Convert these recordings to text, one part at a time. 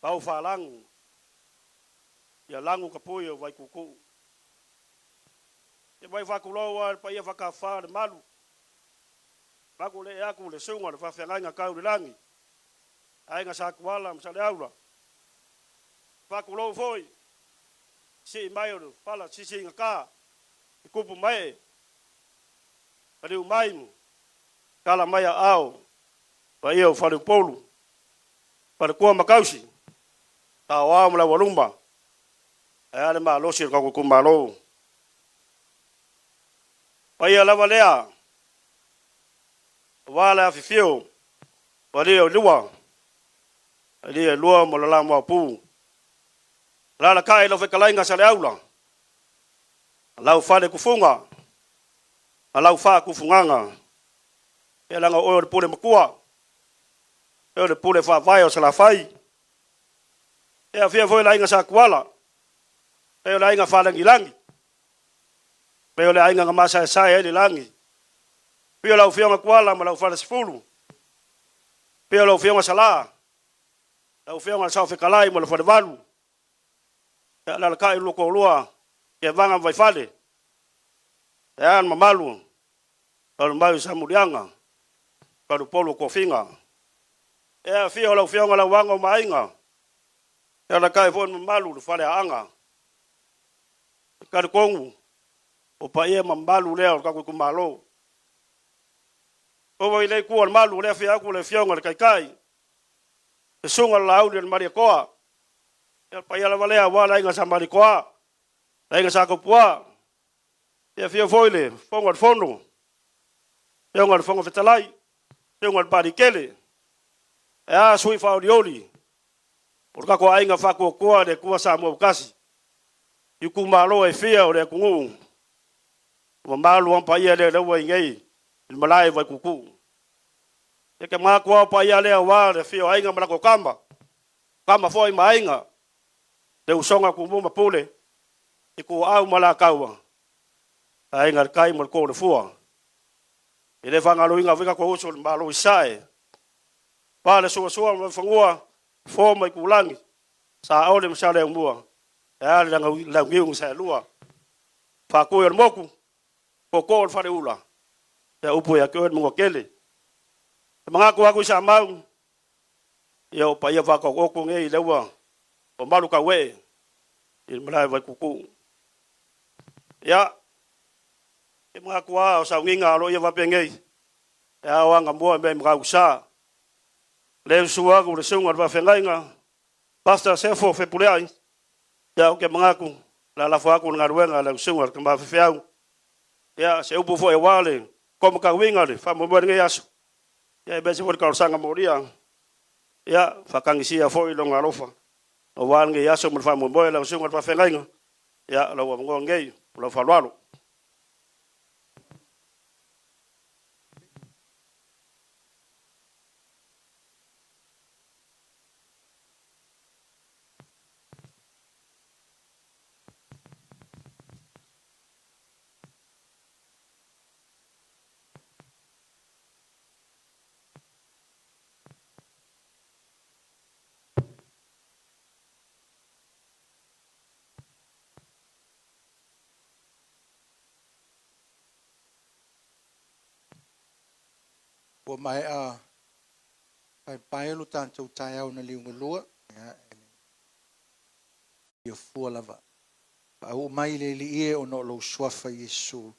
Pau faalagu, ia lagu ka pui o Vaikuukuu. Ia mai faatulou a le paia faakafa le malu. Maku le aku le suga le faafeagaiga tau le lagi. Aiga Satuala ma Saleaula. Faatulou foi, sii mai o le fala sisi gata, i kupu mai, paliu mai, kala mai a ao, paia o Faleupolu, Falekua Makausi, Saoao ma Laualuma, ae a le malosi o le tatou itumalo. Paia lava lea, aua le afifio o alii e lua, alii e lua ma le la Maopu. Alaalatai lau fetalaiga Saleaula, lau falekufuga, lau faatufugaga, e leaga o oe o le pule matua, o le pule faavae o Salafai. E afia foi le aiga Satuala, e o le aiga Falelagilagi, e o le aiga na masaesae ai le lagi. Afio lau Afioga Tuala ma lau Falesefulu, afio lau Afioga Sala, lau Afioga i le Saofetalai ma le Falevalu, alaalatai lo toalua Tevaga ma Vaifale, e a le mamalu o le mau i Salemuliaga, Faleupolu o Tofiga. E afio lau Afioga Lauano ma Aiga, e alaalatai foi le mamalu i le Faleaana. E talitonu o paia ma mamalu lea o le tatou itumalo. Oo i lea itu o le malu, o lea e afio atu le Afioga i le Taitai, le Susuga i le Laauli o le Malietoa, ia le paia lava lea aua le Aiga Sa Malietoa, le Aiga Sa Tupua, ia afio foi le Fofoga o le Fono, Afioga i le Fofoga Fetalai, Afioga i le Papaliitele, ae a sui usufono faaolioli o le tatou aiga Faatuatua i le Atua Samoa ua tasi, i itumalo e fia o le atunuu, ua mamalu lava paia lea ua i inei i le malae i Vaituutuu. E te manatu lava o paia lea aua le afio o Aiga ma latou Tama, Tama foi ma Aiga, le usoga a Tumua ma Pule, Ituau ma Alataua, Aiga i le Tai ma le Tuu o le Fua. E le faagaloina foi tatou uso i le Malo i Sasae, aua le Sua ma Vaifanua, Fofo ma Aitulagi, Saole ma Saleaaumua, ae a le Launiu na Saelua, Faatui o le Motu, Tootoo o le Faleula, ia upu ia te oe le Manuatele. E manatu atu i Samoa, ia o paia faataotooto nei lea ua malu tauee i le malae o Vaituutuu. Ia, e manatu lava o sauniga aloaia faapenei, e ao Agamua i mea i Matautusa. Lea e susu atu le susuga i le faafeagaiga, Pastor Sefo Fepuleai, ia ou te manatu o le a lafo atu le galuega i lau susuga i le tama faifeau. Ia, se upu foi aua le taumatauina o le faamoemoe o lenei aso, ia aemaise foi le talosaga molia, ia faatagisia foi lona alofa aua lenei aso ma le faamoemoe. Lau susuga i le faafeagaiga, ia lou avanoa lenei, ma lou faaaloalo. Ua maea paepae lo tatou taeao na liugalua, ia, e fua lava. Faauu mai le Alii e ona o lou suafa Iesu.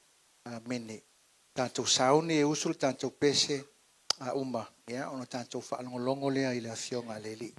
Amene. Tatou sauni e usu le tatou pese a uma, ia, ona tatou faalogologo lea i le afioga a le Alii.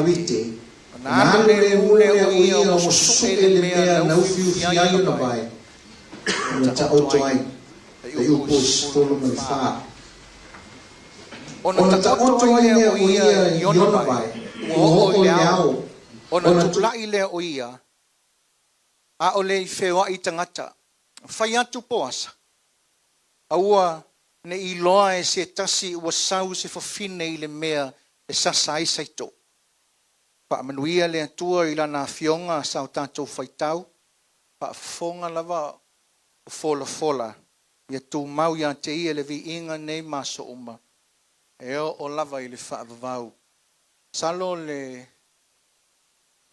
Tavite, ona alu lemu lea o ia ua susu'e le mea na ufiufi ai ona vae, ona taoto ai. Fuaiupu 14. Ona taoto ai lea o ia i ona vae, ua oo i le ao, ona tula'i lea o ia, ʻaʻole i feoaʻi tagata. Fai atu Poasa, Aua ne i iloa e se tasi ua sau se fafine i le mea e sasa ai saito. Faamanuia le Atua i Lana Afioga sa o tatou faitau, faafofoga lava o folafola, ia tumau ia te Ia le viiga nei ma aso uma, e oo lava i le faavavau. Masalo le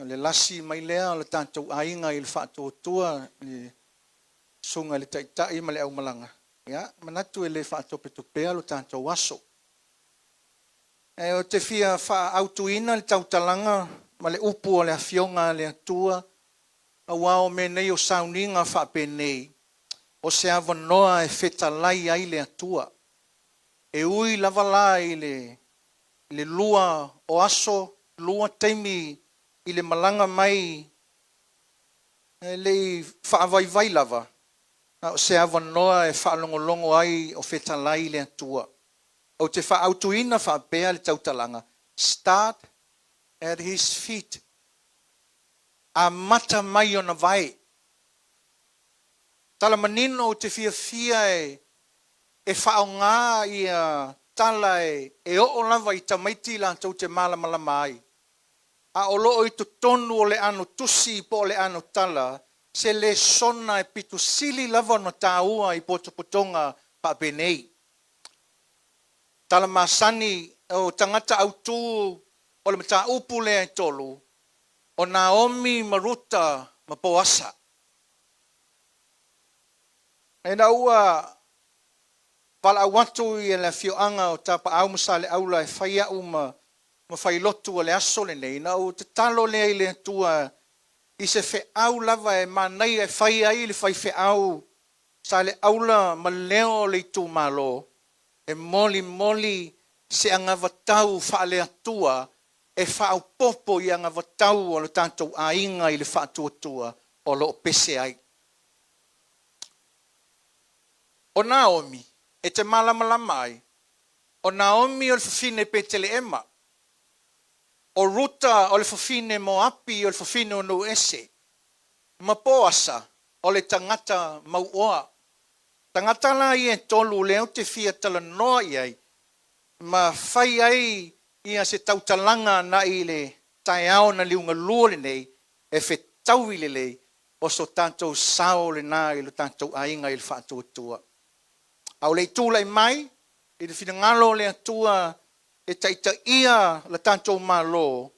le lasi mai lea o le tatou aiga i le faatuatua i le Susuga i le Taitai ma le aumalaga, ia, manatu e le faatopetopea lo tatou aso. Ae ou te fia faaautuina le tautalaga ma le upu a le Afioga a le Atua, aua o mea nei o sauniga faapenei, o se avanoa e fetalai ai le Atua. E ui lava la i le le lua o aso, lua taimi i le malaga mai e le i faavaivai lava, a o se avanoa e faalogologo ai o fetalai le Atua. Ou te faaautuina faapea le tautalaga, Start at his feet. Amata mai ona vae. Tala manino ou te fiafia e e faaaoga ia tala e e oo lava i tamaiti latou te malamalama ai, a o lo o i totonu o le ano tusi po o le ano tala se lesona e pito sili lava ona taua i potopotoga faapenei. Tala masani o tagata autu o le mataupu lea e tolu, o Naomi ma Ruta ma Poasa. Ina ua valaau atu le afioaga o Tapaau ma Saleaula e fai au ma ma failotu o le aso lenei, na ou tatalo lea i le Atua i se feau lava e manaia e fai ai le faifeau Saleaula ma leo o le itumalo e molimoli se anavatau faale-Atua e faaopoopo i anavatau a lo tatou aiga i le faatuatua o lo o pese ai. O Naomi, e te malamalama ai, o Naomi o le fafine Petelehema, o Ruta o le fafine Moapi o le fafine o Nuuese, ma Poasa o le tagata mauoa. Tagata la ia e tolu lea ou te fia talanoa i ai ma fai ai ia se tautalaga agai le taeao na liugalua lenei e fetaui lelei o so tatou sao lena i lo tatou aiga i le faatuatua. A o le i tulai mai i le finagalo o le Atua e taitaia le tatou Malo,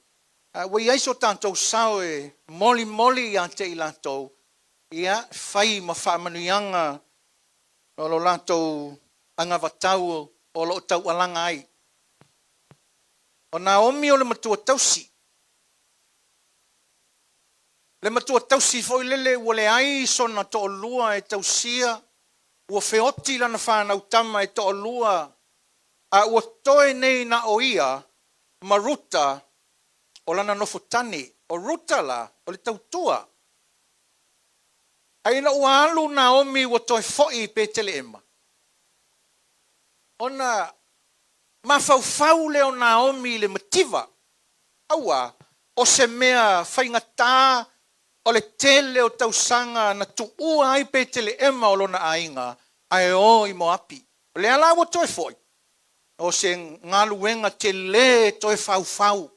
ua i ai so tatou sao e molimoli ia te i latou, ia, fai ma faamanuiaga o lo latou anavatau o lo o taualaga ai. O Naomi o le matua tausi. Le matua tausi foi lele ua leai sona toalua e tausia, ua feoti lana fanau tama e toalua, a ua toe nei na o ia ma Ruta o lana nofotane. O Ruta la, o le tautua. Ae ina ua alu Naomi ua toe foi i Peteleema, ona mafaufau lea o Naomi i le mativa, aua o se mea faigata o le tele o tausaga na tuua ai Peteleema o lona aiga ae o i Moapi. O lea la ua toe foi, o se galuega tele toe faufau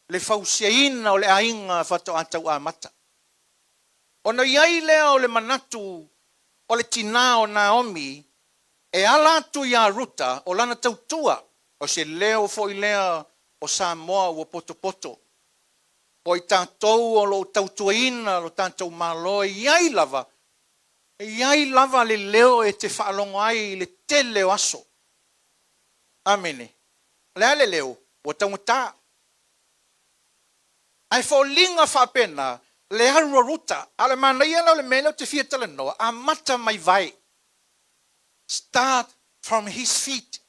le fausiaina o le aiga faatoa tau amata. Ona i ai lea o le manatu o le tinā o Naomi e ala atu iā Ruta o lana tautua, o se leo foi lea o Samoa ua potopoto. O i tatou o lo o tautuaina lo tatou Malo e i ai lava, e i ai lava le leo e te faalogo ai i le tele o aso. Amene. O le a le leo? Ua taugata. Ae foliga faapena le alu a Ruta. A o le manaia la o le mea lea ou te fia talanoa, amata mai vae. Start from his feet.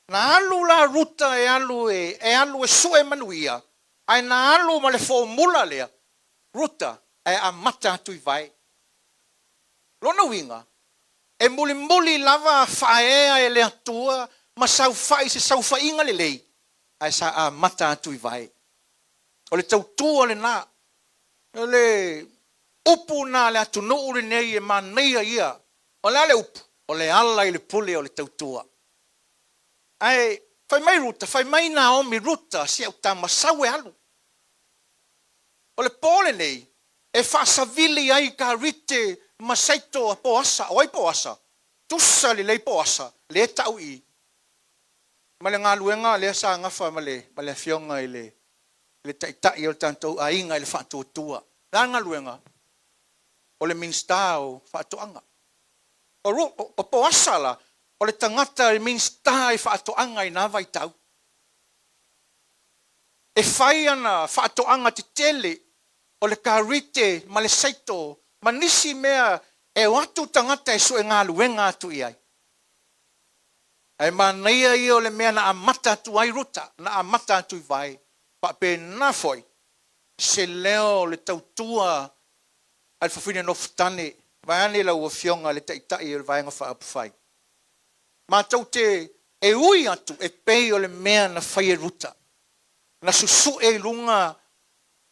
Na alu la Ruta e alu e, e alu e sue manuia, ae na alu ma le fomula lea, Ruta, ae amata atu i vae. Lona uiga, e mulimuli lava faaea e le Atua ma saofai i se saofaiga lelei, ae sa amata atu i vae. O le tautua lena. O le upu lena a le atunuu lenei e manaia ia. O le a le upu? O le ala i le pule o le tautua. Ae fai mai Ruta, fai mai Naomi, Ruta, si au tama, sau e alu. O le po lenei e faasavili ai karite ma saito a Poasa. O ai Poasa? Tusa lelei Poasa, lea e tau i i. Ma le galuega lea sa gafa ma le, ma le afioga i le, le taitai o le tatou aiga i le faatuatua. O le a le galuega? O le Minisita o Faatoaga. O, o Poasa la, o le tagata e Minisita i faatoaga i na vaitau. E fai ana faatoaga tetele o le karite ma le saito ma nisi mea e o atu tagata e sue galuega atu i ai. Ae manaia ia o le mea na amata atu ai Ruta, na amata atu i vae. Faapena foi se leo o le tautua a le fafine nofotane, vaeane lau Afioga le Taitai o le Vaega Faaupufai. Matou te e ui atu e pei o le mea na fai e Ruta, na susue i luga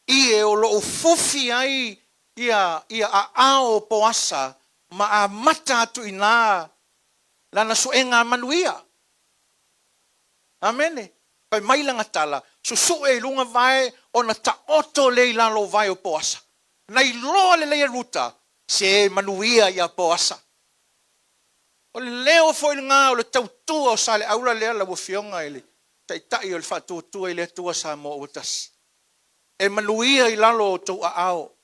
ie o lo o fufi ai ia ia aao o Poasa ma amata atu i ina lana suega manuia. Amene. Fai mai lana tala, susue i luga vae ona taoto lea i lalo o vae o Poasa. Na iloa lelei e Ruta, se manuia ia Poasa. O le leo foi lena o le tautua o Saleaula lea lau Afioga i le Taitai o le Faatuatua i le Atua Samoa ua Tasi. E manuia i lalo o outou aao. O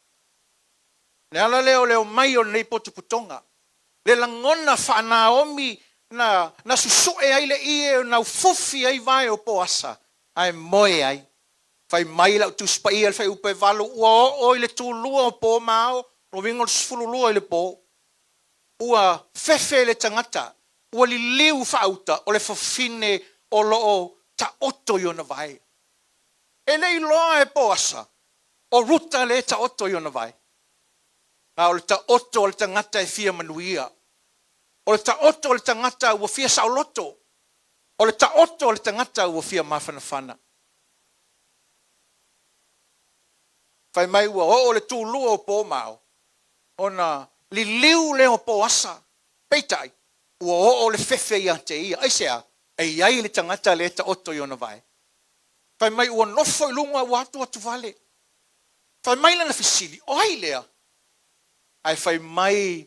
le ala lea o le omai o lenei potopotoga, le lagona faa-Naomi na, na susue ai le ie na ufufi ai vae o Poasa ae moe ai. Fai mai lau Tusi Paia i le Fuaiupu e 8, ua oo i le tulua o po ma ao, lona uiga o le 12 i le po. Ua fefe le tagata, ua liliu faauta o le fafine o lo o taoto i ona vae. E le i iloa e Poasa o Ruta lea e taoto i ona vae. A o le taoto o le tagata e fia manuia. O le taoto o le tagata ua fia saoloto. O le taoto o le tagata ua fia mafanafana. Fai mai ua oo le tulua o po ma ao, ona liliu lea o Poasa, peitai, ua oo le fefe ia te ia. Aisea? E i ai le tagata lea e taoto i ona vae. Fai mai ua nofo i luga ua atuatu vale. Fai mai lana fesili, O ai lea? Ae fai mai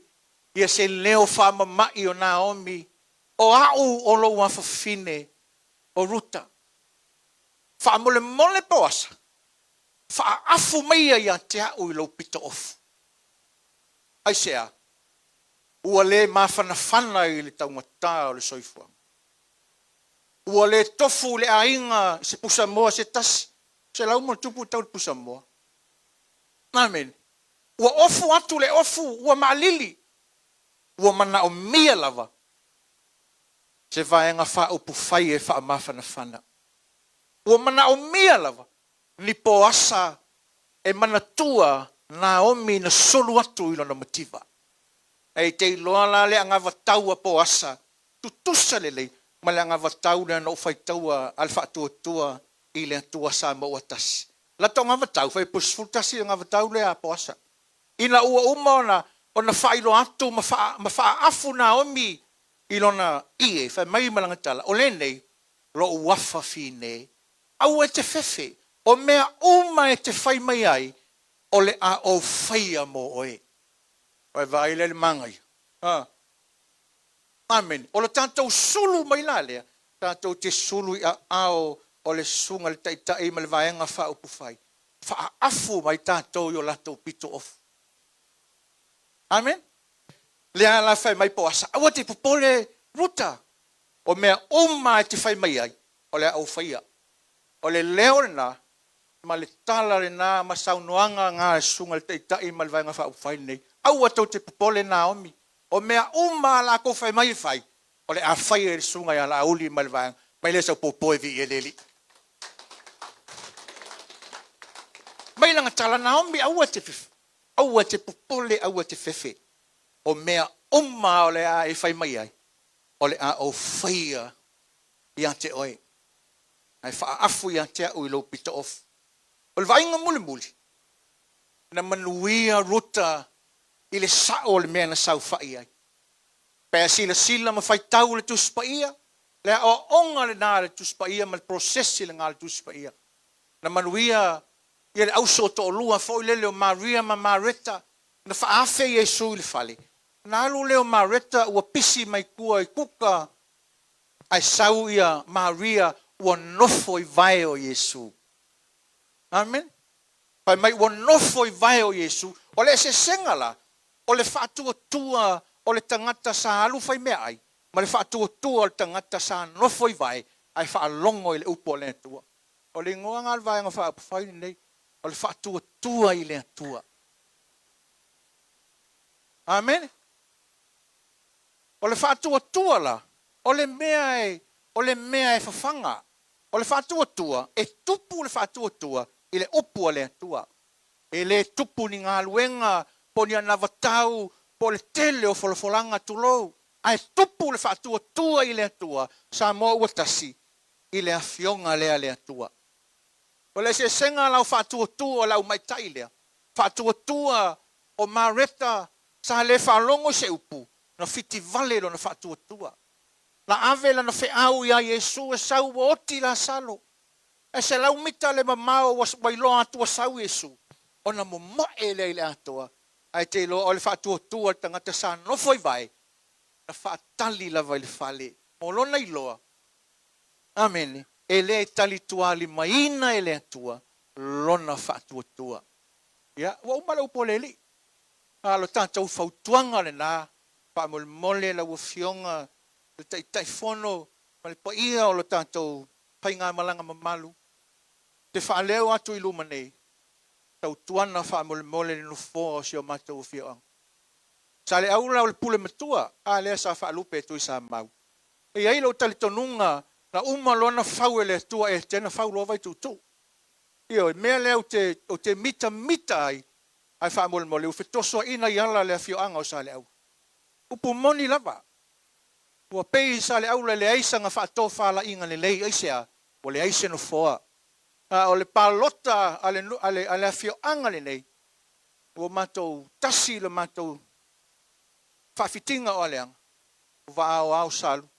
ia se leo faamama'i o Naomi, O a'u o lou afafine, o Ruta. Faamolemole Poasa, faaafu maia ia te a'u i lou pito ofu. Aisea? Ua le mafanafana i le taugata o le soifuaga. Ua le tofu le aiga i se pusamoa se tasi, 100+ tau le pusamoa. Amene. Ua ofu atu le ofu, ua maalili. Ua manaomia lava se vaega faaupufai e faamafanafana. Ua manaomia lava ni Poasa e manatua Naomi na sulu atu i lona mativa. E te iloa la le anavatau a Poasa, tutusa lelei ma le anavatau lea na ou faitaua a le Faatuatua i le Atua Samoa ua Tasi. Latou anavatau, fai po 11 le anavatau lea a Poasa. Ina ua uma ona ona faailoa atu ma faa, ma faaafu Naomi i lona ie, fai mai ma lana tala, o lenei lou afa fine, aua e te fefe, o mea uma e te fai mai ai, o le a ou faia mo oe. Ua e vaai lea i le manaia? Ha. Amene. O le tatou sulu mai la lea, tatou te sulu i aao o le Susuga i le Taitai ma le Vaega Faaupufai, faaafu mai tatou i o latou pito ofu. Amene. Lea la fai mai Poasa, aua te popole Ruta, o mea uma e te fai mai ai, o le a ou faia. O le leo lena ma le tala lena ma saunoaga na a le Susuga i le Taitai ma le Vaega Faaupufai lenei, aua tou te popole Naomi, o mea uma a latou fai mai e fai, o le a faia e le Susuga ia Laauli ma le Vaega. Mai lea sau popo e viia i le Alii. Mai lana tala, Naomi, aua e te aua e te popole, aua e te fefe. O mea uma o le a e fai mai ai, o le a ou faia ia te oe. Ae faaafu ia te au i lou pito ofu. O le vaaiga mulimuli, na manuia Ruta i le sao o le mea na saofai ai. Pe a silasila ma faitau le Tusi Paia, le aoaoga lena a le Tusi Paia ma le process lena a le Tusi Paia. Na manuia ia le auso toalua foi lele o Maria ma Mareta, na faaafe Iesu i le fale. Na alu lea o Mareta ua pisi mai tua i kuka, ae sau ia Maria ua nofo i vae o Iesu. Amen. Fai mai ua nofo i vae o Iesu. O le eseesega la, o le faatuatua o le tagata sa alu fai meaai, ma le faatuatua o le tagata sa nofo i vae ae faalogo i le upu a le Atua. O le igoa lena o le Vaega Faaupufai lenei, o le faatuatua i le Atua. Amene. O le faatuatua la, o le mea e, o le mea e fafaga. O le faatuatua, e tupu le faatuatua i le upu a le Atua. E le tupu ni galuega po o ni anavatau po o le tele o folafolaga, tulou, ae tupu le faatuatua i le Atua. Samoa ua tasi i le Afioga lea a le Atua. O le eseesega la o faatuatua o le aumaitai lea, faatuatua o Mareta sa le faalogo i se upu, na fitivale lona faatuatua. Na ave lana feau ia Iesu e sau ua oti Lasalo. Ae 100 mita le mamao ua iloa atu ua sau Iesu, ona momoe lea i le atoa, ae te iloa o le faatuatua o le tagata sa nofo i vae, na faatali lava i le fale mo lona iloa. Amene. E le talitualimaina e le Atua lona faatuatua. Ia, ua uma le upu a le Alii. A o le tatou fautuaga lena, faamolemole lau Afioga i le Taitaifono ma le paia o le tatou faigamalaga mamalu, te faaleo atu i luma nei, tautuana faamolemole le nofoa o si o matou afioaga. Saleaula o le pule matua, a lea sa faalupe e Tuisamau. E i ai lou talitonuga na uma loa na fau e le Atua Etena fau loa Vaituutuu. Ioe, mea lea ou te, ou te mitamita ai, ae faamolemole ua fetosoaina i ala le afioaga o Saleaula. Upu moni lava, ua pei Saleaula e leai sana faatofalaiga lelei, aisea? Ua leai se nofoa. A o le palota a le, a le, a le afioaga lenei, ua matou tasi le matou faafitiga o Aleaga, o Vaaoao Salu,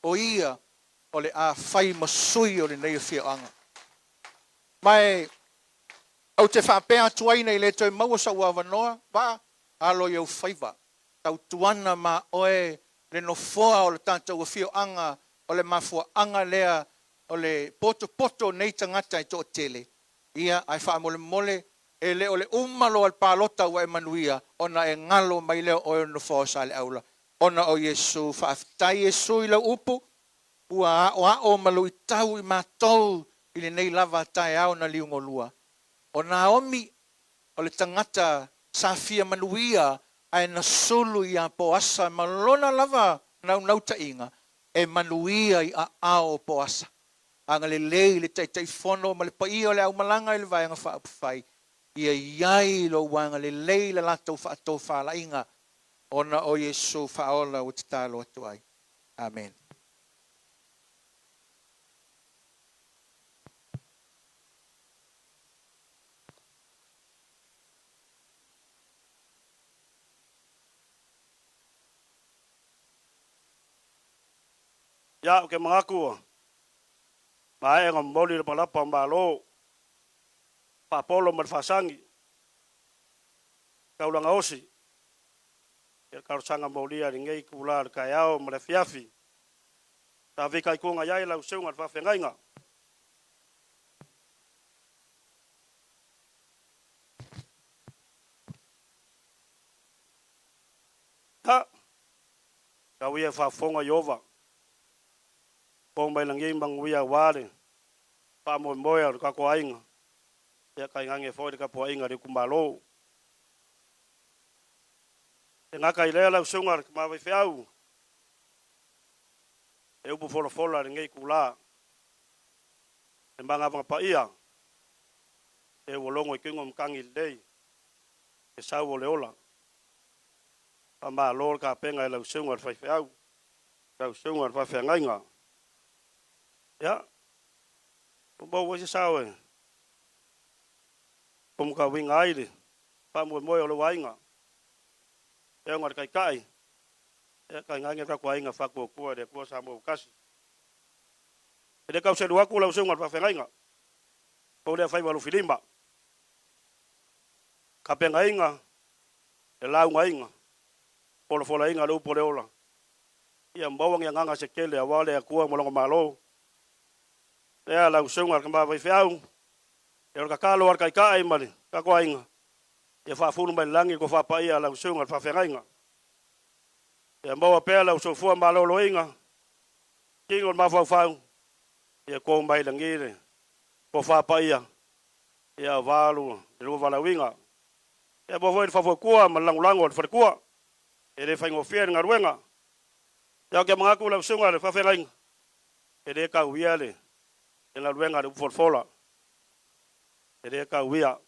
o ia o le a fai ma sui o lenei afioaga. Ma e ou te faapea atu ai nei le toe maua sou avanoa, Vaa, alo i ou faiva, tautuana ma oe le nofoa o le tatou afioaga, o le mafuaaga lea o le potopoto o nei tagata e toatele, ia, ae faamolemole, e le o le uma loa o le palota ua e manuia, ona e galo mai lea o oe o le nofoa o Saleaula, ona o Iesu. Faafetai Iesu i lau upu, ua aoao ma luitau i matou i lenei lava taeao na liugolua. O Naomi, o le tagata sa fia manuia ae na sulu ia Poasa ma lona lava naunautaiga e manuia i aao o Poasa. Agalelei le Taitaifono ma le paia o le aumalaga i le Vaega Faaupufai, ia i ai lou agalelei i le latou faatofalaiga ona o Iesu Faaola ua tatalo atu ai. Amene. Ia, ou te manatu ua maea ona momoli le palapa o Malo, faapolo ma le faasagi, taulaga osi, ia le talosaga molia i lenei itula o le taeao ma le afiafi. Sa fitaituga i ai lau susuga i le faafeagaiga. Ha! Tau ia e faafofoga Ieova, po mai lagi manuia aua le faamoemoe o le tatou aiga, ia tainane foi le tapuaiga a le itumalo. E gata i lea lau susuga i le tama faifeau, e upu folafola i lenei itula. Le magavaga paia e ua logo i tuiga o matagi lelei le sau o le ola. Faamalo le tapena i lau susuga i le faifeau, lau susuga i le faafeagaiga. Ia, ua maua foi se sao e fomokauina ai le faamoemoe o lou aiga, Afioga i le Taitai, ia tainane le tatou Aiga Faatuatua i le Atua Samoa ua Tasi. E le tau selu atu lau susuga i le faafeagaiga, o lea faiva lufilima, tapenaina le laugaina, folafolaina le upu o le ola, ia maua ni agaga se tele aua le Atua ma lona Malo. Lea lau susuga i le tama faifeau, ia o le tatalo a le Taitai ma le tatou aiga, ia faafulu mai le lagi le tofa paia a lau susuga i le faafeagaiga. Ia maua pea lau soifua maloloina, tino le mafaufau, ia to mai lagi le tofa paia, ia aua le lua valaauina. Ia maua foi le faufautua ma le lagolago a le faletua, e le faigofie le galuega. Ia ou te manatu lau susuga i le faafeagaiga, e le tauia le galuega a le upufolafola, e le tauia.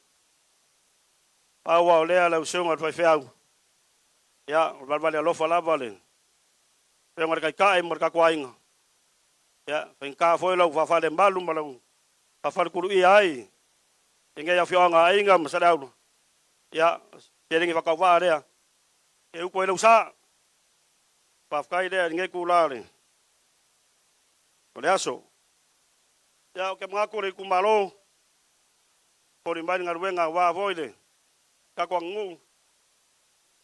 Pau lava o lea lau susuga i le faifeau, ia, o le valevale alofa lava le Afioga i le Taitai ma le tatou aiga, ia, faigata foi lau faafalemalu ma lau faafaletuluia ai i lenei afioaga Aiga ma Saleaula, ia, seleni faatauvaa lea e utu ai lau sa. Faafetai lea i lenei itula o le aso. Ia, ou te manatu le itumalo, foli mai le galuega aua foi le tatou aganuu,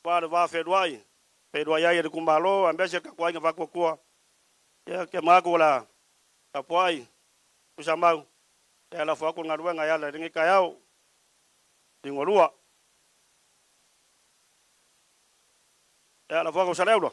aua le va fealuai, feiloai ai e le itumalo aemaise le tatou aiga faatuatua. Ia, ou te manatu o le a tapuai Tuisamau, ia lafo atu le galuega e ala i lenei taeao. Ligolua. Ia, lafo atu Saleaula.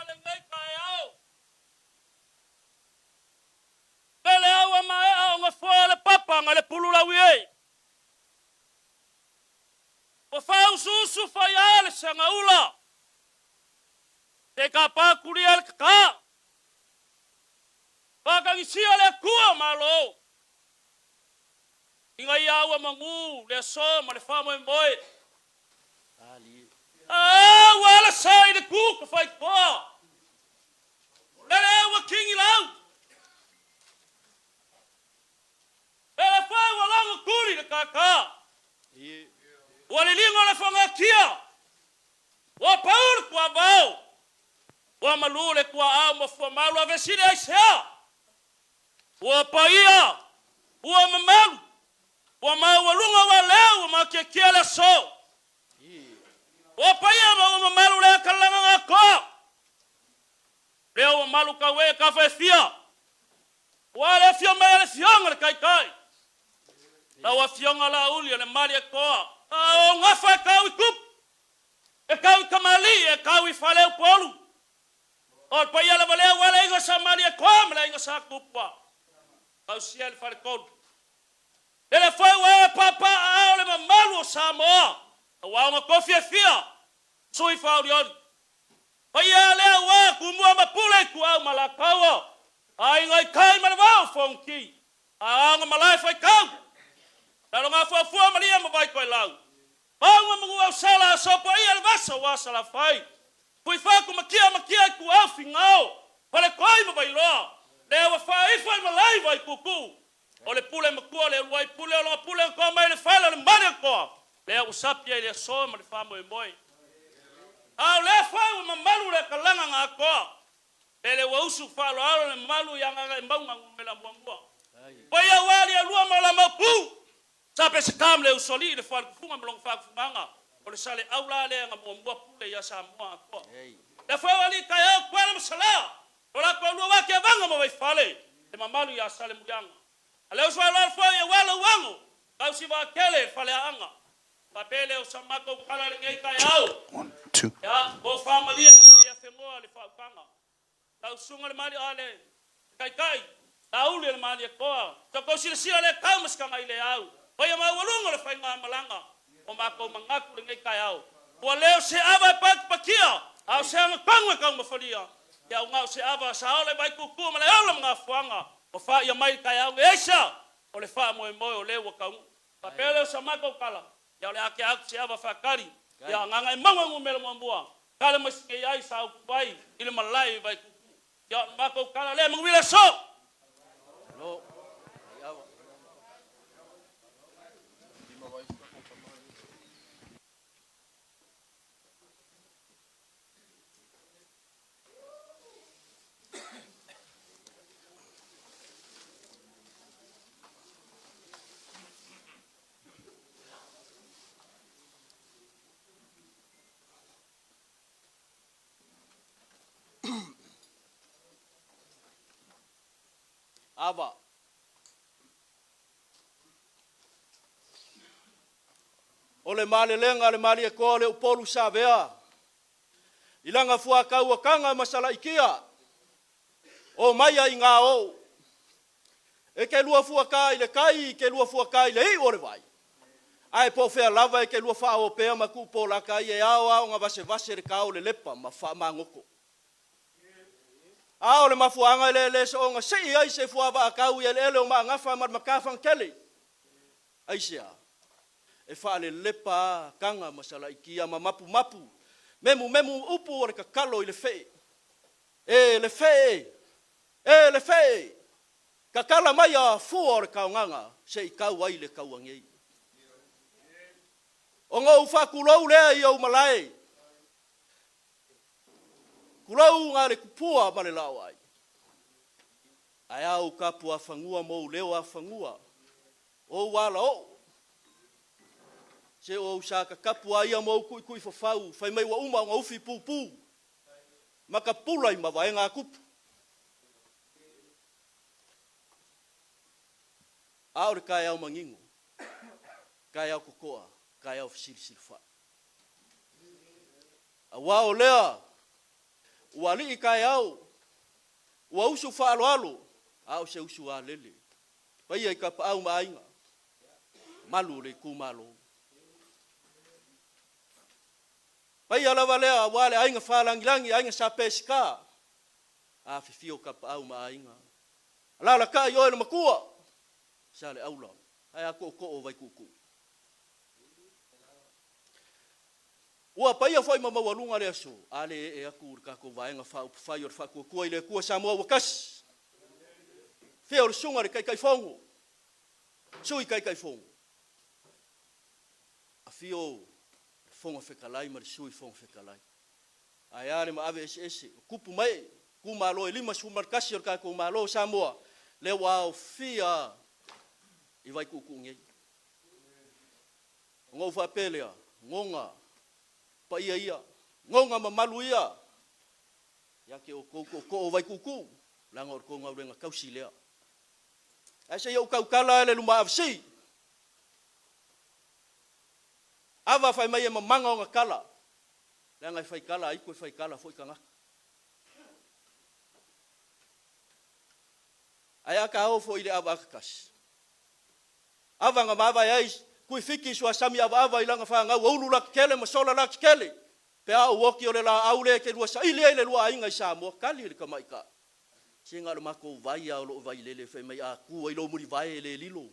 Lenei taeao. Pele au a maea o gafoa le papa na le pululau e. Ua faausuusu faia le segaula. Se tapa tulia le tata. Faatagisia le Atua Malo. Ina ia aua magu le aso ma le faamoemoe. A ua ala sa i le tu ka faitoa. Lele ua kingi lau. Pele fai ua lago tuli le kaka. Ua liligo le fagatia. Ua pau le tuavao. Ua malu le tuaau ma fuamalu a vesili aisea. Ua paia, ua mamalu, ua maualuga ua lea ua makiekie le aso. Ua paia ma ua mamalu lea kalaga gakoa. Lea ua malu tau e kafa e fia. Ua le afio mai a le fioga le taitai. Lau afioga Laauli o le Malietoa. A o gafa e tau i tupu, e tau i tamalii, e tau i faleupolu. O le paia lava lea ua le aiga sa Malietoa ma le aiga sa Tupua. Tausia le faletolu. Lele foi ua e papa aao le mamalu o Samoa, aua ona tofi e fia, sui faaolioli. Paia lea ua Tumua ma Pule Ituau ma Alataua, Aiga i Tai ma le Vaa o Fonoti, Aoga ma Lae Faitau, Lalogafuafua ma Lia ma Vaitoelau, Mauga ma Nuuausala, Aso Paia le Vasa ua Salafai, Fuifatu ma Tia ma Tia Ituau Figao, Faletoi ma Vailoa, lea ua faaifo i malae Vaituutuu, o le pule matua le uluai pule o lona pule na toa mai le fale o le Malietoa, lea ua sapi ai le aso ma le faamoemoe. A o lea foi ua mamalu le kalaga na atoa, lele ua usu faaaloalo le mamalu i Agagaemauga Nu.1. Paia ua alialua ma o la maupu, sa Peseta ma le Usoalii le Faletufuga ma lona faatufugaga, o le saleau la lea na muamua pule ia Samoa atoa. Lea foi ua alii taeao Tuala ma Salea, o la toalua ua ake avaga. fale le mamalu ia Salemuliaga. A le uso aloalo foi aua lou ago tausi vaatele i le faleaaga. Faapea lea o sa matou tala i lenei taeao. Ia, mo faamalie ma malie afenoa le faautaga. Lau susuga i le Malie a le Taitai, Laauli o le Malietoa, sa outou silasila le tau ma se tagai le au, paia maualuga o le faigamalaga o matou manatu i lenei taeao. Ua le o se ava e patipatia, a o se agatonu e taumafalia. Ia na o se ava sa ola i Vaituutuu ma Leaola ma Gafoaga, ua faia mai i le taeao nei. Aisea? O le faamoemoe o lea ua taunuu. Faapea lea o sa matou tala, ia o le a tea atu se ava faatali, ia Gagaemauga numera muamua, tala mai sinei ai sa upu ai i le malae i Vaituutuu. Ia o le matou tala lea, manuia le aso! Ava. O le malelega a le Malietoa o le Upolu sa avea i lana fuatauataga ma Salaitia, o maia i gā ou. E te lua fuata i le tai, e te lua fuata i le iu o le vai, ae po o fea lava e te lua faaopea ma tuupolata ai, e ao lava ona vasevase le tao lelepa ma faamagoto. A o le mafuaaga e le soona sii ai se fuavaatau i eleele o Maagafa ma le Matafagatele. Aisea? E faalelepa lava taga ma salaitia ma mapumapu, memumemu upu o le tatalo i le fee. E le fee e! E le fee! Tatala maia fua o le taogaga se i tau ai le taua nei. Ona ou faatulou lea i ou malae, tulou na le tupua ma le laoai, ae a ou tapuafanua ma ou leo afanua, o ou alaoo, se o ou sa tatapu lava ia ma ou tuituifafau fai mai ua uma ona ufi pupu ma tapula i mavaega a tupu. A o le taeao manino, taeao totoa, taeao fesilisili fai. Aua o lea ua alii taeao, ua usu faaaloalo, a o se usu alele. Paia i Tapaau ma Aiga, malu o le itumalo. Paia lava lea aua le Aiga Falagilagi, Aiga Sa Peseta, afifio Tapaau ma Aiga. Alaalatai oe le Matua, Saleaula, ae a tootoo o Vaituutuu. Ua paia foi ma maualuga le aso, a le ee atu le tatou Vaega Faaupufai o le Faatuatua i le Atua Samoa ua Tasi. Afio le Susuga i le Taitaifono, Sui Taitaifono, afio le Fofoga Fetalai ma le Sui Fofoga Fetalai. Ae a le maave eseese o tupu ma ee, itumalo e 51 o le tatou Malo o Samoa, lea ua aofia i Vaituutuu nei. Ona ou faapea lea, goga paia ia, goga mamalu ia ia te outou tootoo o Vaituutuu, leaga o le tou galuega tausi lea. Ae se i ou tautala le luma avc. Ava fai mai e mamaga ona tala, leaga e fai tala aitu e fai tala foi tagata. Ae a ta o foi i le ava atasi, ava na mavae ai Tuifiti suasami avaava i lana fanau o ulu latetele ma sola latetele, pe a ou oti o le laau lea e te lua saili ai le lua aiga i Samoa, tali le tamaitai. Se na o le matou vai lava o loo Vailele fai mai a tu ai lou mulivae e le lilo.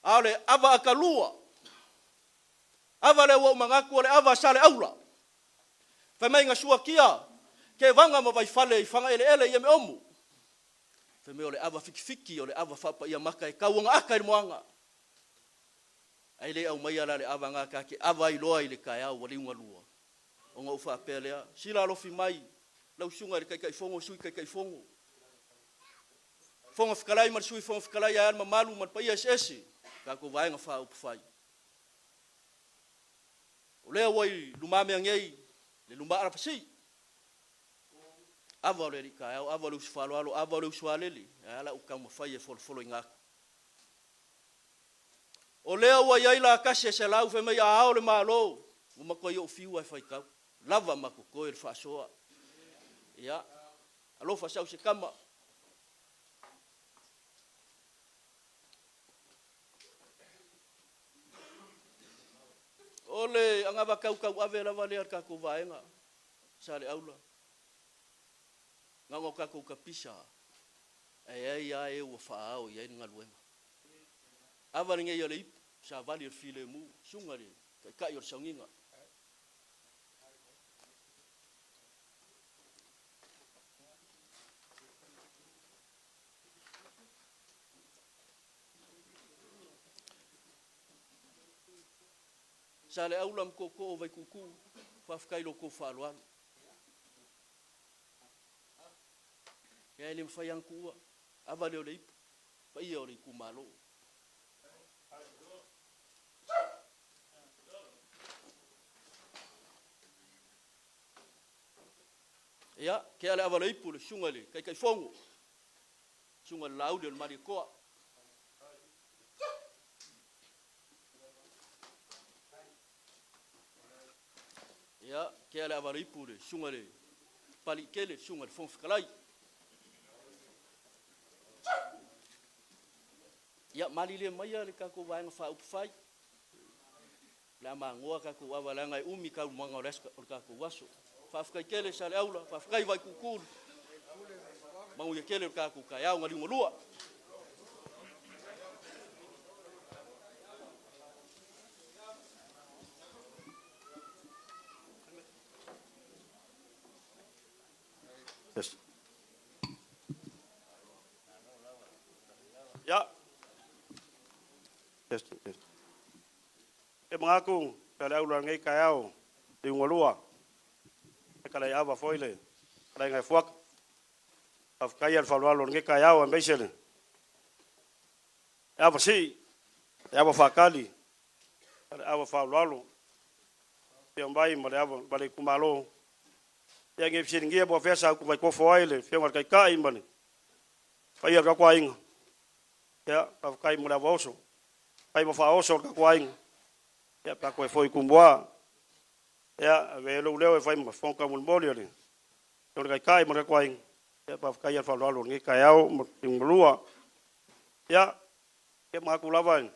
A o le ava atalua, ava lea ua ou manatu o le ava a Saleaula. Fai mai na suakia Tevaga ma Vaifale i Fagaeleele i Emeomo. Fai mai o le ava fitifiti o le ava faapaia mata e tau ona ata i le moana. Ae le aumaia la le ava na ta te ava ai loa i le taeao ua liugalua. Ona ou faapea lea, sila alofi mai lau susuga i le Taitaifono, Sui Taitaifono, Fofoga Fetalai ma le Sui Fofoga Fetalai, ae a le mamalu ma le paia eseese o tatou Vaega Faaupufai. O lea ua i lumamea nei le luma alafasi. Ava o le alii taeao, ava o le uso faaaloalo, ava o le uso alele, ae a la ou taumafai e folofoloina atu. O lea ua i ai la tasi e selau fai mai a ao le Malo, ua matuai ou fiu lava e faitau, lava ma totoe le faasoa. Ia, alofa sau se tama. O le anavatau tauave lava lea a le tatou vaega, Saleaula, na ona tatou tapisa ae ai lava e ua faaao i ai le galuega. Ava lenei a le ipu, savali o le filemu, susuga i le Taitai o le Sauniga. Saleaula ma Tootoo o Vaituutuu, faafetai i lo outou faaaloalo. Ia e le mafai lava ona tuua, ava lea o le ipu, paia o le itumalo. Ia, tea le ava o le ipu i le susuga i le Taitaifono, susuga i le Laauli o le Malietoa. Ia, tea le ava o le ipu i le susuga i le Papaliitele, le susuga i le Fofoga Fetalai. Ia, malilie maia le tatou Vaega Faaupufai, o le a magoa tatou ava leaga e umi taualumaga o le tatou aso. Faafetai tele Saleaula, faafetai Vaituutuu, manuia tele lo tatou taeao. Na liugalua. Yes. Ya. Yes, yes. E manatu pe le aula lenei taeao liugalua e kalai ava foi le kalaiga e fuaka. Faafetai le faaaloalo o lenei taeao aemaise le ava sii, le ava faatali, le ava faaaloalo afio mai ma le ava ma le itumalo. Ia nei fesiligia po o fea sa utuvaitofo ai le afioga i le Taitai ma le paia o le tatou aiga. Ia, faafetai mo le ava oso, fai ma faaoso le tatou aiga, ia pe a toe foi i Tumua. Ia, ave ai lou leo e fai ma fofoga taumolimoli o le afioga i le Taitai ma le tatou aiga. Ia, faafetai le faaaloalo i lenei taeao ma liugalua. Ia, manatu lava i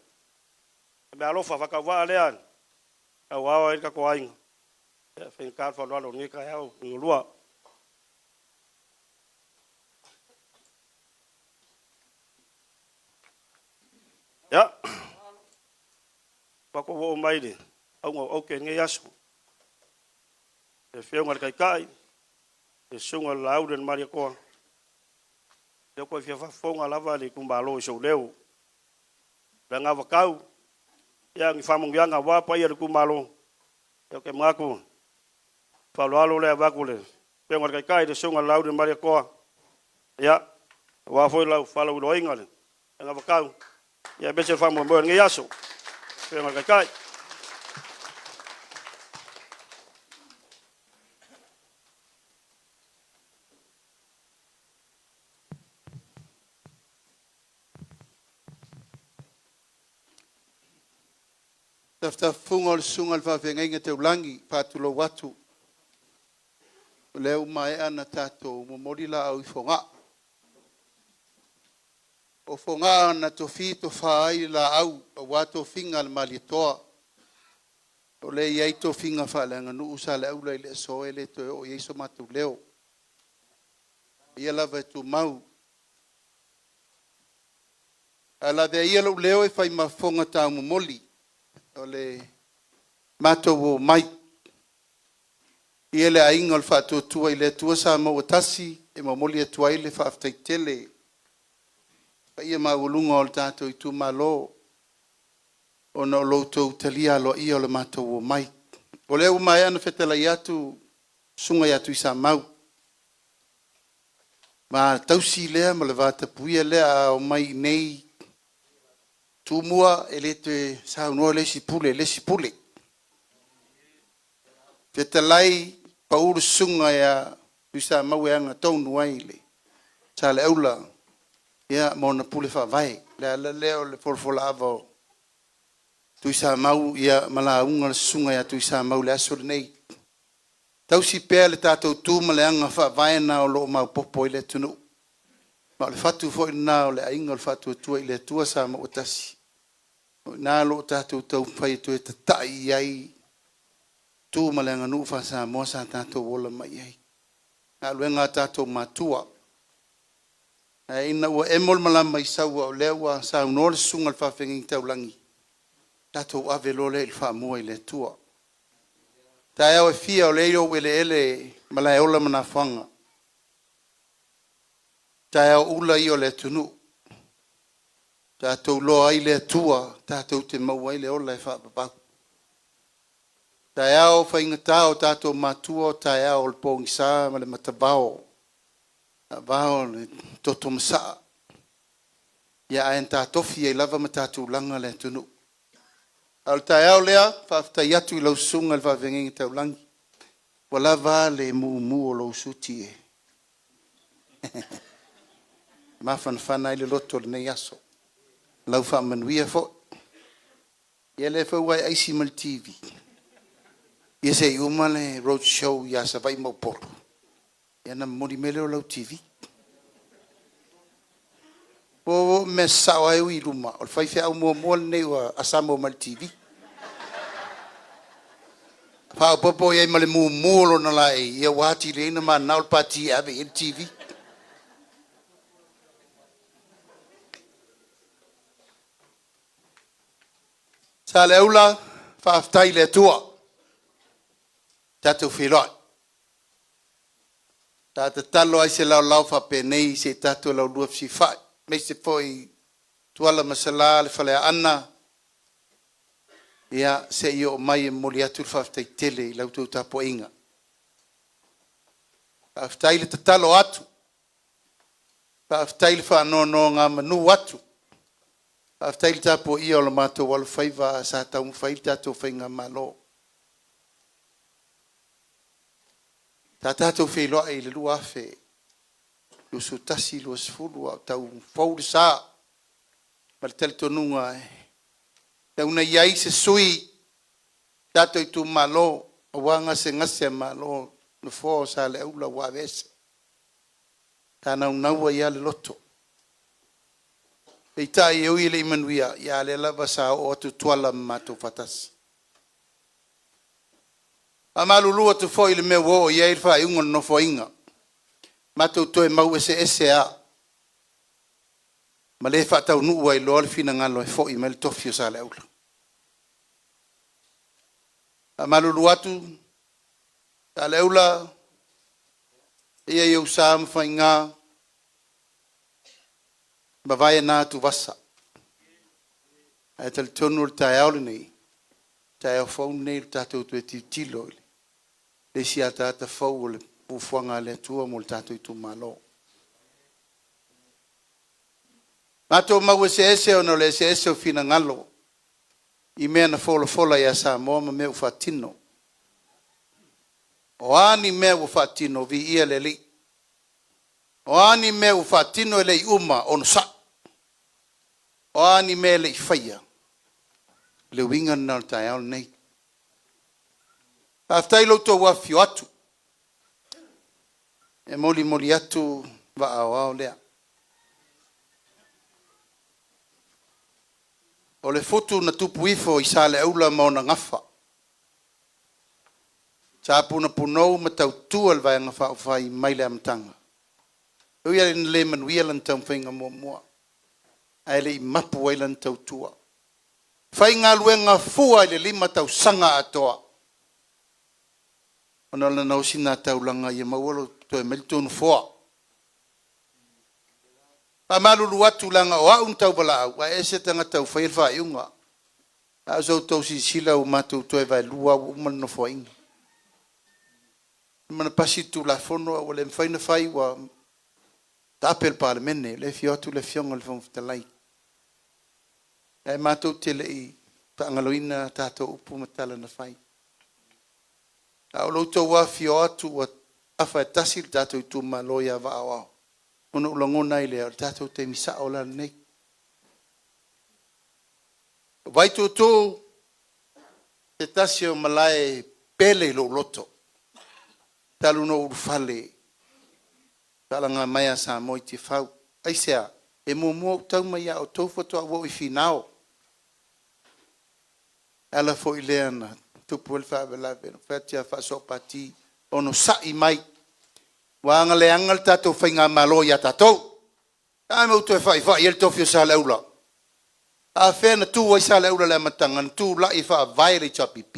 meaalofa faatauvaa lea e auao ai le tatou aiga. Ia, e faigata le faaaloalo i lenei taeao liugalua. Ia, matou oo mai i le auga o aute i lenei aso, le Afioga i le Taitai, le Susuga i le Laauli o le Malietoa, lea ua toe fia faafofoga lava le itumalo i sou leo. O le anavatau, ia ni faamanuiaga aua paia o le itumalo. Ia ou te manatu faaaloalo lea avatu i le Afioga i le Taitai, le Susuga i le Laauli o le Malietoa, ia, aua foi lau faalauiloaina o le anavatau, ia aemaise le faamoemoe o lenei aso. Afioga i le Taitai. Tafatafafuga o le susuga i le faafeagaiga taulagi, e faatulou atu, o lea ua maea ona tatou momoli laau i Fogaa. O Fogaa na tofi tofa ai le laau aua tofiga a le Malietoa, o lea e i ai tofiga faaleaganuu Saleaula i le aso e le toe oo i ai so matou leo. O paia lava e tumau. Ae lavea ia lou leo e fai ma fofoga taumomoli o le matou omai. I le aiga o le Faatuatua i le Atua Samoa ua Tasi, e momoli atu ai le faafetai tele i le paia maualuga o le tatou itumalo ona o lo outou talia aloaia o le matou omai. O lea ua maea ona fetalai atu susuga ia Tuisamau, ma tausi lea ma le vatapuia lea. A omai i inei Tumua, e le toe saunoa le isi pule i le isi pule. Fetalai, pau le susuga ia Tuisamau e agatonu ai le Saleaula ia ma ona pule faavae. O le ala lea o le folafolaava o Tuisamau ia ma lauga le susuga ia Tuisamau i le aso lenei. Tausi pea le tatou tu ma le aga faavae lena o lo o maopoopo ai le atunuu. Ma o le fatu foi lena o le Aiga o le Faatuatua i le Atua Samoa ua Tasi. O i ina o lo o tatou taumafai e toe tatai i ai tu ma le aganuu faa-Samoa sa tatou ola mai ai. Galuega a tatou matua. Ae ina ua emo le malama i Saua o lea ua saunoa le susuga i le faafeagaiga taulagi, tatou ave loa lea i le faamua i le Atua. O taeao e fia o lea e i ou eleele i Malaeola ma Nafoga, taeao ula ia o le atunuu, tatou iloa ai le Atua tatou te maua ai le ola e faavavau. Taeao faigata o tatou matua, o taeao o le pogisa ma le matavao, taavao le toto masaa, ae na tatofi ai lava ma ta tulaga le atunuu. A o le taeao lea, faafetai atu i lau susuga i le faafeagaiga taulagi, ua lava a le mumu o lou suti e mafanafana ai le loto i lenei aso. Lau faamanuia foi. Ia o lea foi ua e aisi mai i le TV, ia se i uma le road show ia Savaii ma Upolu ia ona momoli mai lea o lau TV. O mea sasao lava e ui i luma, o le faifeau muamua lenei ua assemble mai i le TV. Faaopoopo i ai ma le mumu o lona laei, ia ua atili ai ona mananao le Pati e ave i ai le TV. Saleaula, faafetai i le Atua, tatou feiloai. Sa tatalo lava i se laolao faapenei se i tatou laulua fesilafai, aemaise foi Tuala ma Sala le Faleaana, ia se i oo mai e momoli atu le faafetai tele i la outou tapuaiga. Faafetai le tatalo atu, faafetai le faanonogamanu atu, faafetai le tapuaia o le matou alofaiva ae sa taumafai le tatou faigamalo. Sa tatou feiloai i le 2021/20 a o tau fou le sa ma le talitonuga e tatau ona i ai se sui o tatou itumalo aua gasegase a Malo, nofoa o Saleaula ua aveese. Sa naunau ai lava le loto, peitai e ui e le i manuia, a o lea lava sa oo atu Tuala ma matou faatasi. E faamalulu atu foi i le mea ua oo i ai le faaiuga o le Nofoaiga, matou toe mau eseese lava ma le faataunuu ai loa le finagalo e foi mai le tofi o Saleaula. E faamalulu atu Saleaula, paia i ou sa ma faiga, mavae na atuvasa, ae talitonu o le taeao lenei, o le taeao fou lenei o le tatou toe tilotilo i le isi ataata fou o le fuafuaga a le Atua mo le tatou itumalo. Matou mau eseese ona o le eseese o finagalo i mea na folafola ia Samoa ma mea ua faatino. O a ni mea ua faatino, viia le Alii. O a ni mea ua faatino e le i uma, onosai. O a ni mea e le i faia, o le uiga lena o le taeao lenei. Faafetai i lo outou afifio atu, e molimoli atu vaa aoao lea. O le futu na tupu ifo i Saleaula ma ona gafa, sa punapunou ma tautua le Vaega Faaupufai mai le amataga, e ui lava ina le manuia lana taumafaiga muamua, ae le i mapu ai lana tautua. Faigaluega fua i le 5 tausaga atoa, ona o lana ositaulaga ia maua toe mai le tou nofoa. E faamalulu atu leaga o au na tauvalaau, ae ese tagata ua faia le faaiuga. A o sa outou silasila ua matou toe vaelua lava ua uma le Nofoaiga. Ua uma ona pasi le Tulafono ae ua le mafai ona fai ua taape le Palemene, lea e afio atu le Afioga i le Fofoga Fetalai. Ae matou te le i faagaloina a tatou upu ma tala na fai. A o lo outou afifio atu ua Afa e tasi le tatou itumalo ia Vaaoao, ona ou lagona ai lea, o le tatou taimi sao la lenei. O Vaituutuu se tasi o malae pele i lou loto, talu ona ou ulufale, faalaga mai a Samoa i Tiafau. Aisea? E muamua ou tau mai ia outou faatoa ou oo i Finao. O le ala foi lea na tupu ai le faalavelave, na ou fai atu ia Faasoa Pati, onosai mai, ua aga leaga le tatou faigamalo ia tatou. O le a le mea ua toe faifai ai le tofi o Saleaula? A fea na tu ai Saleaula i le amataga? Na tulai e faavae le HRPP.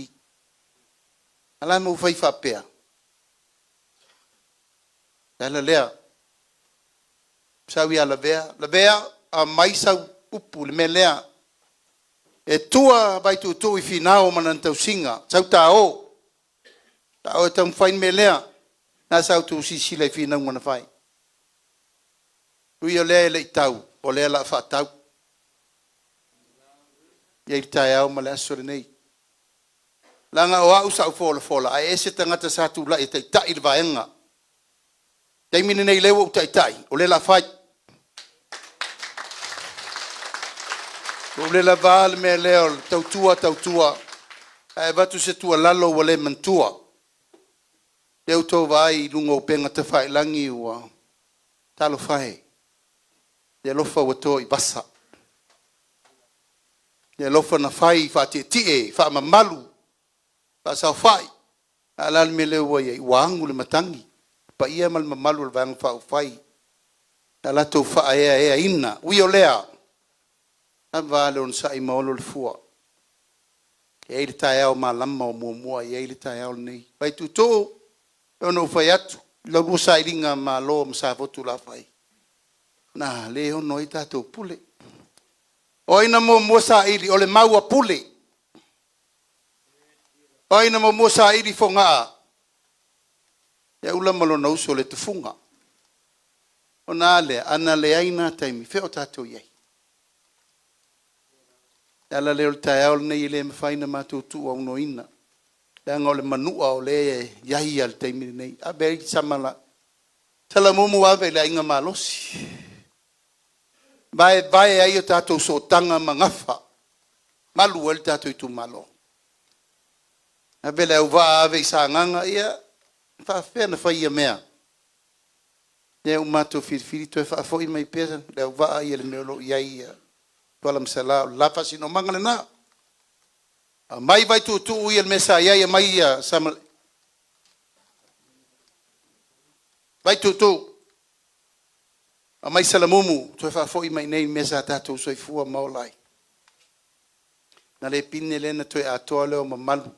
A o le a le mea ua fai faapea? O le ala lea. Sau ia Lavea, Lavea, aumai sau upu i le mea lea. E tua Vaituutuu i Finao ma lana tausiga, sau ta o, ta o e taumafai le mea lea. O lena sa outou silasila i finauga na fai. Ui o lea e le i tau, o lea o le a faatau. E i ai le taeao ma le aso lenei. Leaga o au sa ou folafola, ae ese tagata sa tulai e taitai le vaega. O le taimi lenei o lea ua ou taitai, o lea o le a fai. Ua ou le lava le mea lea o le tautua tautua, ae avatu se tuualalo ua le manatua. Lea ua outou vaai i luga o upega tafailagi ua... Talofa e, i le alofa ua to i vasa, le alofa na fai faatietie, faamamalu, faasaofai. A o le a le mea lea ua i ai? Ua agu le matagi, le paia ma le mamalu o le Vaega Faaupufai na latou faaeaeaina. Ui o lea, lava a le onosai ma olo le fua. E i ai le taeao malama o muamua, e i ai le taeao lenei. Vaituutuu, e pei ona ou fai atu i la oulua sailigamalo ma Safotulafai, na le ono ai tatou pule. O ai na muamua saili? O le mau a Pule. O ai na muamua saili Fogaa? Ia ma lona uso le Tufuga. Ona a lea? A na leai na taimi, fea o tatou i ai? O le ala lea o le taeao lenei e le mafai ona matou tuuaunoaina, leaga o le manua o lea e i ai lava i le taimi lenei. Ave ai Salamumu, ave i le Aiga Malosi, vaevae ai a tatou sootaga ma gafa, malu ai le tatou itumalo. Ave Leauvaa ave i Sagaga, ia e faapefea ona fai ia mea? Lea ua matou filifili toe faafoi mai pea Leauvaa i le mea o lo o i ai Tuala ma Sala, o le la faasinomaga lena. Aumai Vaituutuu ia i le mea sa i ai, aumai Vaituutuu, aumai Salamumu, toe faafoi mai i inei i le mea sa tatou soifua ma ola ai. Ona le pine lea ona toe atoa lea o mamalu.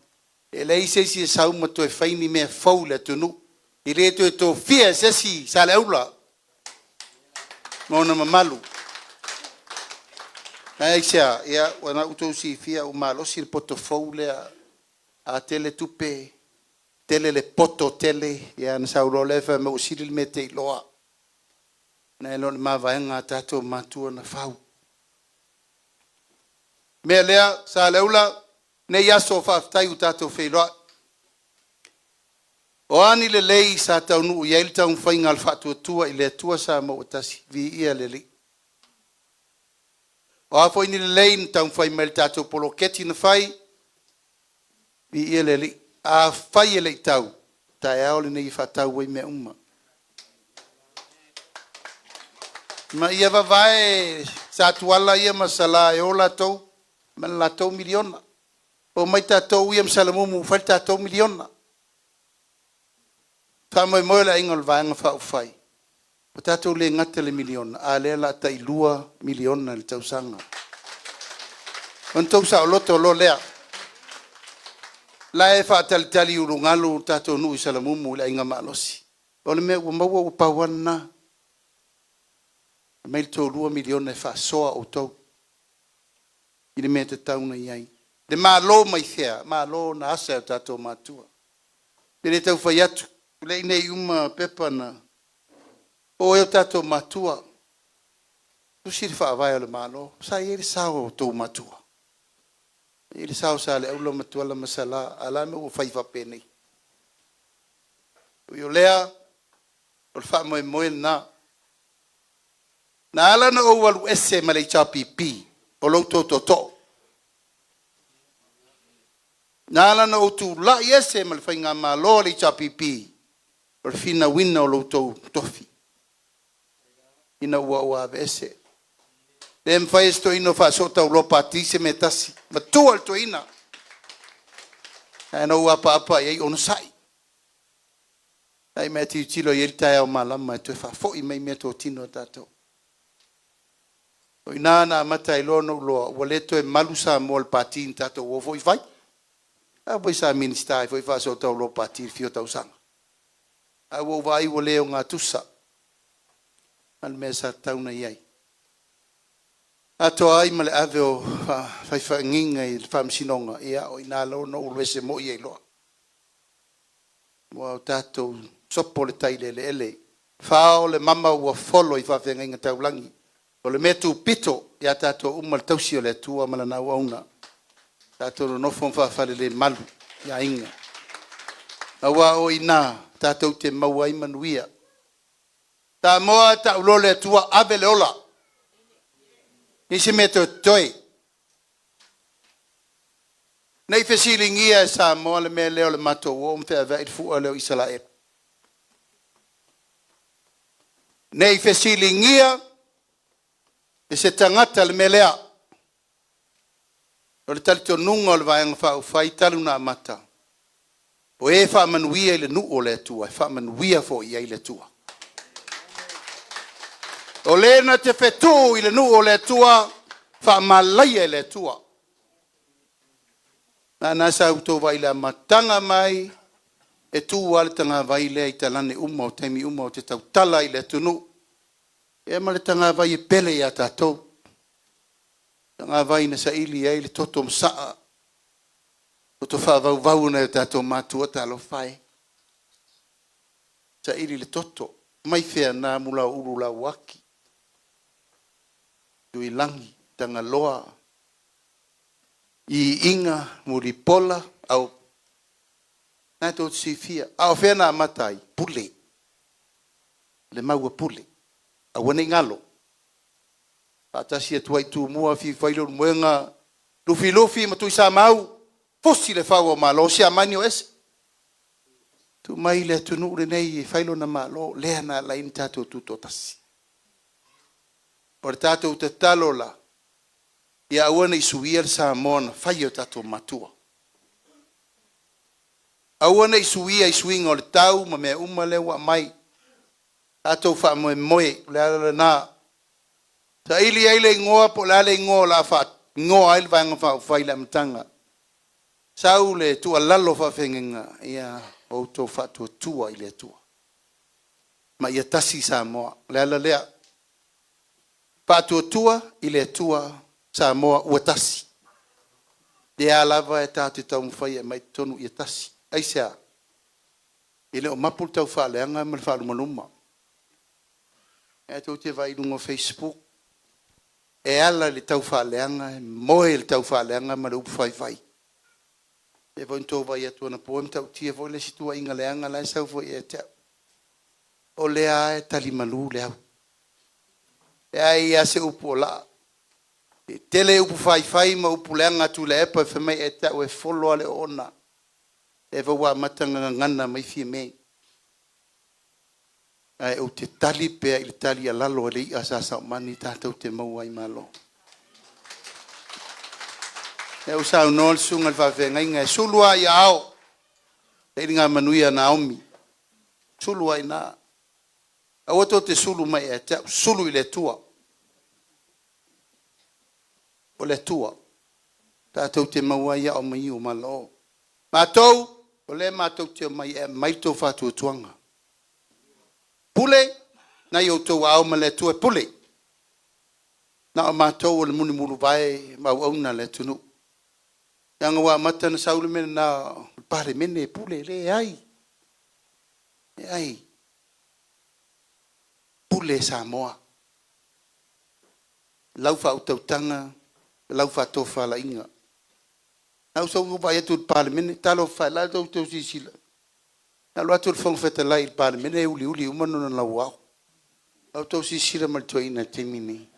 E leai se isi e sau ma toe fai ni mea fou i le atunuu. E le toe tofia e se isi Saleaula ma ona mamalu. Ae aisea? Ia, ua outou silafia ua malosi le poto fou lea, a tele tupe, tele le poto tele, ia ona sau loa lea fai mai ua sili le mea e te iloa nai lo le mavaega a tatou matua na fau. O le mea lea Saleaula, lenei aso faafetai ua tatou feiloai. O a ni lelei sa taunuu i ai le taumafaiga a le Faatuatua i le Atua Samoa ua Tasi, viia le Alii. O a foi ni lelei na taumafai mai i le tatou poloketi na fai, viia le Alii. Afai e le i tau, o le taeao lenei e faatau ai mea uma. Ma ia vavae Satuala ia ma Sala e o latou ma le latou miliona. Omai tatou ia ma Salamumu e fai le tatou miliona. Faamoemoe le aiga o le Vaega Faaupufai, ua tatou le gata i le miliona, a o lea o le a tai $2 miliona i le tausaga. Ona outou saoloto loa lea. O la e faatalitali i ulugalu le tatou nuu i Salamumu i le Aiga Malosi. O le mea ua maua ua pau lava lena. Aumai le tou $2 miliona e faasoa outou i le mea e tatau ona i ai. Le Malo mai fea? Malo na asa e o tatou matua. E le tau fai atu, o lea e i inei uma pepa na o ai o tatou matua tusi le faavae o le Malo. Sa i ai le sao o outou matua, e i ai le sao o Saleaula ma Tuala ma Sala, a o le a le mea ua fai faapenei? Ui o lea, o le faamoemoe lena. Na ala ona ou alu ese ma le HRPP, o lo outou tootoo. Na ala ona ou tulai ese ma le Faigamalo a le HRPP, o le finauina o lo outou tofi, ina ua ou aveese. E le mafai e se toeaina o Faasootauloa Pati se mea e tasi, matua le toeaina. Ae na ou apaapa i ai, onosai, se i e tilotilo e i ai le taeao malama e toe faafoi mai meatotino a tatou. O i ina na amata ai loa ona ou iloa ua le toe malu Samoa i le pati na tatou o foi fai. O au foi sa Minisita ai foi Faasootauloa Pati i le fia o tausaga. Ae ua ou vaai ua le ogatusa ma le mea sa tatau ona i ai. Atoa ai ma le ave o faifaiga i le faamasinoga, ia o i ina loa na ou alu ese moi ai loa. Ua o tatou sopo le tai i le eleele, fao le mama ua folo i faafeagaiga taulagi. O le mea tupito ia tatou uma le tausi o le Atua ma lana auauna. Tatou nonofo ma faafalelemalu i aiga, aua o i ina tatou te maua ai manuia. Samoa e tau loa le Atua, ave le ola, leai se mea o totoe. Ne i fesiligia e Samoa le mea lea o le matou o ma feaveai le fua lea o Isaraelu. Ne i fesiligia e se tagata le mea lea. O le talitonuga o le Vaega Faaupufai talu ona amata, o e faamanuia i le nuu o le Atua, e faamanuia foi i ai le Atua. O le na te fetuu i le nuu o le Atua, faamalaia e le Atua. O lena sa outou vaai i le amataga mai, e tu lava le tagavai lea i talaane uma o taimi uma ou te tautala ai i le atunuu, ia ma le tagavai e pele ia tatou, tagavai na saili ai le toto masaa, toto faavauvau o nai o tatou matua, talofa e, saili le toto. Mai fea na mulaulu lauaki, Tuilagi, Tagaloa, Iiga, Mulipola, au. Na tou te silafia. A o fea na amata ai? Pule. Le mau a Pule. Aua ne i galo. Faatasi atu ai Tumua, afio ai Leulumoega, Lufilufi ma Tuisamau, fusi le fau o Malo, Siamani o ese. Tuu mai le atunuu lenei e fai lona Malo, lea na ala ai ona tatou tutoatasi. O le tatou tatalo la, ia aua ne i suia le Samoa na fai e o tatou matua. Aua ne i suia i suiga o le tau ma mea uma lea ua aumai. Tatou faamoemoe, o le ala lena. Saili ai le igoa po o le a le igoa o le a faaigoa ai le Vaega Faaupufai i le amataga. Sau le tuualalo faafeagaiga, ia outou faatuatua i le Atua ma ia tasi Samoa. O le ala lea. Faatuatua i le Atua Samoa ua tasi. O lea lava e tatou te taumafai e aumai i totonu ia tasi. Aisea? E le o mapu le taufaaleaga ma le faalumaluma. Ae tou te vaai i luga o facebook, e ala i le taufaaleaga, e moe i le taufaaleaga ma le upu faifai. E pei foi ona outou vaai atu anapo e matautia foi le isi tuuaiga leaga la e sau foi ia te au. O lea lava e talimalu le au. E leai lava se upu o laa. E tele upu faifai ma upu leaga a Tuilaepa fai mai ia te au e folo lava le oona. O lea foi ua amata ona gagana mai Fiame. Ae ou te tali pea i le tali a lalo a le i'a a Sa Saumani tatou te maua ai malo. O lea ua saunoa le susuga i le faafeagaiga, e sulu lava i aao sailigamanu a Naomi, sulu lava i ina. Aua tou te sulu mai ia te au, sulu i le Atua. O le Atua tatou te maua ai ao ma iu o malo. Matou, o lea matou te omai e aumai le tou faatuatuaga. Pule na i outou aao ma le Atua e pule. Na o matou o le mulimuluvae ma auauna a le atunuu. Leaga ua amata ona sau le mea lena o le Palemene e pule. Leai, leai. Pule Samoa. Lau faautautaga, lau faatofalaiga. A o sau vaai atu i le Palemene, talofa e, o le a tou silasila? Na alu atu le Fofoga Fetalai i le Palemene e uliuli uma lona lauao. La outou silasila ma le toeaina i le taimi lenei.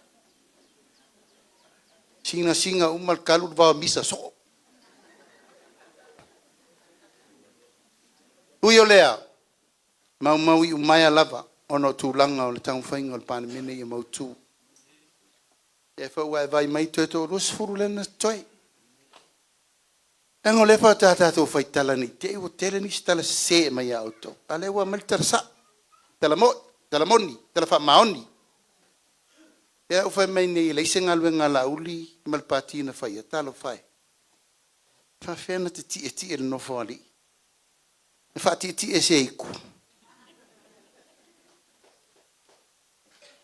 Sinasiga uma le kalu le vao misa soo. Ui o lea, maumau iumaea lava ona o tulaga o le taumafaiga o le Palemene ia mautu. Lea foi ua e vaai mai toe toa-20 lea na totoe. Leaga o lea faatoa tatou faitala ne i te i ua tele nisi tala sese e aumai ia outou, a o lea ua aumai le tala sao, tala moi, tala moni, tala faamaoni. Lea ua fai mai nei e leai se galuega a Laauli ma le Pati na faia, talofa e. E faapefea ona te tietie i le Nofoalii? E faatietie i se aitu?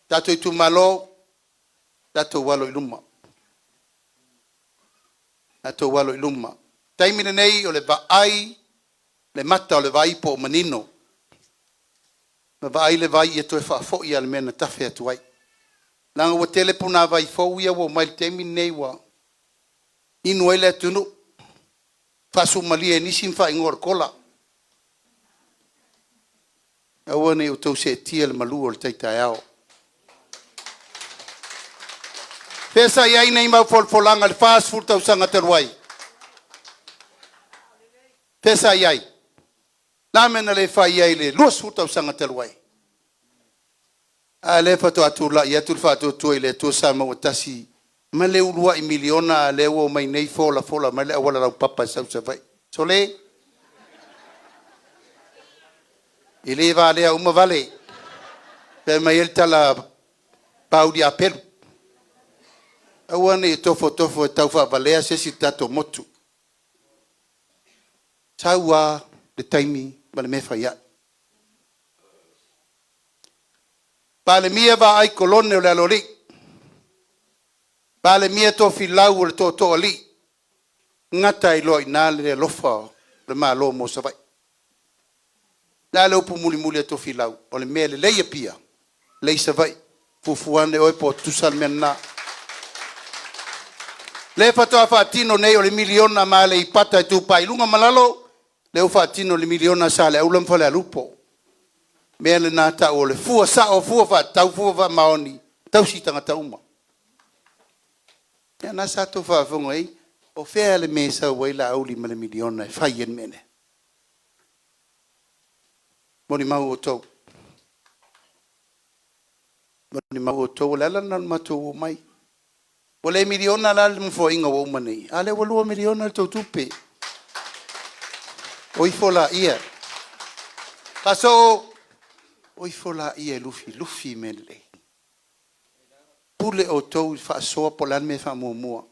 Tatou itumalo, tatou alo i luma, tatou alo i luma. O le taimi lenei o le vaai, le mata o le vai po o manino, na vaai le vai ia toe faafoi lava i le mea na tafe atu ai. Leaga ua tele punavai fou ia ua omai i le taimi lenei ua inu ai le atunuu, faasuamalie e nisi ma faaigoa o le cola. Aua ne i outou seetia i le malu o le tai taeao. Fea sa i ai nei mau folafolaga i le 40 tausaga talu ai? Fea sa i ai? O le a le mea na le fai ai i le 20 tausaga talu ai? A lea faatoa tulai atu le Faatuatua i le Atua Samoa ua Tasi ma le uluai miliona, a o lea ua omai nei folafola mai le auala laupapa e sau i Savaii. Sole, e le valea uma vale, fai mai ai le tala a Pau Apelu. Aua ne i tofotofo e taufaavalea se isi i le tatou motu. Sau lava le taimi ma le mea e fai ai. Palemia Vaai Kolone o le Aloalii, Palemia Tofilau o le Tootooalii, gata ai loa i ina le alofa o le Malo mo Savaii. O le a le upu mulimuli a Tofilau? O le mea lelei i Apia, lelei i Savaii. Fuafua ane oe po o tutusa le mea lena. Lea faatoa faatino nei o le miliona ma Aleipata Itupa i Luga ma Lalo, lea ua faatino le miliona a Saleaula ma Falealupo. O le mea lena e tau o le fua sao, fua faatatau, fua faamaoni, tausi tagata uma. Ia lena sa outou faafofoga i ai, o fea le mea e sau ai Laauli ma le miliona e fai ai le mea lea? Molimau outou, molimau outou, o le ala lena o le matou omai. Ua le miliona la le Nofoaiga ua uma nei, a o lea ua $2 miliona le tou tupe. O ifo laia, Faaso'o, o ifo laia e lufilufi mea lelei. Pule outou i le faasoa po o le a le mea e faamuamua.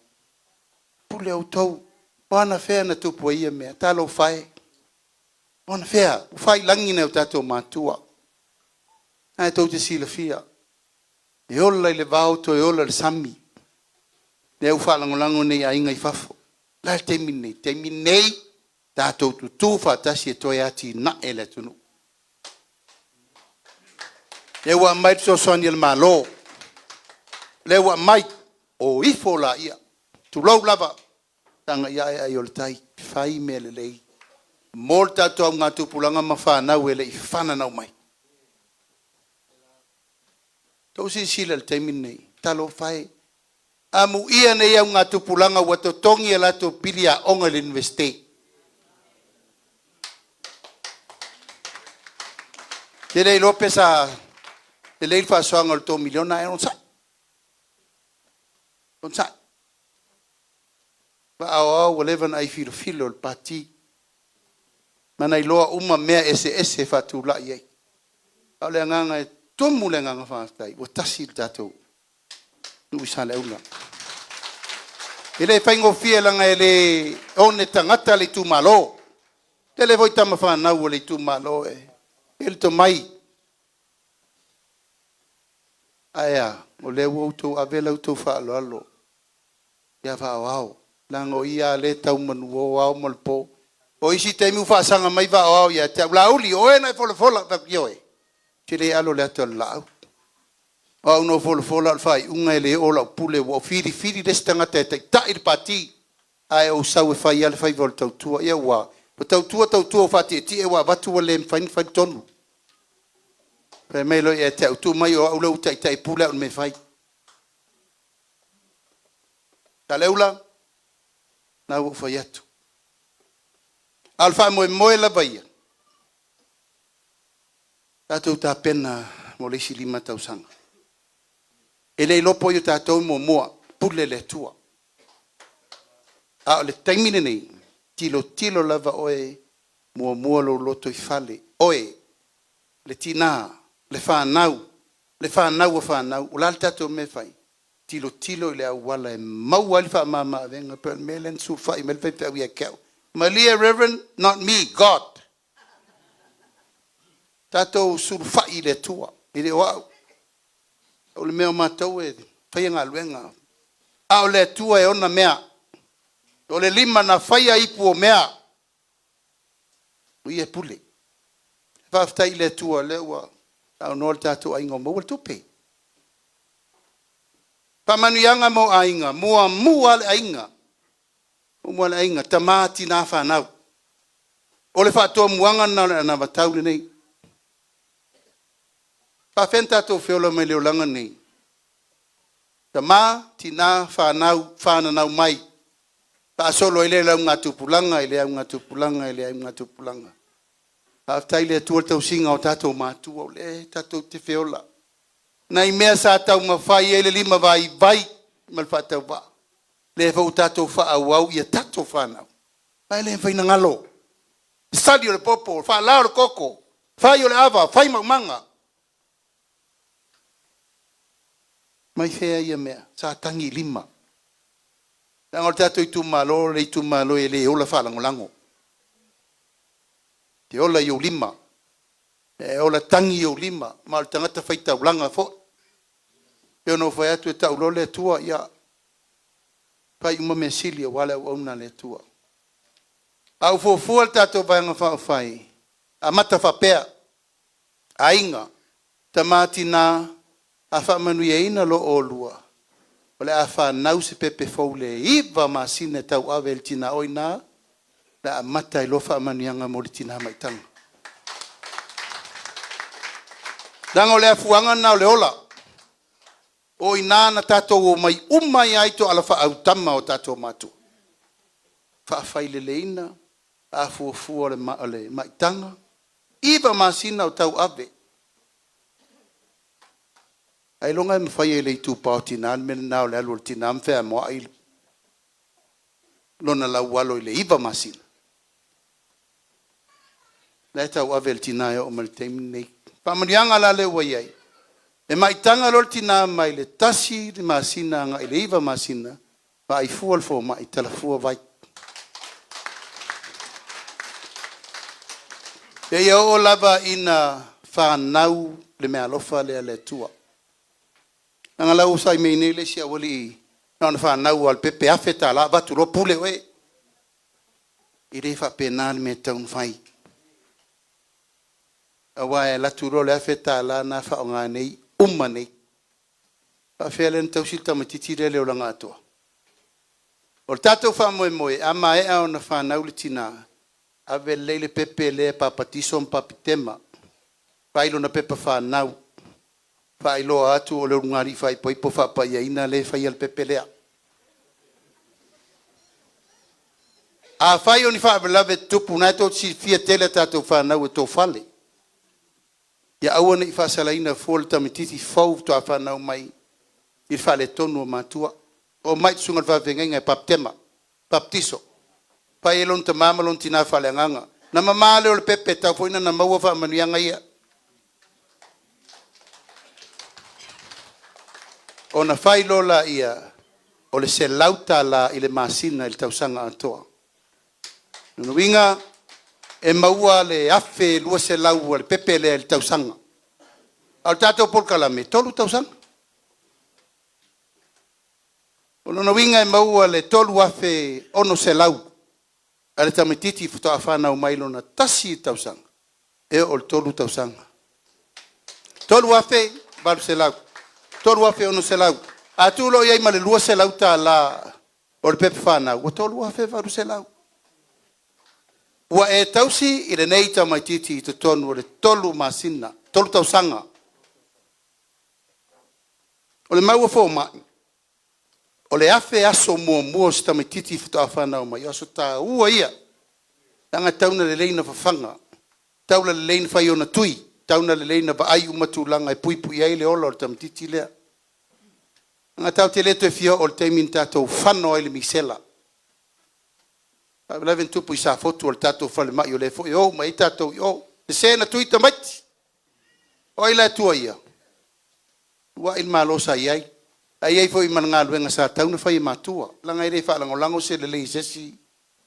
Pule outou. O anafea na tupu ai ia mea? Talofa e! O anafea? Ua faiilagi nai o tatou matua. Lena tou te silafia, e ola i le vao toe ola i le sami. Lea ua faalagolago nei i aiga i fafo. O le a le taimi lenei? O le taimi lenei, tatou tutu faatasi e toe atinae le atunuu. Lea ua aumai le fesoasoani a le Malo, lea ua aumai, o ifo laia, tulou lava, sagai ane ai o le tai, fai mea lelei mo le tatou augatupulaga ma fanau e le i fananau mai. Outou silasila i le taimi lenei, talofa e, amuia nei augatupulaga ua totogi a latou pili aoga i le Iunivesite. Ou te le iloa pe sa lelei le faasoaina o le tou miliona ae onosai, onosai. Vaa o Ao ua leva ona ai filofilo i le Pati ma na iloa uma mea eseese e faatulai ai. A o le agaga e tumu le agaga faafetai ua tasi le tatou nuu i Saleaula. E le faigofie leaga e le one tagata le itumalo. Tele foi tama fanau a le itumalo e i ai le tomai. Ae a? O lea ua outou ave la outou faaaloalo ia Vaa o Ao, leaga o ia lava lea e tau manuo ao ma le po. O isi taimi ua faasaga mai Vaa o Ao ia te au, Laauli, o oe na e folafola. Ou fai atu, ioe, ou te le alo i le ata o le laau. O au na ou folafola o le faaiuga e le oo lau pule, ua ou filifili le isi tagata e taitai le Pati, ae ou sau e fai lava le faiva o le tautua. Ia ua Ua tautua tautua ua faatietie ua avatu ua le mafai ona fai le tonu. Fai mai loa ia te au, tuu mai o au lea ua taitai pule au i le mea e fai. Saleaula, na ua ou fai atu. A o le faamoemoe lava ia, tatou tapena mo le isi 5 tausaga. E le iloa po o ai o tatou e muamua, pule le Atua. A o le taimi lenei, tilotilo lava oe, muamua lou lotoifale, oe le tina, le fanau, le fanau a fanau. O le a le tatou mea e fai? Tilotilo i le auala e maua ai le faamama avega pei o le mea lea na sulufai mai ai le faifeau ia te au. Malie Reverend, not me, God. Tatou sulufai i le Atua, e le o au. O le mea o matou e faia galuega, a o le Atua e ona mea. O le lima na faia ipu o mea, o ia e pule. Faafetai i le Atua o lea ua saunoa le tatou aiga ua maua le tupe. Faamanuiaga mo aiga, muamua lava le aiga, muamua lava le aiga, tama, tina, fanau. O le faatomuaga lena o le anavatau lenei. E faapefea ona tatou feola mai le olaga lenei? Tama, tina, fanau, fananau mai, faasolo ai lea i le augatupulaga i le augatupulaga i le augatupulaga. Faafetai i le Atua le tausiga o tatou matua, o lea tatou te feola. Nai mea sa taumafai ai le limavaivai ma le faatauvaa, lea foi ua tatou faaauau i a tatou fanau, ma e le mafai ona galo. Sali o le popo, faalao o le koko, fai o le ava, fai maumaga. Mai fea ia mea? Sa tagi i lima. Leaga o le tatou itumalo o le itumalo e le ola faalagolago, e te ola i ou lima, e ola tagi i ou lima, ma o le tagata faitaulaga foi. E pei ona ou fai atu e tau loa le Atua, ia fai uma mea sili aua le auauna a le Atua. A ua fuafua le tatou Vaega Faaupufai, amata faapea, aiga, tama, tina, a faamanuiaina loa oulua, o le a fanau se pepe fou i le 9 masina e tauave ai e le tina, o i ina o le a amata ai loa faamanuiaga mo le tina maitaga. Leaga o le afuaga lena o le ola. O i ina na tatou omai uma ai lava i tooala faaautama o tatou matua, faafaileleina, afuafua o le maitaga, 9 masina o tauave. Ailoga e mafai e le itupa o tina le mea lena o le alu o le tina ma feamoai lona laualo i le 9 masina? La e tauave e le tina e oo mai i le taimi lenei. O faamanuiaga la lea ua i ai, e maitaga loa le tina mai le 1 le masina agai i le 9 masina, vaai fua le fomai, tala fua vai. Seia oo lava ina fanau le meaalofa lea a le Atua. Leaga o la ua onosai mai nei le isi aualii na ona fanau lava o le pepe $1,000 avatu loa pule oe. E le faapena le mea e tatau ona fai. Aua e alu atu loa le $1,000 lena faaaoga nei, uma nei. E faapefea la ona tausi le tamaitiiti lea i le olaga atoa? O le tatou faamoemoe, a maea ona fanau le tina, ave lelei le pepe lea e papatiso ma papitema, fai lona pepa fanau, faailoa atu o le ulugalii faaipoipo faapaiaina lea e faia le pepe lea. Afai o ni faalavelave e tutupu, o lena tou te silafia e tele a tatou fanau e tofale, ia aua ne i faasalaina fua le tamaitiiti fou faatoa fanau mai i le faaletonu o matua. Omai i le susuga i le faafeagaiga e papitema, papatiso, fai ai lona tama ma lona tina faaleagaga. Ona mama lea o le pepe, e tatau foi ona ia maua faamanuiaga ia. Ona fai loa lea o le $100 i le masina i le tausaga atoa. Lona uiga e maua le $1,200 a le pepe lea i le tausaga. A o le tatou polokalame, e 3 tausaga. O lona uiga e maua le $3,600 a le tamaitiiti faatoa fanau mai lona tasi tausaga e oo i le 3 tausaga. $3,800, $3,600. A tuu loa i ai ma le $200 o le pepa fanau, ua $3,800. Ua e tausi i lenei tamaitiiti i totonu o le 3 masina, 3 tausaga. O le mau a fomai, o le 1,000 aso muamua o si tamaitiiti faatoa fanau mai, o aso taua ia, leaga e tatau ona lelei ona fafaga, tatau ona lelei ona fai ona tui, tatau ona lelei ona vaai uma tulaga e puipui ai le ola o le tamaitiiti lea. Leaga tatou te le toe fia oo i le taimi na tatou fano ai i le misela. O le faalavelave na tupu i Safotu o le tatou falemai o lea foi e o uma i ai tatou i o, sese ona tui tamaiti. O ai la e tuuaia? Tuuai le Malo sa i ai, ae i ai foi ma le galuega sa tatau ona fai e matua, leaga e le faalagolago se lelei i se isi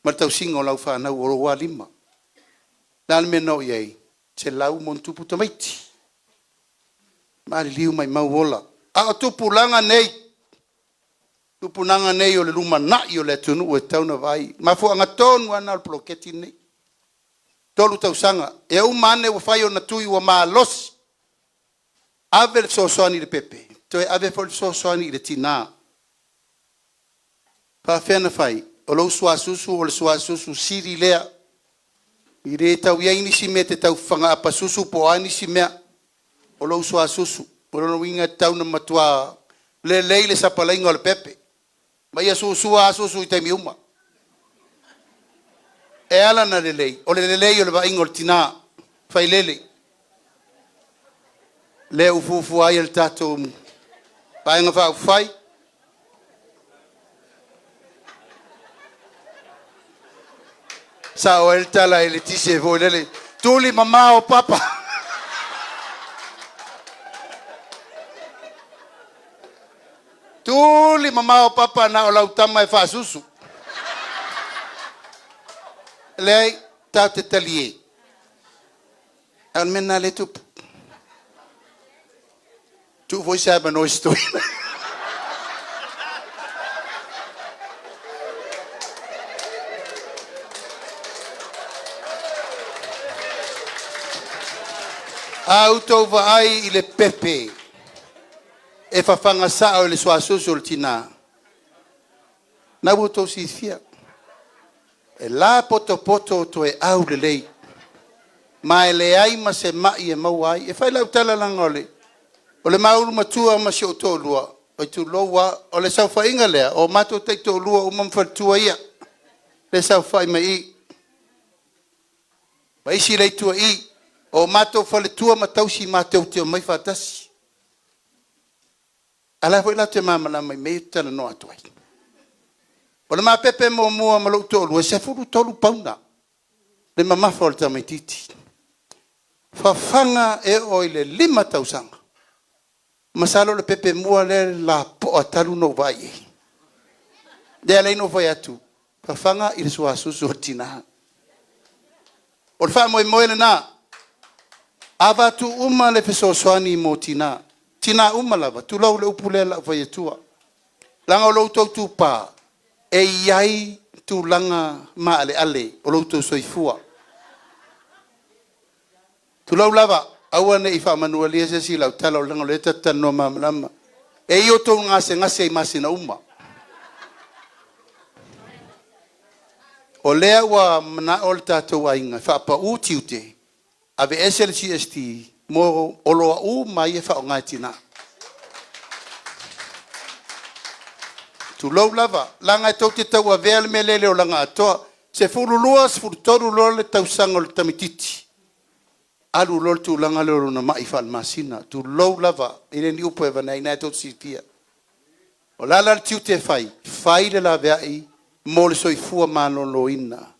ma le tausiga o lau fanau o ou lava lima. O le a le mea na oo i ai? 100+ tamaiti, maliliu maumau ola. A o tupulaga nei, o tupulaga nei o le lumanai o le atunuu e tatau ona vaai. O le mafuaaga tonu lava lena o le poloketi lenei. 3 tausaga, e uma ane ua fai ona tui ua malosi, ave le fesoasoani i le pepe, toe ave foi le fesoasoani i le tina. E faapefea ona fai? O lou suasusu o le suasusu sili lea, e le tau i ai nisi mea e te tau fafaga apasusu po o a nisi mea, o lou suasusu. O lona uiga e tatau ona matua lelei le sapalaiga o le pepe, ma ia susua lava susu i taimi uma. E ala ona lelei, o le lelei o le vaaiga o le tina failele. Lea ua fuafua ai e le tatou Vaega Faaupufai, sao ai le tala i le tice foi lele, tulimamao papa. Tulimamao papa na o lau tama e faasusu. Leai, tatou te talie, a o le mea lena lea e tupu. Tuu foi se avanoa i si toeaina. A outou vaai i le pepe e fafaga sao i le suasusu o le tina, lena ua outou silafia, e lapotopoto toe aulelei, ma e leai ma se mai e maua ai. E fai lau tala leaga o le ma ulu matua ma si ou toalua, oi tulou lava, o le saofaiga lea, o matou taitoalua uma ma faletua ia, lea e saofai mai i i, ma isi lea e i tua i i. O matou faletua ma tausi matou te omai faatasi. A o la e foi latou te malamalama i mea ia ou te talanoa atu ai. O le ma pepe muamua ma lou toalua, e 13 pauna le mamafa o le tamaitiiti. Fafaga e oo i le 5 tausaga, masalo o le pepe mua lea lapoa talu ona ou vaai i ai. Lea e ala ai ona ou fai atu, fafaga i le suasusu o le tina. O le faamoemoe lena, avatu uma le fesoasoani mo tina, tina uma lava, tulou le upu lea o le a ou fai atua, leaga o lo outou tupa, e i ai tulaga maaleale o lo outou soifua. Tulou lava, aua ne i faamanualia se isi i lau tala, leaga o lea ta te talanoa malamalama. E i ai outou gasegase i masina uma. O lea ua manao le tatou aiga e faapau tiute, aveese le GST mo oloa uma ia e faaaoga e tina. Tulou lava, leaga e tou te tauavea le mea lea i le olaga atoa. 12, 13 loa le tausaga o le tamaitiiti, alu loa le tulaga lea o lona mai faalemasina, tulou lava, e le o ni upu e avane ai, o lena tou te silafia. O le a la le tiute e fai? Fai le laveai mo le soifua maloloina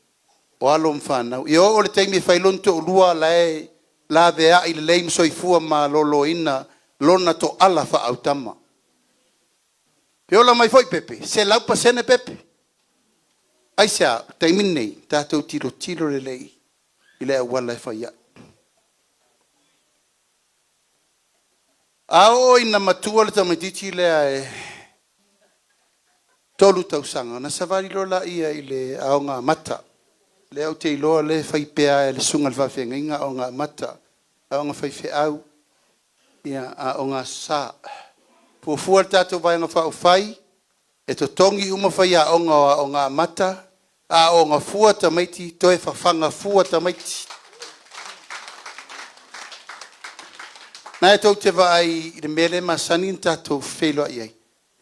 o alo ma fanau. Ia oo i le taimi e fai ai lona toalua o la e laveai lelei ma soifua maloloina lona toala faaautama. E ola mai foi pepe, 100% pepe. Aisea? O le taimi lenei, tatou tilotilo lelei i le auala e fai ai. A oo ina matua le tamaitiiti lea e 3 tausaga, ona savali loa lea i le Aoga Amata. Lea ou te iloa o lea e fai pea e le susuga i le faafeagaiga Aoga Amata, Aoga Faifeau, Aoga Aso Sa. Fuafua le tatou Vaega Faaupufai e totogi uma faiaoga o Aoga Amata A aooga fua tamaiti, toe fafaga fua tamaiti. O lena e tou te vaai i le mea lea e masani ona tatou feiloai ai,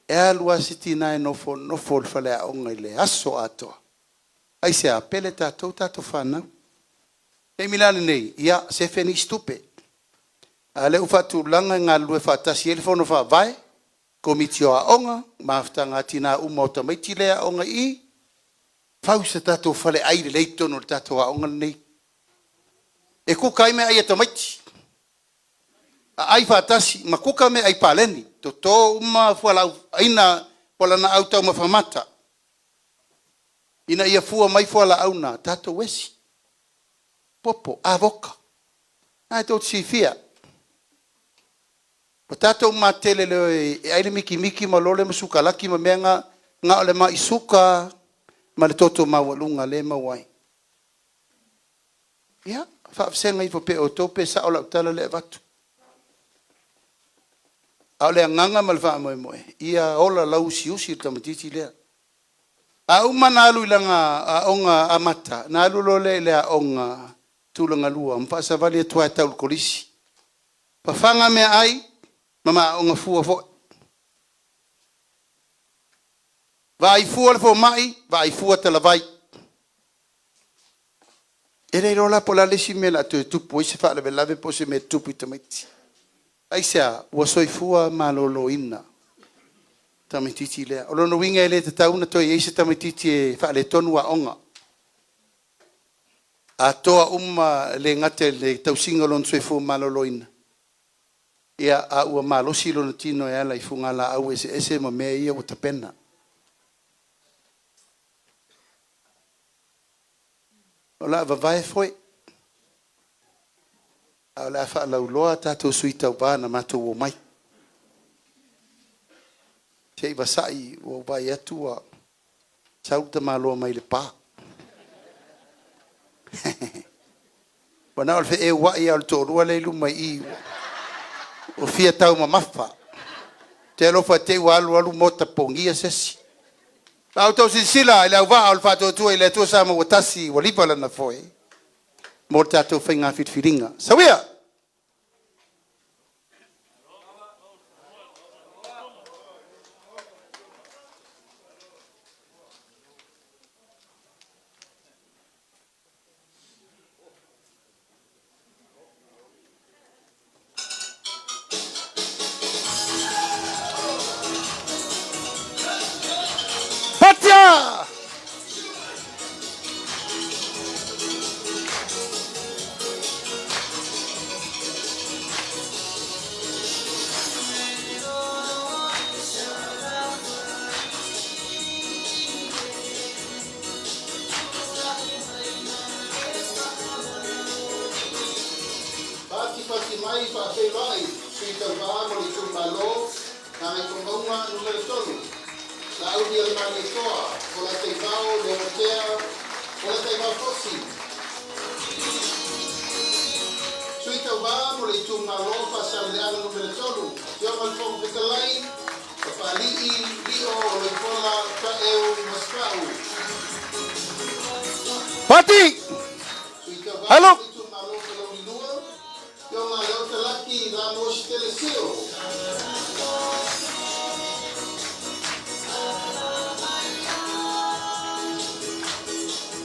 e alu lava si tina e nofonofo i le faleaoga i le aso atoa. Aisea? Pele tatou a tatou fanau. O le taimi la lenei, ia sefe nisi tupe, a o lea ua faatulaga e galulue faatasi ai le Fono Faavae, Komiti o Aoga, Mafutaga a Tina uma o tamaiti ia e aooga i i, fau se tatou faleai lelei i totonu o le tatou aoga lenei e kuka ai meaai a tamaiti, aai faatasi ma kuka meaai paleni, toto uma fualaau aina o laau taumafa mata ina ia fua mai fualaau na, tatou esi, popo, avoka. O lena tou te silafia, ua tatou matele e le o e ai le mikimiki ma lole ma sukalaki ma mea na, na o le mai suka lava ma le toto maualuga lea e maua ai. Ia, faavasega ifo pea e outou pe sao lau tala lea e avatu. A o le agaga ma le faamoemoe, ia ola lauusiusi le tamaitiiti lea. A uma ona alu i lana aoga amata, ona alu loa lea i le aoga tulagalua ma faasavali atu lava e tau i le kolisi. Fafaga meaai ma ma aooga fua foi. Vaai fua le fomai, vaai fua talavai. E le iloa la po o le a le isi mea o le a toe tupu ai se faalavelave po o se mea e tupu i tamaiti. Aisea? Ua soifua maloloina le tamaitiiti lea. O lona uiga e le tatau ona toe i ai se tamaitiiti e faaletonu aoga, atoa uma, e le gata i le tausiga o lona soifua maloloina, a ua malosi lona tino e ala i fugalaau eseese ma mea ia ua tapena. O le a vavae foe, ae o le a faalauiloa a tatou sui tauva na matou omai. Se i vasai ua ou vaai atu ua sau le tamaloa mai Lepa. Ua na o le feeuai lava o le toalua lea e i luma i i ua fia taumamafa. Ou te alofa te i ua alu alu mota pogia se isi. La outou silasila i le auvaa o le Faatuatua i le Atua Samoa ua Tasi ua liva lana foe mo le tatou faiga filifiliga. Sau ia! Patia! Patipati mai faafeiloai Sui Tauva mo le Itumalo Gagaifomauga Nu.3, Laaulialemalietoa Polataivao Liomatea Polataivao Fosi. Sui Tauva mo le Itumalo Faasaleleaga Nu.3, Afioga i le Fofoga Fetalai, Papalii Lio Oloifola Taeu Masefau. Pati! Sui Tauva Hello! mo le Itumalo Palauli 2, Afioga Leota Laki Ramos Telesio.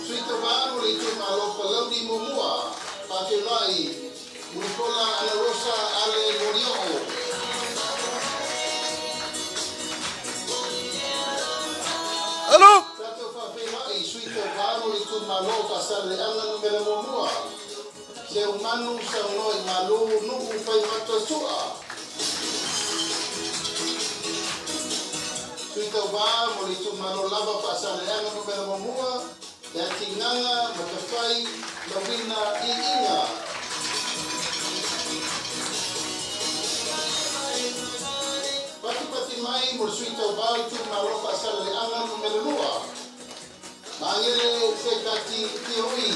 Sui Tauva mo le Itumalo Palauli 1, Faafeiloai Mulipola Anarosa Ale Molioo. Hello! Tatou faafeiloai Sui Tauva mo le Itumalo Faasaleleaga Nu.1, Seumanu Saunoa i Malu Nuu Faimatuasua. Sui Tauva mo le Itumalo lava Faasaleleaga Nu.1, Leatigaga Matafai Lauina Iiga. Patipati mai mo le Sui Tauva o Itumalo Faasaleleaga Nu.2, Magele Sekati Tioi.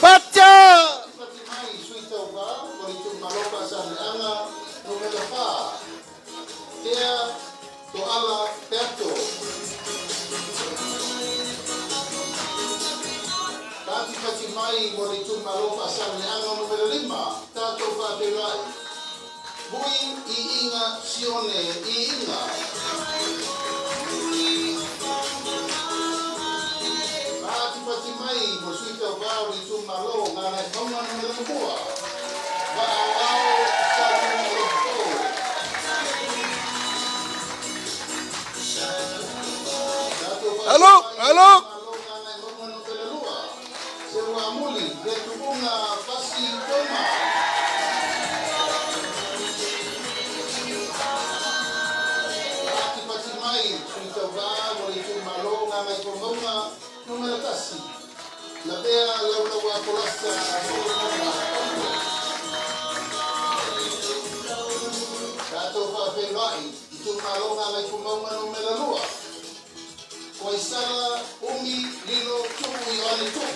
Patia! Patipati mai Sui Tauva mo le Itumalo Faasaleleaga Nu.4, Tea Toala Peato. mo le itumalo Faasaleleaga Nu.5, tatou faafeiloai. Vui Iiga Sione Iiga. Patipati mai mo le sui tauvā o le itumalo Gagaifomauga Nu.1, Vaaoao Salu Alofopo. Tatou Alo, faafeiloai le alo. itumalo Gagaemauga Nu.2, Seuamuli Letuuga Pasi Toma. Patipati mai sui tauvā mo le itumalo Gagaifomauga Nu.1, Lavea Laulaua Polasa Solomona Paulo. Tatou faafeiloai itumalo Gagaifomauga Nu.2, Koaisala Umi Lilo Tuu Ioane Tuu.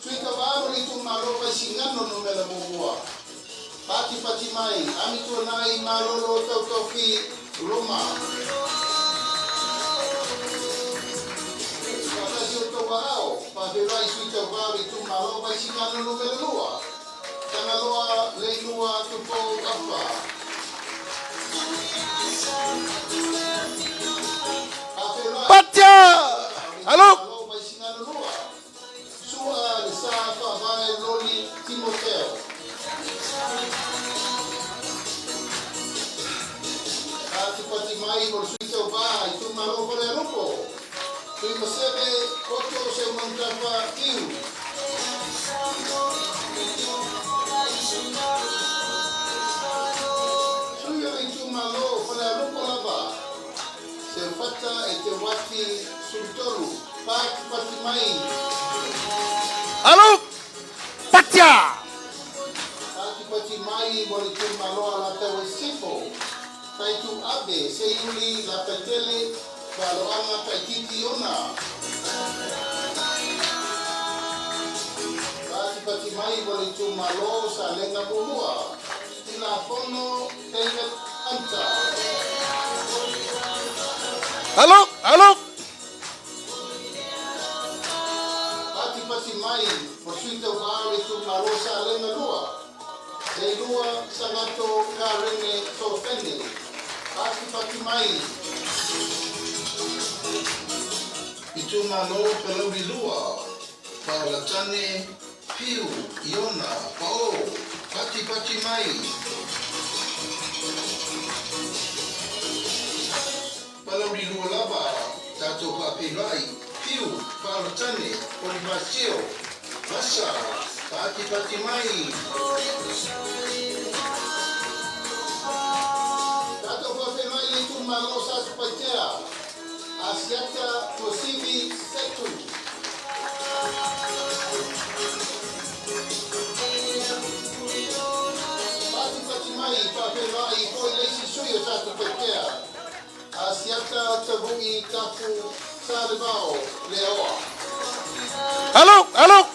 Sui tauvā mo le itumalo Vaisigano Nu.1, Patipati mai Amituanai Malolo Tautofi Roma. Faatasi o outou aao, faafeiloai sui tauvā o le itumalo Vaisigano Nu.2, Tagaloa Leilua Tupou Afa. Faafeiloai Patia! Alo! Malo Vaisigano 2, Sua le Sa Faavae Loli Timoteo. Patipati mai mo le sui tauvā itumalo Falealupo, Tuimaseve Poto Seumanutafa Fiu. Sui o le itumalo Falealupo lava, Seufata Eteuati Sulutolu. Patipati mai. Alo! Patia! Patipati mai mo le itumalo Alataua Sisifo, Taitu Ave Seiuli Lapaitele Faloaga Taititi Ona. Patipati mai mo le itumalo Salega 1, Tilafono David Hunter. Alo! Alo! Patipati mai mo sui tauvā o le itumalo Salega 2, Leilua Sagato Karene Sofene. Patipati mai. Itumalo Palauli 2, Paolatane Piu Iona Pao. Patipati mai. Palauli 2 lava, tatou faafeiloai Piu Paolatane Ponifasio Vasa. Patipati mai. Tatou faafeiloai le itumalo Satupaitea, Asiata Tuasivi Setu. Patipati mai, faafeiloai foi le isi sui o Satupaitea, Asiata Tavu'i Tafu Salevao Leoa. Alo! Alo!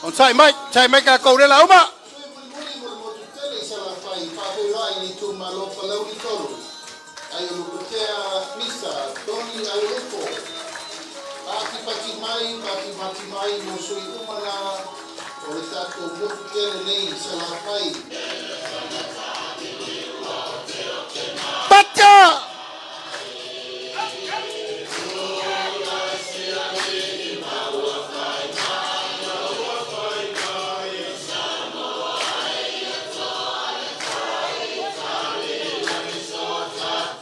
On sai mai, sai mai ka kou le la uma. Sui mulimuli mo le motu tele i Salafai, faafeiloai le itumalo Palauli 3, Aiolupotea Misa Tony Aiolupo. Patipati mai, patipati mai mo sui uma na o le tatou motu tele nei i Salafai. Patia!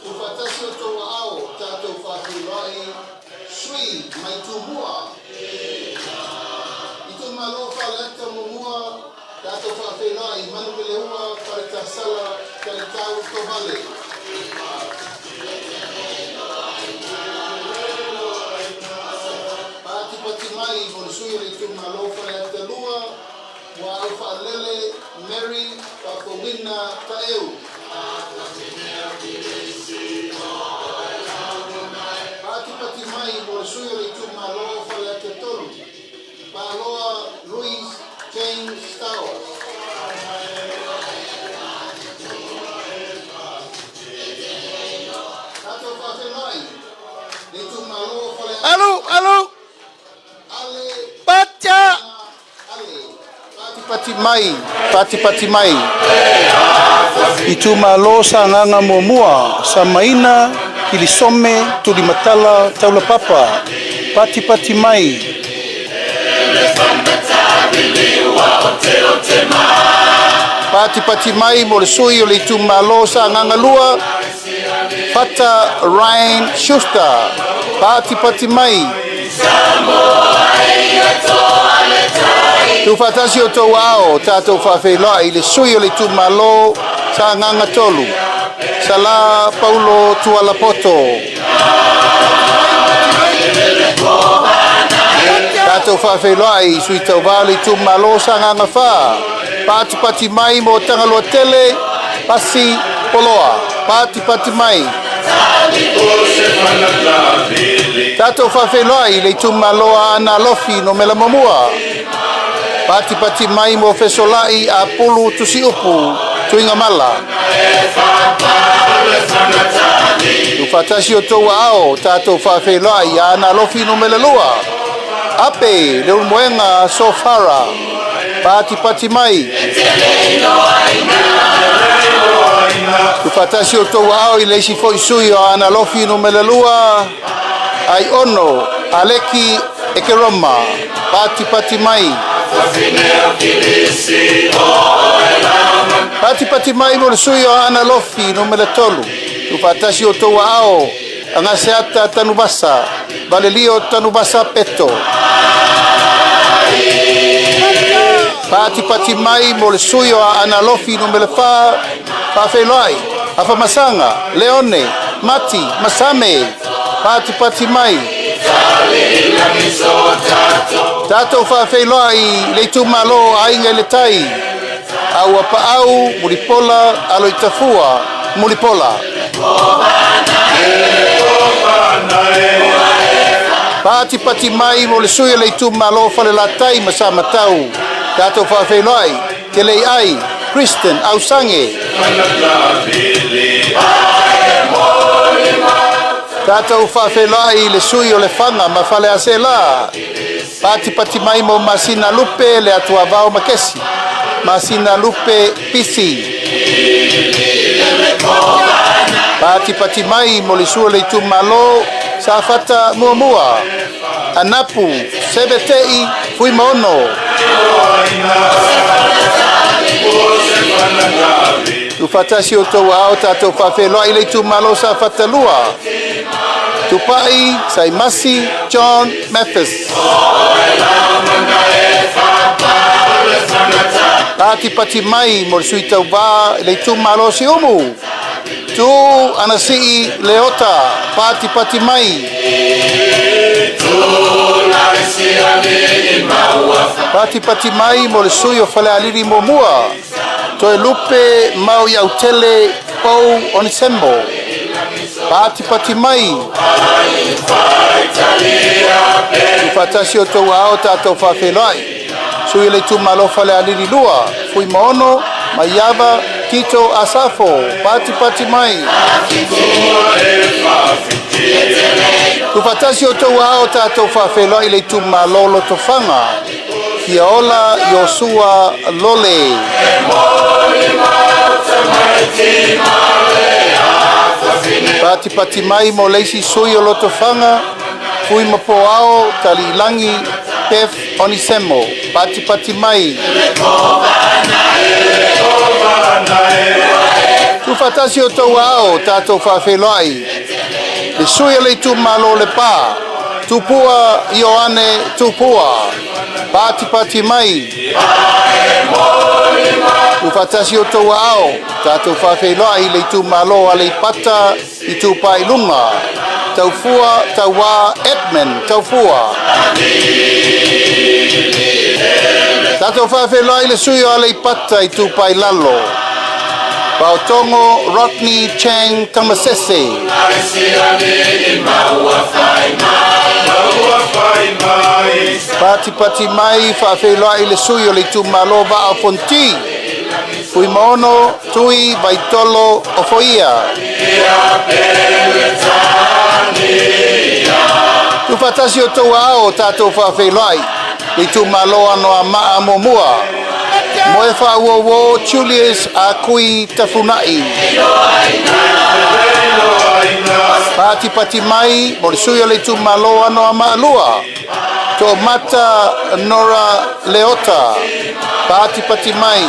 Ufatasi o tou aao, tatou faafeiloai sui mai Tumua. Itumalo Faleata 1, tatou faafeiloai Manumeleua Faletasala Talitau Tovale. Patipati mai mo le sui o le itumalo Faleata 2, Muaau Faalele Mary Faafouina Taeu. Patipati mai mo le sui o le itumalo Faleata 3, Paloa Louis James Stowers. Tatou faafeiloai le itumalo Faleata Alo! Pati mai, pati mai. Itumalo Sagaga Muamua, Samaina, Kilisome, Tulimatala, Taulapapa, pati mai. Pati mai mo le sui o le itumalo Sagaga 2, Fata Ryan Schuster, pati mai. Tuufaatasi o outou aao, tatou faafeiloai i le sui o le itumalo Sagaga 3, Sala Paulo Tualapoto. Tatou faafeiloai i sui tauvā o le itumalo Sagaga 4, patipati mai mo Tagaloa Tele, Pasi Poloa, patipati mai. Tatou faafeiloai i le itumalo Aana Alofi numera 1, patipati mai mo Fesolai Apulu Tusiupu Tuigamala. Tuufaatasi o outou aao, tatou faafeiloai Aana Alofi numera 2, Ape Leulumoega Sofara, patipati mai. Tuufaatasi o outou aao i le isi foi sui o Aana Alofi numera 2, Aiono Aleki Ekeroma, patipati mai. Patipati mai mo le sui o Aana Alofi numera 3, tuufaatasi o outou aao Agaseata Tanuvasa, Valelio Tanuvasa Peto. Patipati mai mo le sui o Aana Alofi numera 4, faafeiloai Afamasaga Leone Mati Masame, patipati mai. Tatou faafeiloai le itumalo Aiga i le Tai, Auapaau Mulipola Aloitafua Mulipola. Patipati mai mo le sui o le itumalo Falelatai ma Samatau, tatou faafeiloai Telei Ai Kristen Ausange. Tatou faafeiloai le sui o Lefaga ma Faleaseela, patipati mai mo Masina Lupe le Atuavao Makesi, Masina Lupe Pisi. Patipati mai mo le sui o le itumalo Safata Muamua, Anapu Sebetei Fuimaono. Tuufaatasi o outou aao, tatou faafeiloai le itumalo Safata 2, Tupai Saimasi John Mathis. Patipati mai mo le sui tauvā i le itumalo Siumu, Tu Anasii Leota, patipati mai. Patipati mai mo le sui o Falealili Muamua, Toe Lupe Mau Iautele Pau Onisembo, patipati mai. Tuufaatasi o outou aao, tatou faafeiloai sui o le itumalo Falealili 2, Fuimaono Maiava Tito Asafo, patipati mai. Tuufaatasi o outou aao, tatou faafeiloai le itumalo Lotofaga, Fiaola Iosua Lole. Patipati mai mo le isi sui o Lotofaga, Fuimapoao Taliilagi Pef Onisemo, patipati mai. Tuufaatasi o outou aao, tatou faafeiloai le sui o le itumalo Lepa, Tupua Ioane Tupua, patipati mai. Tuufaatasi o outou aao, tatou faafeiloai le itumalo Aleipata Itupa i Luga, Taufua Tauā Edmund Taufua. Tatou faafeiloai le sui o Aleipata Itupa i Lalo, Paotogo Rodney Chang Tamasese. Patipati mai faafeiloai le sui o le itumalo Vaa o Fonoti, Fuimaono Tui Vaitolo Ofoia. Tuufaatasi o outou aao, tatou faafeiloai le itumalo Anoamaa Muamua, Moe Faauouo Julius Akui Tafunai. Patipati mai mo le sui o le itumalo Anoamaa 2, Toomata Nora Leota. Patipati mai.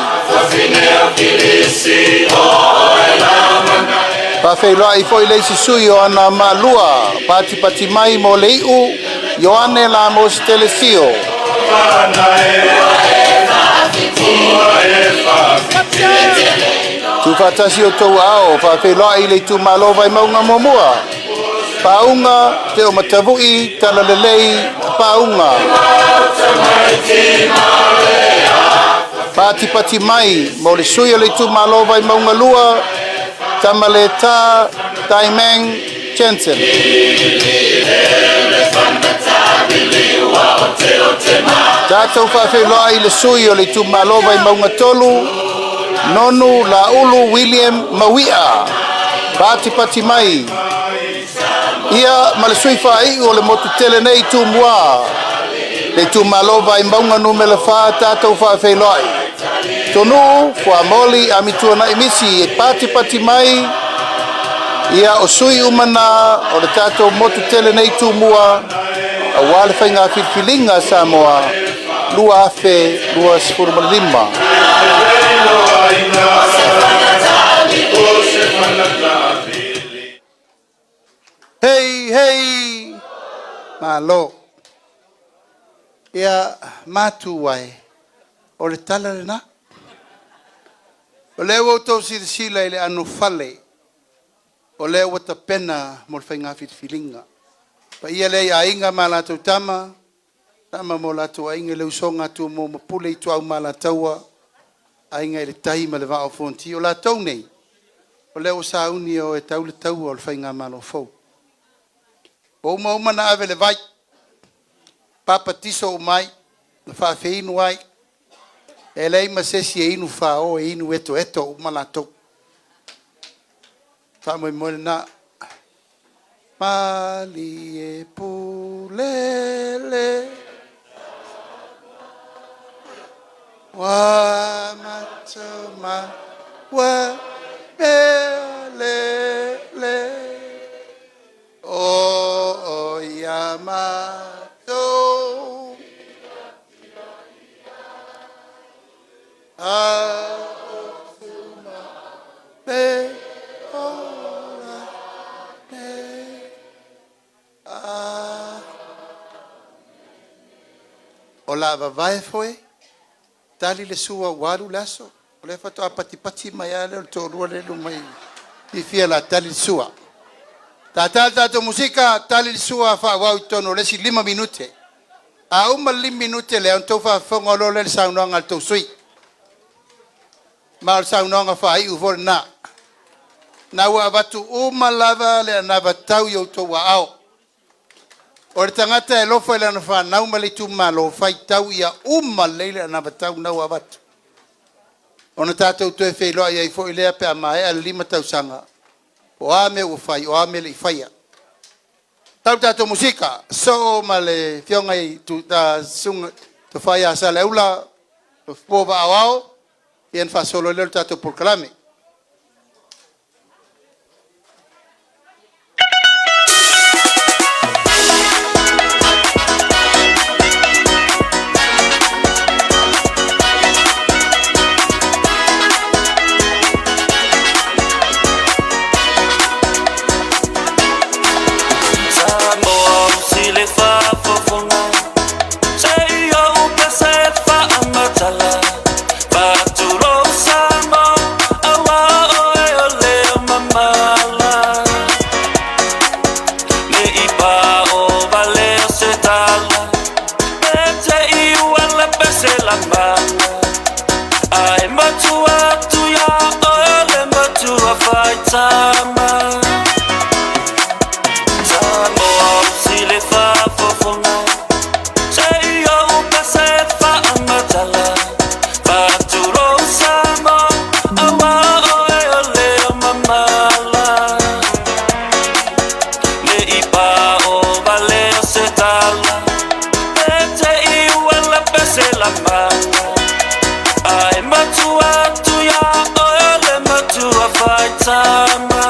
Faafeiloai foi le isi sui o Anoamaa 2, patipati mai mo le iu Ioane Lamos Telesio. Tuufaatasi o outou aao, faafeiloai le itumalo Vaimauga 1, Pauga Teomatavu'i Talalelei Pauga. Patipati mai mo le sui o le itumalo Vaimauga 2, Tamaleta Taimang Jensen. Tatou faafeiloai le sui o le itumalo Vaimauga 3, Nonu Laulu William Mauia. Patipati mai. Ia ma le sui faaiu o le motu tele nei Tumua, le itumalo Vaimauga 4, tatou faafeiloai. Tonu Fuamoli Amituanai Misi e patipati mai. Ia o sui umana o le tatou motu tele nei Tumua, auā le faiga filifiliga Samoa 2025. Hei, hei, malo. Ia matu ai, o le tala lena. O lea ua outou silasila i le anofale, o lea ua tapena mo le faiga filifiliga. Paia lea i Aiga ma latou Tama, Tama ma o latou Aiga, le usoga a Tumua ma Pule, Ituau ma Alataua, Aiga i le Tai ma le Vaa o Fonoti. O latou nei, o lea ua sauni e o e tau le taua o le faigamalo fou. Ua uma uma ona ave le vai, papatiso uma ai, na faafeinu ai, e leai ma se isi e inu fao, e inu etoeto uma latou. Faamoemoe lena. Malie pulele ua mata ma ua mea le o ia matou a me ola ne a o la vavae foe tali le sua ua alu le aso o lea faatoa patipati mai lava lea o le toalua lea i luma i fiafia o le a tali le sua. Tata le tatou musika, tali le sua faaauau i totonu o le isi 5 minute. A uma le 5 minute lea, ona outou faafofoga loa lea i le saunoaga a le tou sui usufono. Ma o le saunoaga faaiu foi lena. Na ua avatu uma lava le anavatau i outou aao. O le tagata e alofa i lana fanau ma le itumalo, faitau ia uma lelei le anavatau na ua avatu. Ona tatou toe feiloai ai foi lea pe a maea le 5 tausaga, o a mea ua fai, o a mea e le i faia. Tau tatou musika, soo ma le fioga i susuga Tofa ia Saleaula, Tofipoa Vaaoao, ia na faasolo ai lea o le tatou polokalame. Ae matua atu ia oe le matua faitama.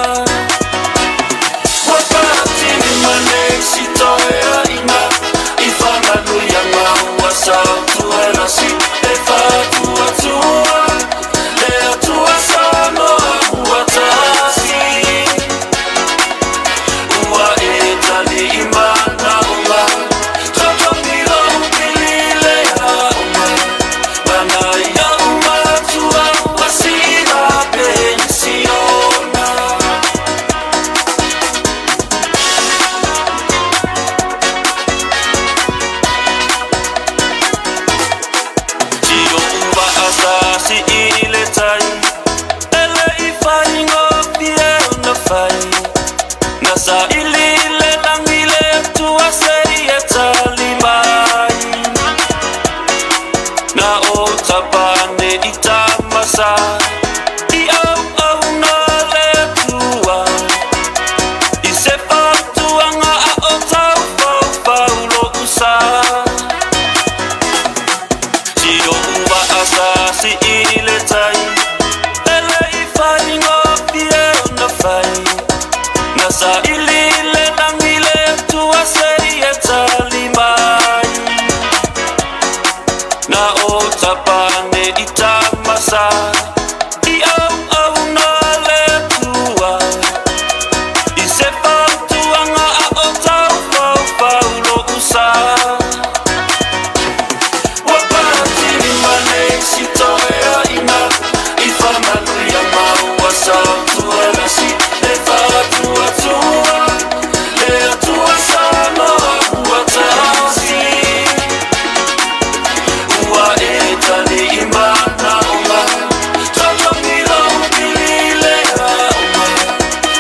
Ua patini ma nei si toeaina i faamanuiaga ua sautuelasi e faatuatua le Atua Samoa ua tasi. Ua e tali i manaoga, totogi lou pili le aoga, mana ia matua ua sila penisiona. Tio uva asasi i le tai, ele i faigofie ona fai. Na saili le lagi le Atua seia tali mai. Na o tapane i tamasa, i auauna le Atua. I se fautuaga a o taufaufau lo'u sa. Tio uva asasi i le tai, ele i faigofie ona fai. Na saili le lagi le Atua seia tali mai. Na o tapane i tamasa, i auauna le Atua. I se fautuaga a o taufaufau lo'u sa. Ua patini ma nei si toeaina i faamanuiaga ua sautuelasi e faatuatua le Atua Samoa ua tasi. Ua e tali i manaoga, totogi lou pili le aoga,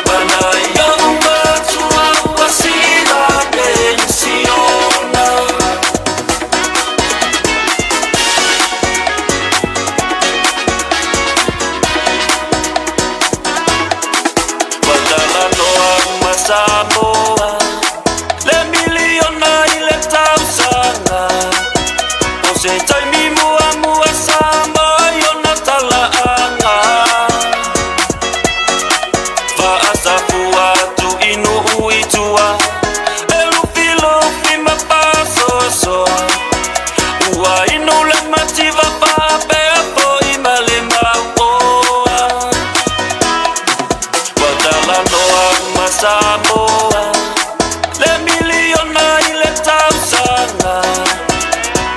mana ia matua ua sila penisiona. Watalanoa ma Samoa, le miliona i le tausaga. O se taimi muamua Samoa i ona talaaga. Faasafu atu i nuu i tua, e lufilufi ma faasoasoa. Ua inu le mativa faapea foi ma le mauoa. Watalanoa ma Samoa, le miliona i le tausaga.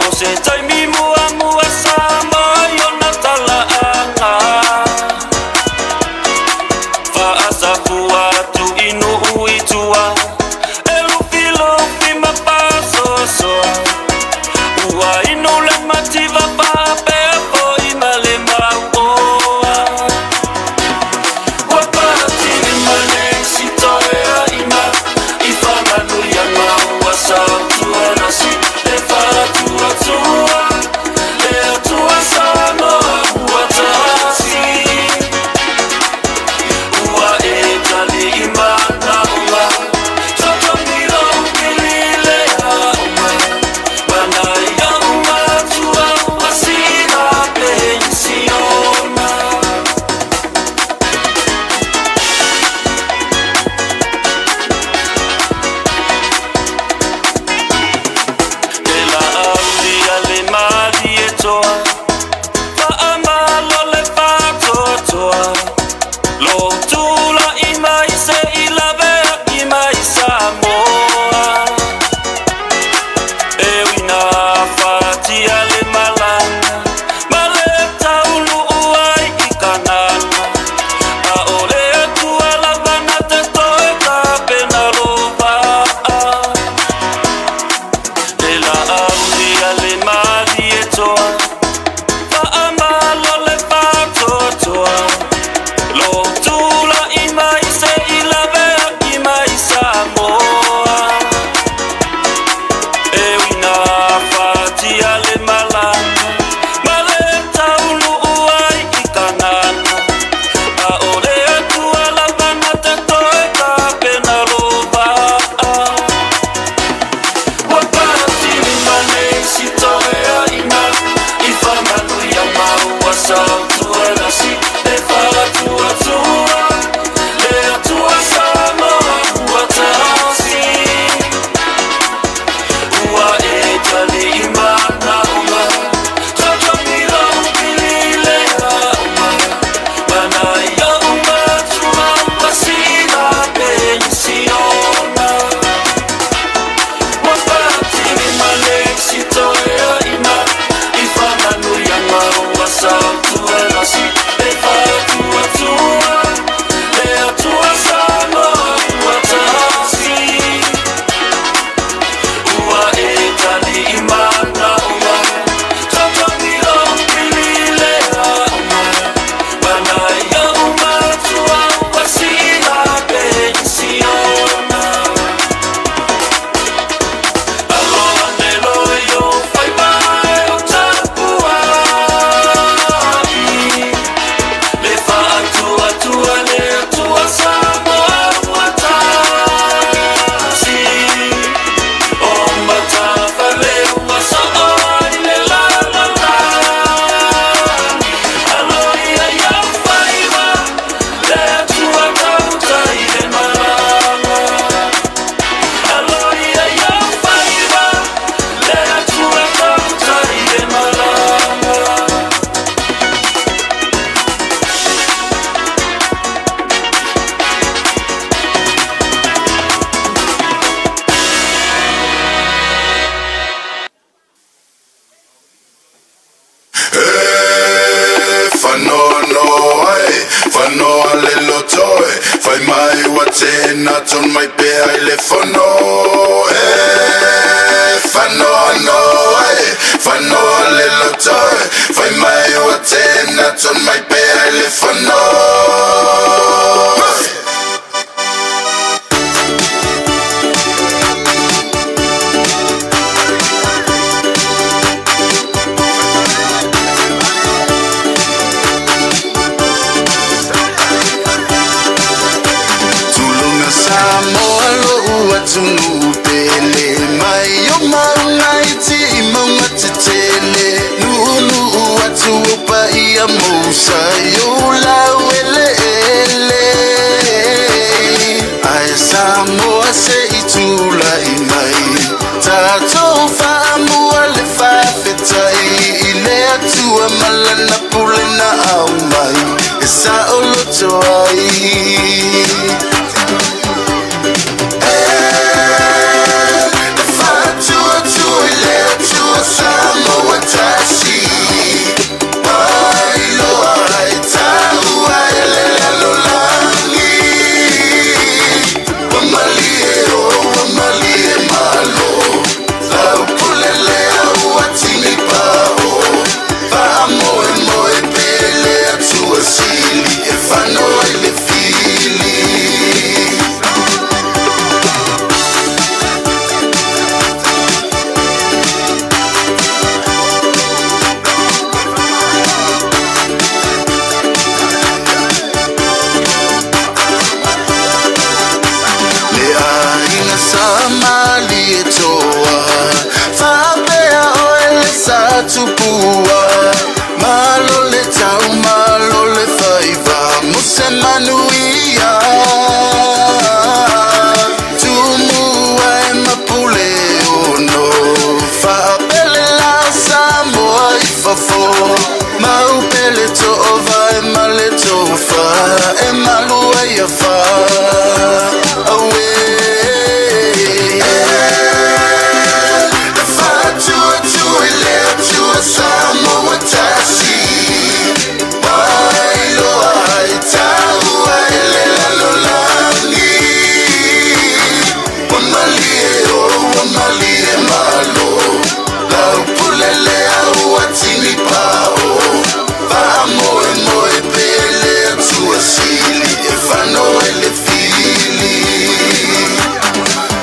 O se taimi muamua Samoa i Fanoa noa e, fanoa le loto e, fai mai ua tena ton mai pea i le fono e. Fanoa noa e, fanoa le loto e, fai mai ua tena ton mai pea i le fono. Tulunga Samoa lo'u atunuu pele mai o mauga iti i mauga tetele nuunuu atu o paia mousa i ou laueleele ae Samoa se i tulai mai tatou faamua le faafetai i le Atua ma lana pule na aumai e saoloto ai. E faatuatua i le Atua Samoa tasi ai loa ai taua e le lalolagi. Ua malie o ua malie malo lau pule lea ua tini pao faamoemoe pe le Atua sili e fano ai le fili. Le aiga sa malie toa faapea oe le sa tupua malo le tau malo le faiva mo se manuia tumua e mapule ono faapele la Samoa i fafo maupele toova e male tofa e malua ia fa aue. E faatuatua i le Atua Samoa tasi ai loa ai taua i le lalolagi. Ua malie o ua malie malo lau pule lea ua tini pao faamoemoe pe le Atua sili e fano ai le fili.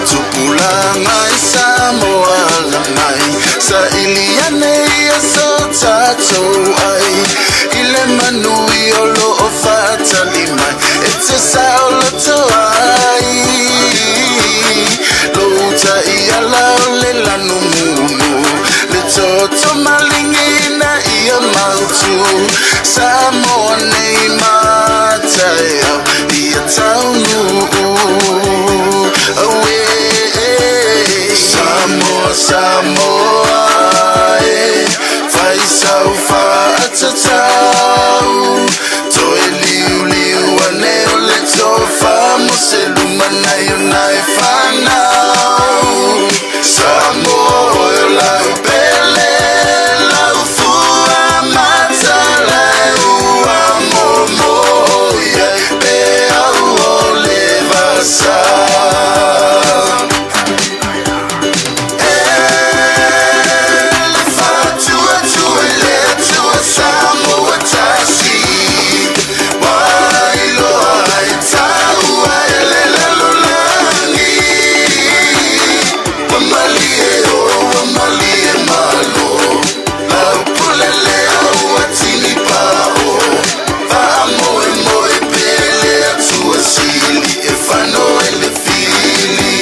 Tupulaga i Samoa lamai saili ane ia so tatou ai i le manui o loo faatali mai e te saoloto ai lou taiala o le lanumumu le toto maligina ia mautu Samoa nei mataeao ia taunuu aue. Samoa Samoa e fai sau faatatau toe liuliu ane o le tofa mo se lumanai o nai fanau. Samoa oe o lau pele lau fua matalai ua momo ia pe au o le vasa. Faatuatua i le Atua Samoa tasi ai loa ai taua e le lalolagi. Ua malie o ua malie malo lau pule lea ua tini pao faamoemoe pe le Atua sili e fano ai le fili.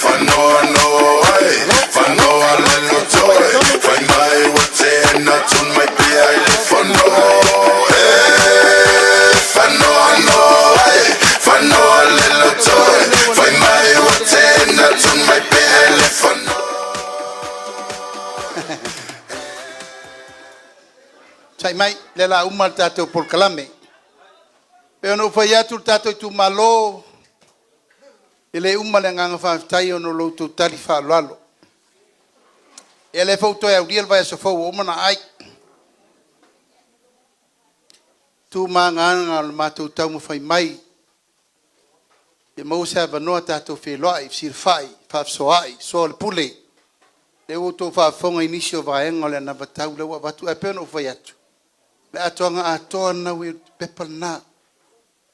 Fanoa noa e, fanoa le loto e, fai mai ua tena tun mai pea i le fono e. Fanoa noa e, fanoa le loto e, fai mai ua tena tun mai pea i le fono. Sai mai, le la uma le tatou polokalame. Pe ona ou fai atu le tatou itumalo, e le uma le agaga faafetai ona o lo outou tali faaaloalo. Ia lea foi ua toe aulia le vaiaso fou ua uma ona aai. Tu ma agaga o le matou taumafai mai ia maua se avanoa tatou feiloai, fesilafai, faafesoaai, soa o le pule. Lea ua outou faafofoga i nisi o vaega o le anavatau lea ua avatu. Ae pei ona ou fai atu, o le atoaga atoa lena ua i le pepa lena.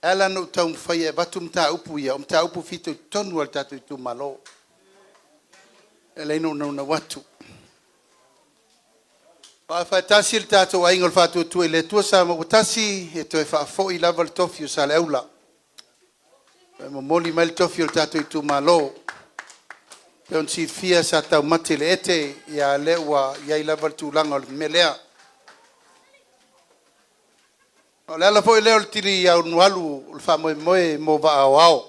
E ala ona ou taumafai e avatu mataupu ia, o mataupu e fitoitonu lava i le tatou itumalo. E ala ai ona ou naunau atu. Aua faatasi le tatou Aiga o le Faatuatua i le Atua Samoa ua tasi, e toe faafoi lava le tofi o Saleaula. E momoli mai le tofi o le tatou itumalo. E pei ona silafia sa taumate i le ete, a o lea ua i ai lava le tulaga o le mea lea. O le ala foi lea o le tilialualu o le faamoemoe mo vaa aoao.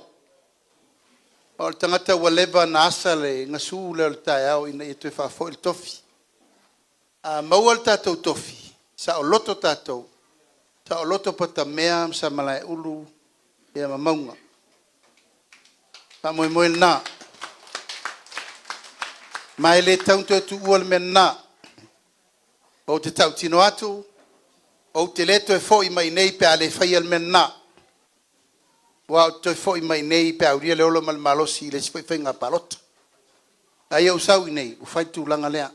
O le tagata ua leva ona asa le gasu lea o le taeao ina ia toe faafoi le tofi. A maua le tatou tofi, saoloto tatou, saoloto Patamea ma Samalaeulu ia ma Mauga. O le faamoemoe lena. Ma e le tatau ona toe tuua le mea lena. Ou te tautino atu, ou te le toe foi mai i inei pe a le faia le mea lena. Aua ou te toe foi mai i inei pe a aulia le ola ma le malosi i le isi foi faiga palota. A ia ou sau i inei ua fai le tulaga lea.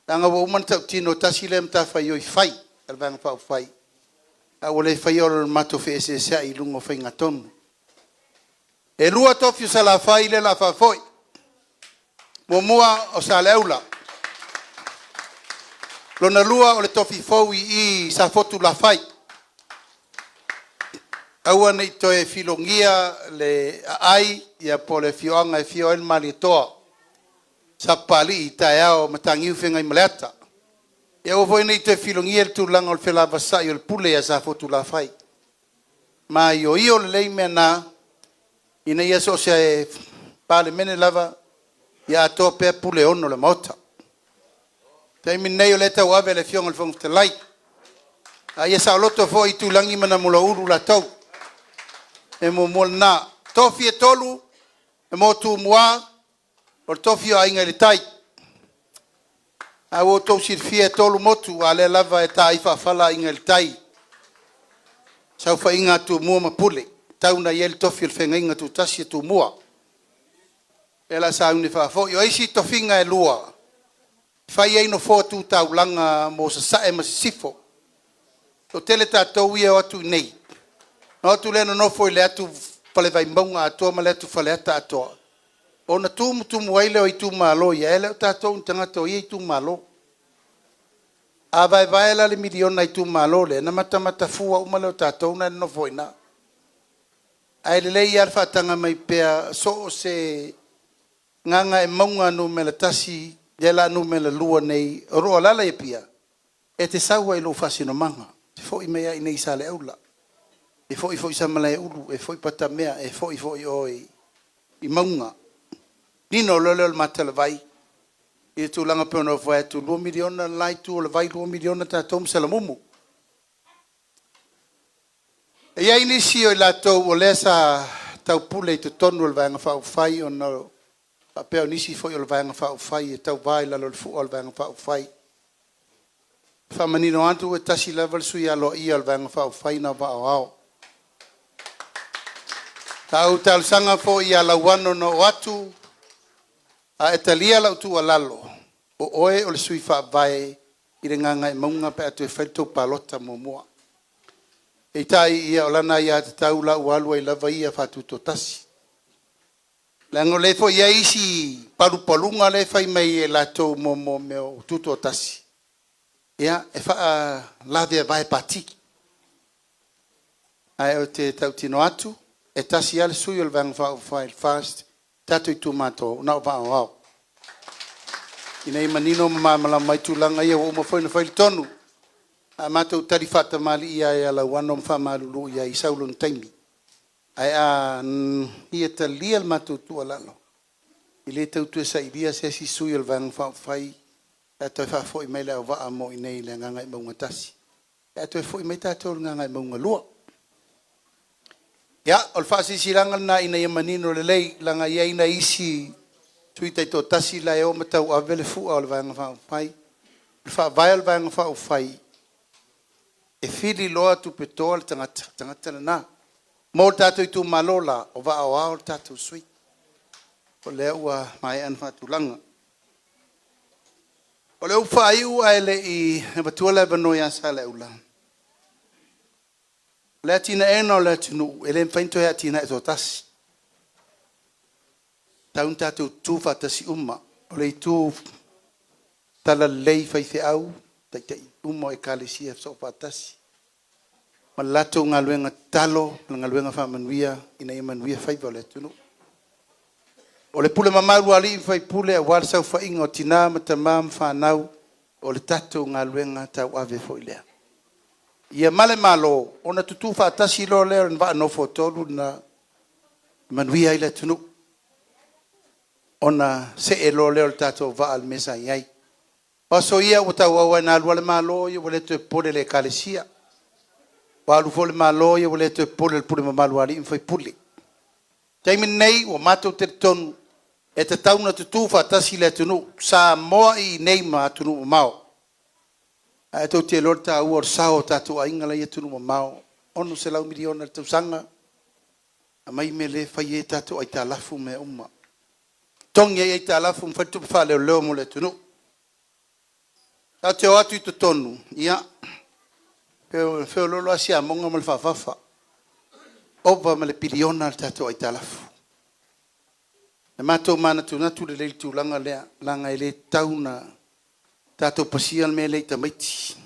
Leaga ua uma ona tautino, tasi lea matafaioi fai a le Vaega Faaupufai, ae ua le faia ona o le matou feeseeseai i luga o faigatonu. E 2 tofi o Salafai lea o le a faafoi. Muamua o Saleaula, lona lua o le tofi fou i Safotulafai. Aua ne i toe filogia le aai po o le afioaga e afio ai le Malietoa, Sapapalii Taeao Mataniu Feagaimaleata. Ia aua foi ne i toe filogia le tulaga o le felavasai o le pule ia Safotulafai. Maioio lelei mea na, ina ia so o se Palemene lava, ia atoa pea pule ono o le Maota. O le taimi lenei o lea e tauave e le Afioga i le Fofoga Fetalai, a ia saoloto foi Itulagi ma Namulauulu latou. O le mea muamua lena. O tofi e 3 mo Tumua, o le tofi o Aiga i le Tai. A ua outou silafia e 3 motu, a o lea lava e taai faafala Aiga i le Tai. Saofaiga a Tumua ma Pule, e tau ina i ai le tofi o le feagaiga tutasi a Tumua. O lea o le a sauni e faafoi. O isi tofiga e 2, e fai ai nofoa tu taulaga mo Sasae ma Sisifo. E toatele tatou ia e o atu i inei, ona o atu lea nonofo i le atu fale Vaimauga atoa ma le atu Faleata atoa, ona tumutumu ai lea o itumalo ia, e le o tatou o tagata o ia itumalo. A vaevae la le miliona i itumalo lea, ona matamata fua uma lea o tatou na e nonofo i ina. Ae lelei lava le faataga mai pea, so o se Gagaemauga 1, lea o le a Nu.2 nei, o lo o alaala i Apia, e te sau lava i lou faasinomaga, e te foi mai lava i inei i Saleaula, e foi foi i Samalaeulu, e foi i Patamea, e foi foi i o i Mauga. Nino loa lea o le ma talavai i le tulaga e pei ona ou fai atu, e $2 miliona le la itu o le vai, $2 miliona tatou ma Salamumu. E i ai nisi o i latou o lea sa taupule i totonu o le Vaega Faaupufai ona faapea o nisi foi o le Vaega Faaupufai e tauva i lalo o le fua o le Vaega Faaupufai. E faamanino atu e tasi lava le sui aloaia o le Vaega Faaupufai na o Vaa o Ao. Sa ou talosaga foi ia Lauano na oo atu, a e talia lau tuualalo, o oe o le sui faavae i le Gagaemauga pe a toe fai le tou palota muamua. Peitai ia o lana aiatatau la ua alu ai lava ia faatutoatasi. Leaga o lea foi e i ai isi palupaluga lea e fai mai e latou mo mea o tutoatasi, ia e faalaveavae pati. Ae ou te tautino atu, e tasi lava le sui o le Vaega Faaupufai a le FAST le tatou itumalo, na o Vaa o Ao. Ina ia manino ma malamalama ai tulaga ia, ua uma foi ona fai le tonu. A matou tali faatamalii lava ia Lauano ma faamalulu i ai, sau lona taimi. Ae a ia talia le matou tuualalo, e le tau toe sailia se isi sui o le Vaega Faaupufai pe a toe faafoi mai le auvaa mo i inei i le Gagaemauga 1, pe a toe foi mai tatou i le Gagaemauga 2. Ia, o le faasilasilaga lena ina ia manino lelei, leaga e i ai nai isi Sui Taitoatasi la e o ma tauave le fua o le Vaega Faaupufai. O le faavae o le Vaega Faaupufai, e fili loa tupetoa le tagata, o le tagata lena. Mo le tatou itumalo la, o Vaa o Ao le tatou sui. O lea ua maea ona faatulaga. O le upu faaiu ae le i avatua le avanoa ia Saleaula, o le atinaeina o le atunuu e le mafai ona toe atinae toatasi. E tatau ona tatou tutu faatasi uma. O le itu Talalelei i faifeau, Taitai uma o Ekalesia Soofaatasi ma le latou galuega tatalo ma le galuega faamanuia ina ia manuia faiva o le atunuu. O le pule mamalu a alii ma faipule aua le saofaiga a tina ma tama ma fanau, o le tatou galuega tauave foi lea. Ia ma le Malo ona tutu faatasi loa lea o le vaa nofoatolu lena e manuia ai le atunuu, ona see loa lea o le tatou vaa i le mea sa i ai. O aso ia ua tauau lava ina alu le Malo ua le toe popole i le Ekalesia, ua alu foi le Malo ua le toe popole i le pule mamalu a alii ma faipule. O le taimi lenei, ua matou talitonu e tatau ona tutu faatasi le atunuu, Samoa i inei ma atunuu mamao. Ae tou te iloa le taua o le sao o tatou aiga la e i atunuu mamao, e $600 miliona i le tausaga, aumai mea lea e fai ai tatou aitalafu ma mea uma, totogi ai aitalafu ma fai tupe faaleoleo mo le atunuu. Tatou te o atu i totonu, ia, e feoloolo lava siamoga ma le faafafa, ova ma le piliona le tatou aitalafu. Na matou manatunatu lelei i le tulaga lea, leaga e le tatau ona tatou pasia le mea lea i tamaiti.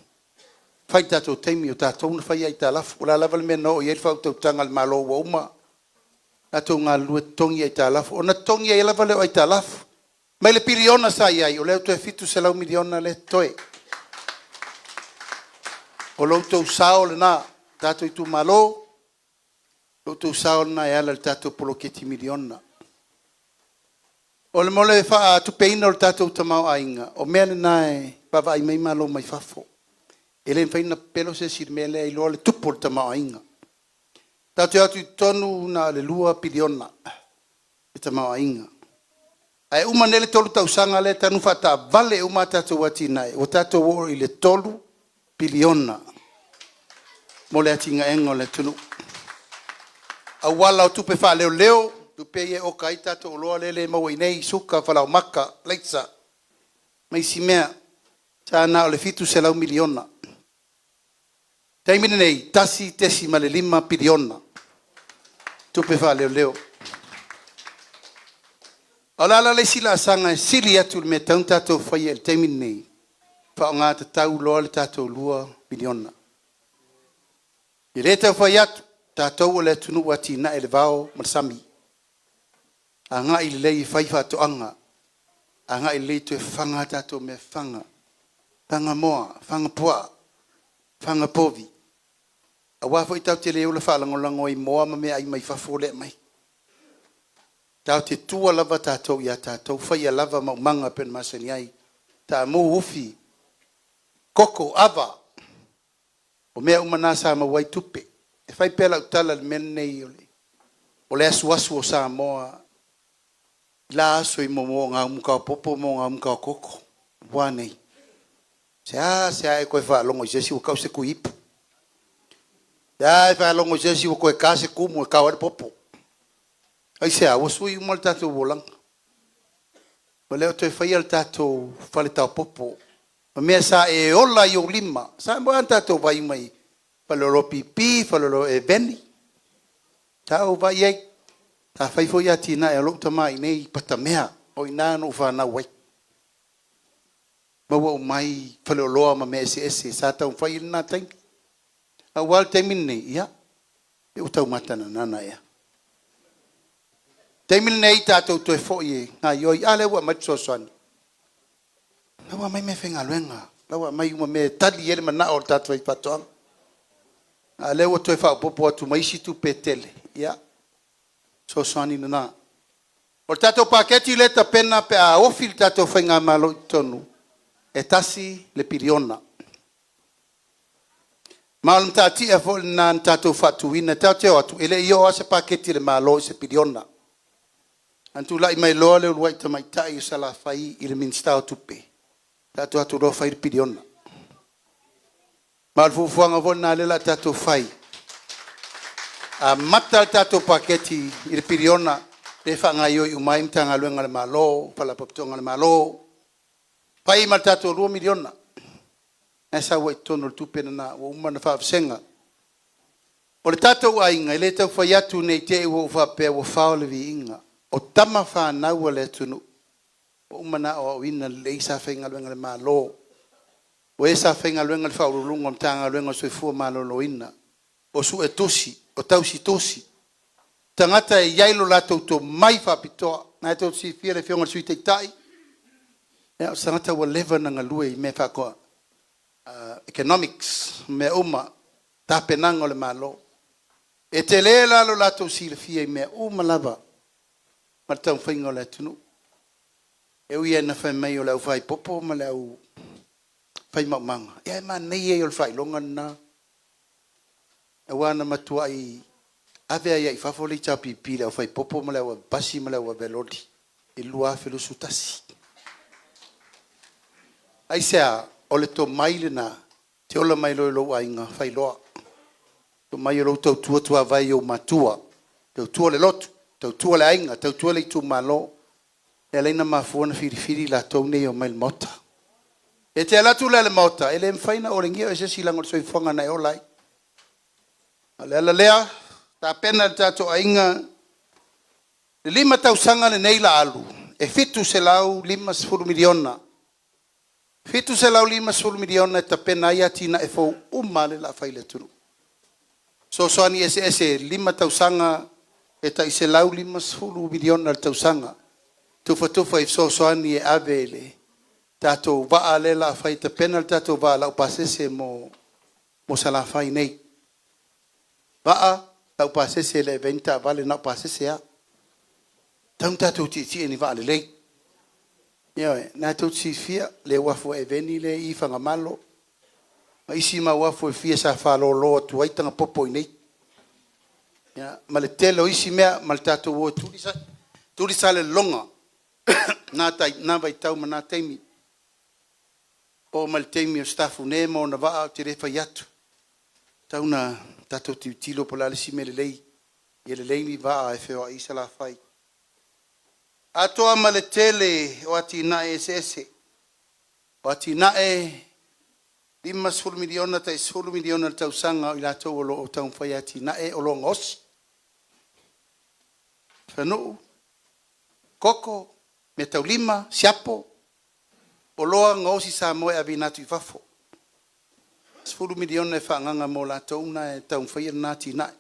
Fai i le tatou taimi, o tatou na faia aitalafu. O le a lava le mea na oo i ai le faautautaga a le Malo ua uma, tatou galulue e totogi aitalafu, ona totogi ai lava lea o aitalafu. Mai le piliona sa i ai, o lea ua toe $700 miliona lea e totoe. O lo outou sao lena tatou itumalo, o lo outou sao lena e ala i le tatou poloketi miliona. O le faatupeina o le tatou tamaoaiga, o mea na e vaavaai mai malo mai fafo. E le mafai ona pepelo se isi i le mea lea i lo le tupu o le tamaoaiga. Tatou te o atu i totonu na o le $2 piliona le tamaoaiga. Ae uma nei le tolu tausaga lea talu ona faataavale uma a tatou atinae, ua tatou oo i le $3 piliona mo le atinaeina o le atunuu. Auala o tupe faaleoleo, tupe ia e oka ai tatou oloa lea e le maua i inei, suka, falaoamata, alaisa ma isi mea. Sa na o le $700 miliona. O le taimi lenei, $1.5 piliona tupe faaleoleo. A o le a la le isi laasaga e sili atu i le mea e tatau ona tatou faia i le taimi lenei? Faaaoga tatau loa le tatou $2 miliona. E le tau fai atu, o tatou o le atunuu e atiae i le vao ma le sami. Agai lelei e fai faatoaga, agai lelei e toe fafaga a tatou mea fafaga, fafaga moa, fafaga puaa, fafaga povi, aua foi tatou te le ola faalagolago ai i moa ma meaai mai fafo lea e aumai. Tatou te tua lava tatou ia tatou, fai ia lava maumaga e pei ona masani ai, taamu, ufi, koko, ava, o mea uma na sa maua ai tupe. E fai pea lau tala i le mea lenei o le asuasu o Samoa i la aso i momoogaumu taopopo ma momoogaumu taokoko. Ua a nei? Seasea e toe faalogo i se isi ua tau se tuiipu, sea e faalogo i se isi ua toe ta se tumu e tao ai le popo. Aisea? Ua sui uma le tatou olaga. Ua le o toe faia le tatou fale taopopo ma mea sa e ola i ou lima. Sa uma ona tatou vaai uma i faleoloa pipi, faleoloa eveni. Sa ou vaai i ai. Sa fai foi atinae a lou tama i inei i Patamea, o i ina na ou fanau ai. Maua uma ai faleoloa ma mea eseese sa taumafai i ai i lena taimi. Ae ua a le taimi lenei? Ia, pei ua taumate nanana ea. O le taimi lenei tatou toe foi e gaoioi. A lea ua aumai le fesoasoani? La ua aumai meafaigaluega, la ua aumai uma mea e tali ai le manao o le tatou faifaatoaga. A o lea ua toe faaopoopo atu ma isi tupe e tele, ia, fesoasoani lena. O le tatou paketi lea e tapena pe a ofi le tatou faigamalo i totonu, e $1 piliona. Ma o le matatia foi lena na tatou faatuina. Tatou te o atu, e le i oo lava se paketi a le Malo i se piliona. Ae na tulai mai loa le uluai tamaitai o Salafai i le Minisita o Tupe, tatou o atu loa fai le piliona. Ma o le fuafuaga foi lena lea o le a tatou fai, amata le tatou paketi i le piliona lea e faagaoioi uma ai Matagaluega a le Malo, Faalapotopotoga a le Malo, fai ma le tatou $2 miliona lena e sau ai i totonu o le tupe lena ua uma ona faavasega. O le tatou aiga, e le tau fai atu ne i te i ua ou faapea ua fao le viiga, o tama fanau a le atunuu ua uma ona aoaoina lelei, sa faigaluega i le Malo, o e sa faigaluega i le Faauluuluga o Matagaluega o le Soifua Maloloina, o Suetusi, o Tausitusi, tagata e i ai lo latou tomai faapitoa. O lena tou te silafia le Afioga i le Sui Taitai, o se tagata ua leva ona galue i mea economics ma mea uma, tapenaga o le Malo. E tele la lo latou silafia i mea uma lava ma le taumafaiga o le atunuu. E ui lava ina fai mai o le au faaipopo ma le au fai maumaga, ae manaia ia o le faailoga lena. Aua na matuai ave ai lava i fafo le HRPP i le au fai popo ma le au ave pasi ma le au ave loli i le 2021. Aisea? O le tomai lena e te ola mai loa i lou aiga fai loa. Tomai o lou tautua tuavai i ou matua, tautua le lotu, tautua le aiga, tautua le itumalo. Lea e ala ai ona mafua ona filifili i latou nei e omai i le Maota. E te alu atu la i le Maota, e le mafai ona olegia oe e se isi leaga o le soifuaga na e ola ai. A o le ala lea, tapena e le tatou aiga le 5 tausaga lenei o le a alu, e $750 miliona, $750 miliona e tapena ai atinae fou uma lea o le a fai i le atunuu. O fesoasoani eseese e 5 tausaga e tai $150 miliona i le tausaga, tufatufa i fesoasoani e ave i le tatou vaa lea o le a fai e tapena le tatou vaa laupasese mo Salafai nei. Vaa laupasese e le avea ai ni taavale na o pasese lava. E tatau ona tatou tietie i ni vaa lelei. Ioe. O lena tou te silafia le uafu a Eveni lea e i i Fagamalo ma isi mau uafu e fia sa faalolo atu ai taga popo i inei, ia ma le tele o isi mea ma le tatou o e tuli Salelologa i na vaitau ma na taimi. Oo mai i le taimi o Sitafune ma ona vaa, ou te le fai atu, e tatau ona tatou tilotilo po o le a le isi mea lelei, ia lelei ni vaa e feoai ai Salafai. Atoa ma le tele o atinae eseese. O atinae e $50 miliona tai $10 miliona i le tausaga o i latou o lo o taumafai e atinae o lo o gaosi. Fanuu, koko, meataulima, siapo, oloa gaosi i Samoa e aveina atu i fafo. $10 miliona e faaagaaga mo latou na e taumafaia lena atinae.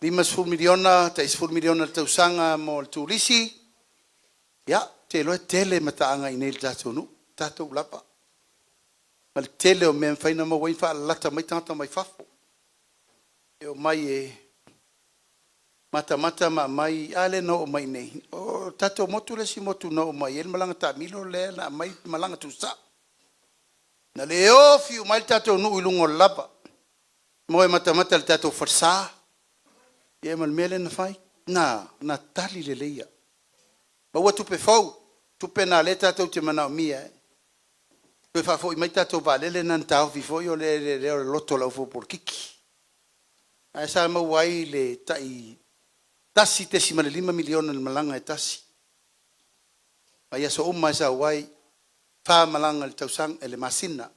$50 miliona, tai $10 miliona i le tausaga mo le turisi. Ia, ou te iloa e tele mataaga iinei i le tatou nuu, o tatou lava, ma le tele o mea e mafai ona maua ai ma faalalata mai tagata mai fafo e omai e matamata ma aumai… A lea na oo mai inei, o le tatou motu le isi motu na oo mai ai le malaga taamilo lea na aumai malaga tuusao. Na le ofi uma ai le tatou nuu i luga o le lava, ma o e matamata i le tatou falesa ma le mea lea na fai. Na tali lelei au, maua tupe fou, tupe lena o lea tatou te manaomia e toe faafoi mai tatou vaalele na na taofi foi o le loto o le au faapolokiki. Ae sa maua ai le tai $1.5 miliona i le malaga e tasi, mai aso uma lava e sau ai, fa malaga i le masina,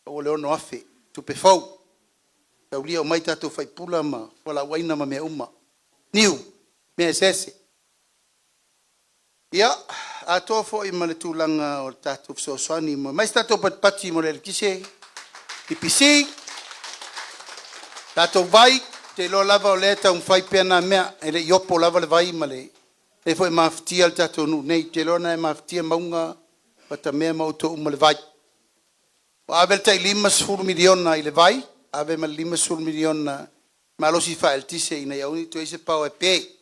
maua le $6,000, tupe fou, taulia uma ai tatou faipula ma fualaau aina ma mea uma, niu, mea eseese. Ia, atoa foi ma le tulaga o le tatou fesoasoani mai se tatou patipati mo le eletise, EPC, tatou vai, ou te iloa lava o lea e taumafai pea na mea, e le i opo lava le vai ma le… o lea foi e mafatia le tatou nuu nei. Ou te iloa o lena e mafatia Mauga, Patamea ma outou uma i le vai. Ua ave le tai $50 miliona i le vai, ave ma le $50 miliona i le malosi faaeletise ina ia aua ne i toe i ai se power e pe,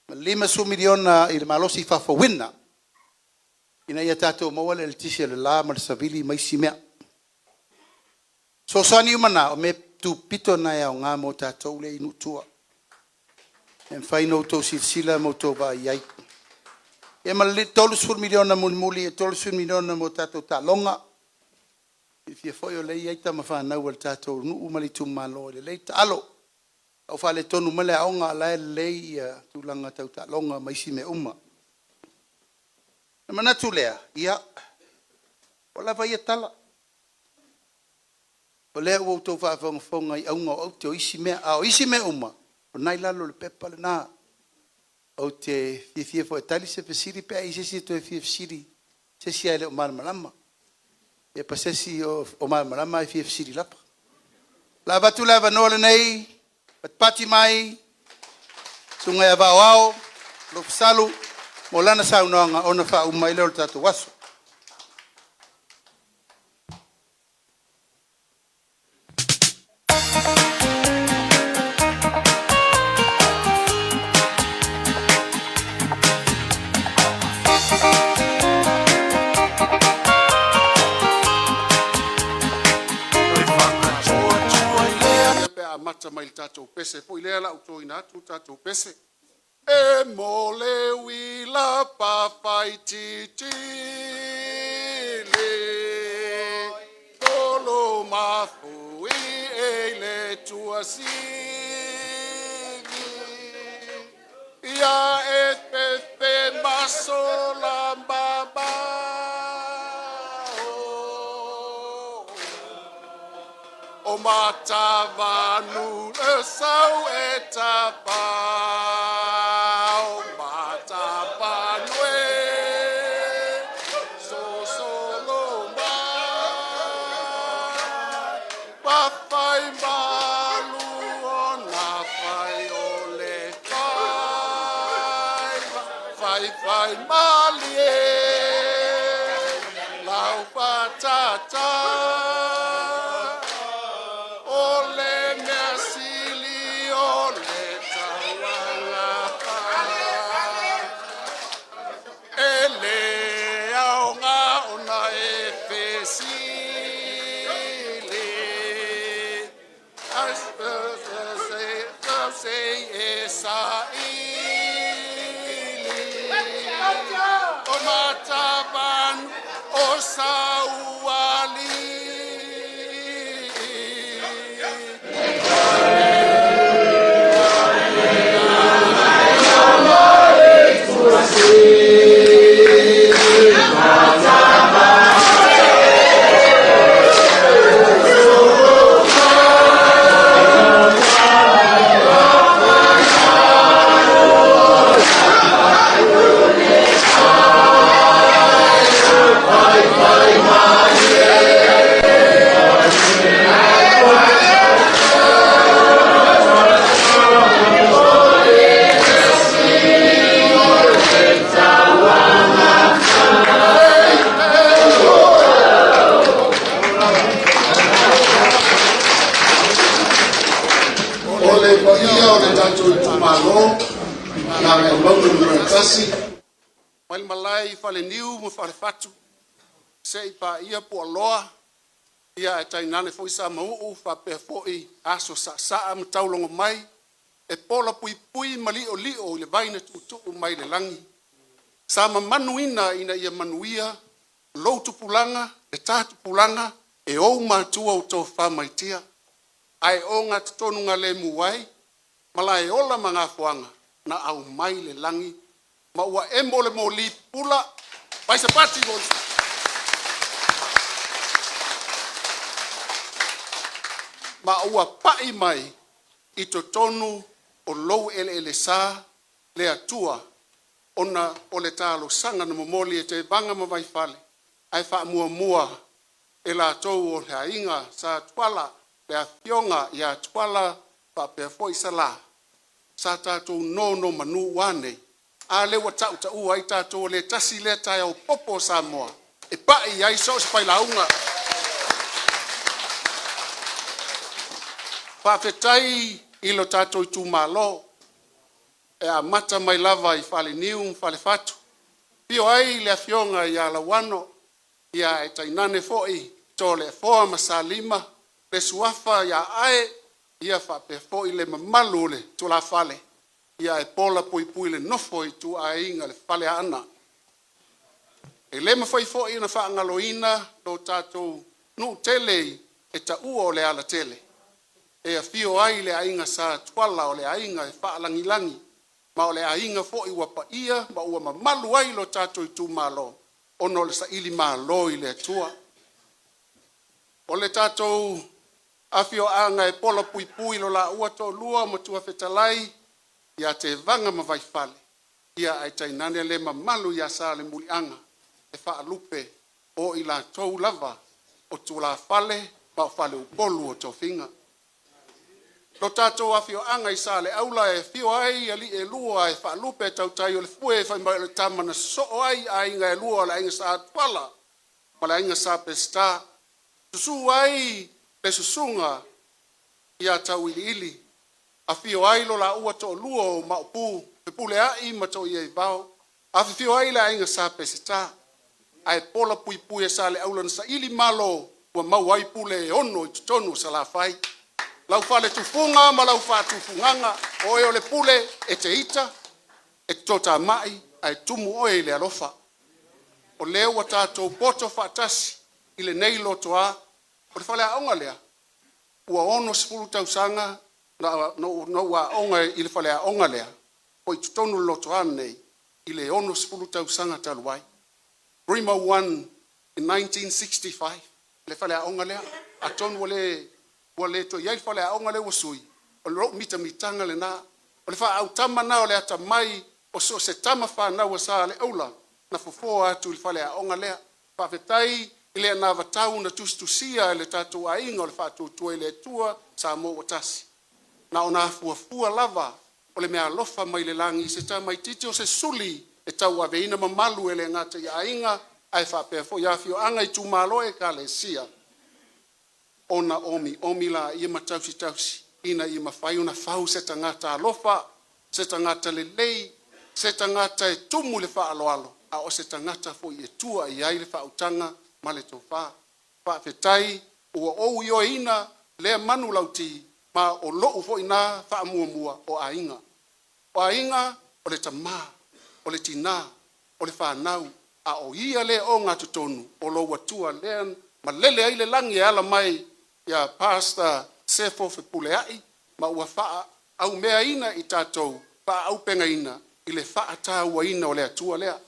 ma le $50 miliona i le malosi faafouina ina ia tatou maua le eletise o le la ma le savili ma isi mea. O fesoasoani uma na, o mea tupito na e aoga mo tatou lea e i nuu i tua. E mafai ona outou silasila ma outou vaai i ai. Ia ma le $30 miliona mulimuli, e $30 miliona mo tatou taaloga. E silafia foi o lea e i ai tamafanau a le tatou nuu ma le itumalo e lelei taalo. A ua faaletonu mai le aoga a o la e lelei tulaga tau taaloga ma isi mea uma. Ona manatu lea, ia, ua lava ia tala, o lea ua outou faafogafoga i auga o aute o isi mea, a o isi mea uma, o lena e i lalo o le pepa lena. Ou te fiafia foi e tali se fesili pe a i ai se isi e toe fia fesili, se isi lava e le o malamalama, ia po o se isi o malamalama ae fia fesili lava. O le a avatu le avanoa lenei, patipati mai le Susuga ia Vao Ao Alofasalu mo lana saunoaga ona faauma ai lea o le tatou aso. Pe a amata mai i le tatou pese foi lea o le a ou toina atu le tatou pese. E mo le uila pa faititili, tolo mafui e i le Tuasivi, ia e fefe ma sola mamao, o Matavanu le sau e tapa o Matavanu e sosolo mai faimalu ona fai o le faiva faifaimalie lau fatata o le mea sili o le tauagata e le aoga ona e fesili. E saili o Matavanu o saualii. O le paia o le tatou itumalo, Gagaemauga 1, mai le malae i Faleniu ma Falefatu seia paia Pualoa ia ae tainane foi Samauu faapea foi aso saasaa ma taulaga mai e pola puipui ma li'oli'o i le vai na tuutuu mai le lagi sa mamanuina ina ia manuia lou tupulaga, le ta tupulaga e ou matua ua tofafa mai tia ae ogatotonu ai malaeola ma Gafoaga na aumai le lagi ma ua emo le moli pupula fai se pati mo ma ua pai mai i totonu o lou eleelesa le Atua ona o le talosaga na momoli e Tevaga ma Vaifale ae faamuamua e latou o le aiga Sa Tuala, le afioga ia Tuala faapea foi Sala, sa tatou nonomanu ua nei? A lea ua tautaua ai tatou o le tasi lea taeao popo o Samoa e pai ai so o se failauga. Faafetai i lo tatou itumalo e amata mai lava i Faleniu ma Falefatu, afio ai le afioga ia Lauano, ia ae tainane foi Toleafoa ma Salima, le suafa ia Ae, ia faapea foi le mamalu o le tulafale Ia ae pola puipui le nofo a ituaiga le Faleaana. E le mafai foi ona faagaloina lo tatou nuu tele e taua o le alatele e afio ai le aiga Sa Tuala, o le aiga e faalagilagi ma o le aiga foi ua paia ma ua mamalu ai lo tatou itumalo ona o le sailimalo i le Atua. O le tatou afioaga e pola puipui lo laua toalua o Matua Fetalai ia Tevaga ma Vaifale, ia ae tainane le mamalu ia Salemuliaga e faalupe o i latou lava o tulafale ma o faleupolu o tofiga. Lo tatou afioaga i Saleaula e afio ai alii e lua e faalupe tautai o le fue, fai mai o le tama na sosoo ai aiga e lua o le aiga Sa Tuala ma le aiga Sa Peseta, susu ai le susuga ia Tauiliili, afio ai lo laua toalua o Maopu Fepuleai ma Toiaivao, afifio ai le aiga Sa Peseta, ae pola puipui e Saleaula na saili malo ua maua ai pule e ono i totonu o Salafai. Lau faletufuga ma lau faatufugaga, o oe o le pule e te ita, e te toatamai, ae tumu oe i le alofa. O lea ua tatou poto faatasi i lenei lotoa, o le faleaoga lea, ua 60 tausaga na ou aoga i le faleaoga lea o i totonu o le lotoa lenei i le 60 tausaga talu ai. Grima 1 in 1965 le faleaoga lea. Atonu ua le toe i ai le faleaoga lea ua sui, o lou mitamitaga lena. O le faaautama lena o le atamai o so o se tama fanau a Saleaula na fofoa atu i le faleaoga lea. Faafetai i le anavatau na tusitusia e le tatou aiga o le Faatuatua i le Atua Samoa ua Tasi, na ona afuafua lava o le meaalofa mai le lagi i se tamaitiiti o se suli e tauaveina mamalu e le gata i aiga ae faapea foi afioaga, itumalo, ekalesia, ona omiomi laia ma tausitausi ina ia mafai ona fau se tagata alofa, se tagata lelei, se tagata e tumu i le faaaloalo, a o se tagata foi e tua i ai le faautaga ma le tofa. Faafetai ua ou ioeina lea manulauti, ma o lou foi lena faamuamua o aiga. O aiga o le tama, o le tina, o le fanau, a o ia lea e ogatotonu o lou Atua lea na malele ai le lagi e ala mai ia Pastor Sefo Fepuleai ma ua faaaumeaina i tatou, faaauupegaina i le faatauaina o le Atua lea.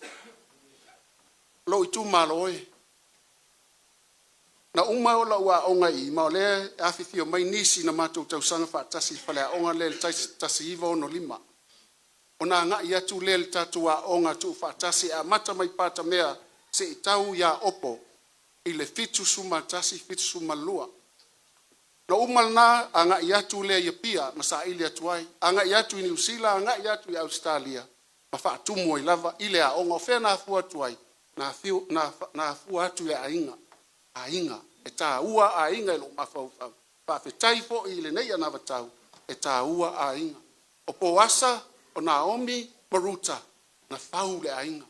Lou itumalo e, na uma lau aoga i i, ma o lea e afifio mai nisi na matou tausaga faatasi i le faleaoga lea i le 1965, ona agai atu lea i le tatou aoga tuufaatasi e amata mai Patamea seia tau ia Aopo i le 1971, 1972. Na uma lena agai atu lea i Apia ma saili atu ai, agai atu i Niu Sila, agai atu i Ausetalia ma faatumu ai lava i le aoga. O fea na afua atu ai? Na afua atu i le aiga, aiga, e taua aiga i lou mafaufau. Faafetai foi i lenei anavatau, e taua aiga. O Poasa, o Naomi ma Ruta, na fau le aiga,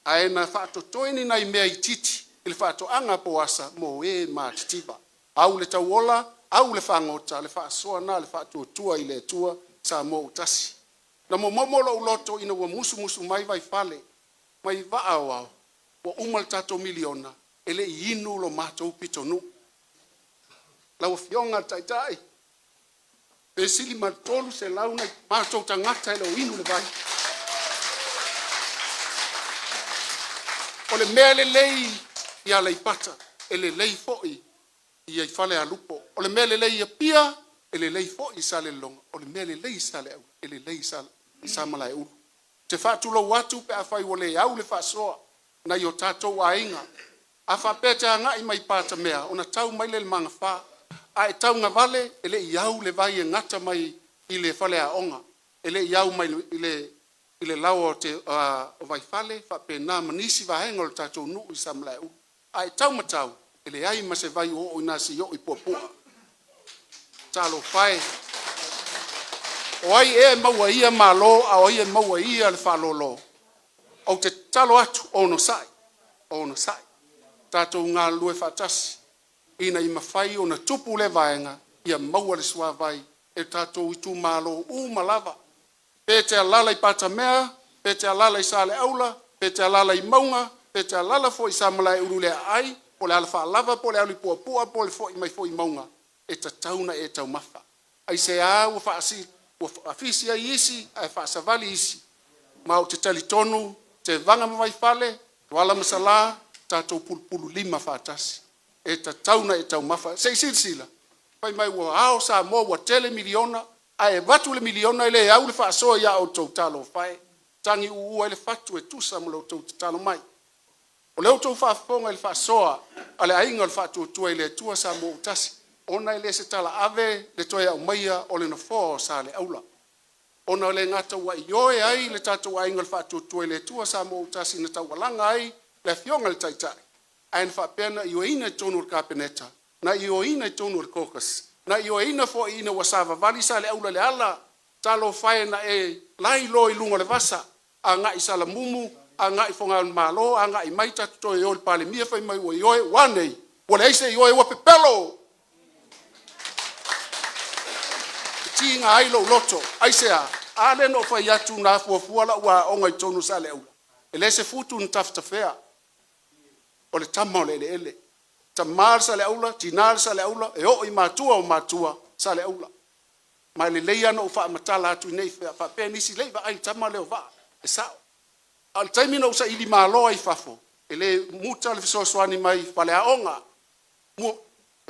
ae na faatotoe ni nai mea itiiti i le faatoaga a Poasa mo e matitiva. Au le tauola, au le fagota, le faasoa lena a le Faatuatua i le Atua Samoa ua Tasi. Na momomo lou loto ina ua musumusu mai Vaifale mai Vaa o Ao ua uma le tatou miliona e le i inu lo matou pitonuu. Lau Afioga i le Taitai, pe sili ma le 300 nai matou tagata e le o inu le vai. O le mea lelei i Aleipata, e lelei foi i Falealupo. O le mea lelei i Apia, e lelei foi i Salelologa. O le mea lelei i Saleaula, e lelei i Samalaeulu. Ou te faatulou atu pe afai ua le au le faasoa a nai o tatou aiga. A faapea e te agai mai Patamea, ona tau mai lea i le magafa. A e tauagavale, e le i au le vai e gata mai i le faleaoga, e le i au mai i le laoa o Vaifale faapena ma nisi vaega o le tatou nuu i Samalaeulu. A e tau matau, e leai ma se vai o oo i ina seia oo i Puapua. Talofa e, o ai ea e maua e ia malo a o ai e maua e ia le faaloalo? Ou te tatalo atu, onosai, onosai, tatou galulue faatasi ina ia mafai ona tupu lea vaega ia maua le suavai e tatou itumalo uma lava. Pe te alala i Patamea, pe te alala i Saleaula, pe te alala i Mauga, pe te alala foi i Samalaeulu le aai, po le alafaalava po le alu i Puapua po le foi mai foi i Mauga, e tatau ona e taumafa. Aisea ua faasi ua faafisi ai isi ae faasavali isi? Ma ou te talitonu Tevaga ma Vaifale, Tuala ma Salã, tatou pulupululima faatasi. E tatau ona e taumafa. Se i silasila, fai mai ua ao Samoa ua tele miliona, ae avatu le miliona e le au le faasoa ia outou, talofa e, tagi uu ai le fatu e tusa ma lo outou tatalo mai. O lea ua outou faafofoga i le faasoa a le Aiga o le Faatuatua i le Atua Samoa ua tasi, ona e le se talaave le toe aumaia o le nofoa o Saleaula. Ona e le gata ua ioe ai le tatou Aiga o le Faatuatua i le Atua Samoa ua tasi na taualaga ai le Afioga i le Taitai, ae na faapea ona ioeina i totonu o le Kapeneta, na ioeina i totonu o le caucus, na ioeina foi ina ua savavali Saleaula i le ala. Talofa e na e lailoa i luga o le vasa, agai i Salamumu, agai i Fogalemalo, agai mai tatou toe o i le Palemia fai mai ua ioe. Ua a nei? Ua leai se ioe, ua pepelo. E tiga ai lou loto. Aisea? A lea na ou fai atu na afuafua lau aoga i totonu o Saleaula, e le se futu na tafetafea, o le tama o le eleele. Tama le Saleaula, tina le Saleaula, e oo i matua o matua, Saleaula. Ma e lelei lava ona ou faamatala atu ne i faapea nisi, le i vaai i le tama lea o Vaa. E sao. A o le taimi na ou saili malo ai i fafo, e le umuta le fesoasoani mai i faleaoga,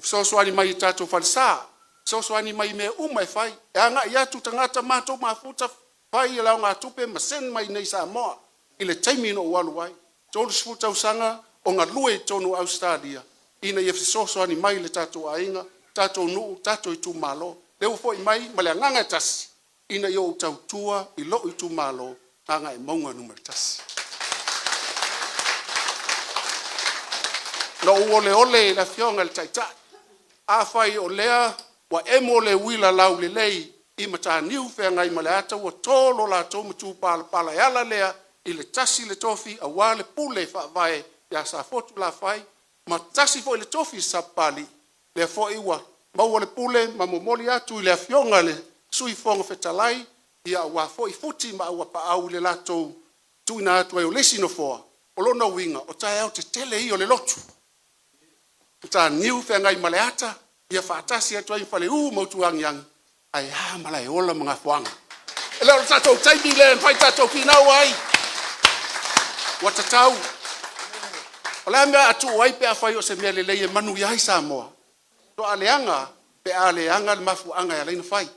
fesoasoani mai i tatou falesa, fesoasoani mai i mea uma e fai. E agai atu tagata matou mafuta fai le alagatupe ma send mai i Samoa i le taimi na ou alu ai. 30 tausaga o galue i totonu o Ausetalia ina ia fesoasoani mai i le tatou aiga, tatou nuu, tatou itumalo. Lea ua foi mai ma le agaga e tasi ina ia ou tautua i lou itumalo Gagaemauga 1. Na ou oleole i le Afioga i le Taitai, afai o lea ua emo le uila laulelei i Mataniu Feagaimaleata ua to lo latou matupalapala e ala lea i le tasi le tofi aua le pule faavae ia Safotulafai, ma tasi foi le tofi Sapapalii, lea foi ua maua le pule ma momoli atu i le Afioga i le Sui Fofoga Fetalai, ia aua foi Futi ma Auapaau i le latou tuuina atu ai o le isi nofoa. O lona uiga, o taeao tetele ia o le lotu. Mataniu Feagaimaleata ia faatasi atu ai ma Faleu ma Utuagiagi, ae a Malaeola ma Gafoaga. E le o le tatou taimi lea e mafai ona tatou finau ai, ua tatau. O le a le mea o le a tuu ai pe afai o se mea lelei e manuia ai Samoa? Faatoa leaga pe a leaga le mafuaaga e ala ai ona fai.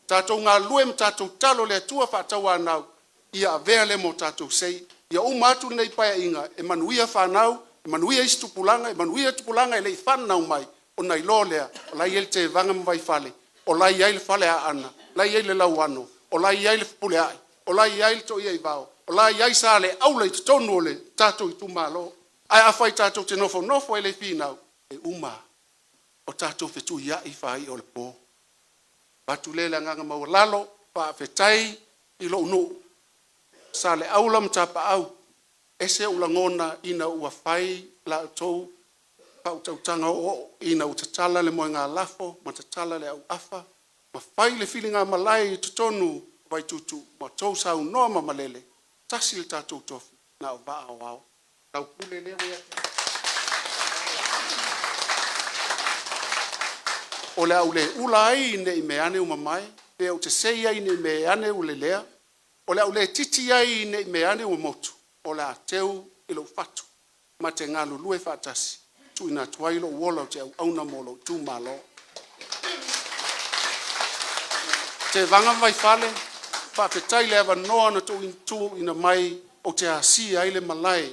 Tatou galulue ma tatou tatalo i le Atua faatauanau ia avea lea ma o tatou sei. Ia uma atu lenei Paeaiga e manuia fanau, e manuia isi tupulaga, e manuia tupulaga e le i fananau mai, ona iloa lea o la e i ai le Tevaga ma Vaifale, o la e i ai le Fale Aana, o la e i ai le Lauano, o la e i ai le Fepuleai, o la e i ai le Toiaivao, o la e i ai Saleaula i totonu o le tatou itumalo. Ae afai tatou te nofonofo e le finau, e uma o tatou fetuiai faai'a o le po. E avatu lea i le agaga maualalo, faafetai i lou nuu, Saleaula ma Tapaau, e ese ou lagona ina ua fai la outou faautautaga o'oo'o ina ua tatala le moegalafo ma tatala le auafa ma fai le filigamalae i totonu o Vaituutuu ma outou saunoa ma malele, tasi le tatou tofi, na o Vaa o Ao. Lau pule lea ua ia te oe. O le a ou le ula ai ne i meaane ua mamae, pe ou te sei ai ne i meaane ua lelea, o le a ou le titi ai ne i meaane ua motu, o le a teu i lou fatu ma te galulue faatasi e tuuina atu ai lou ola ou te auauna mo lou itumalo. Tevaga ma Vaifale, faafetai i le avanoa na tuuina mai ou te asia ai le malae.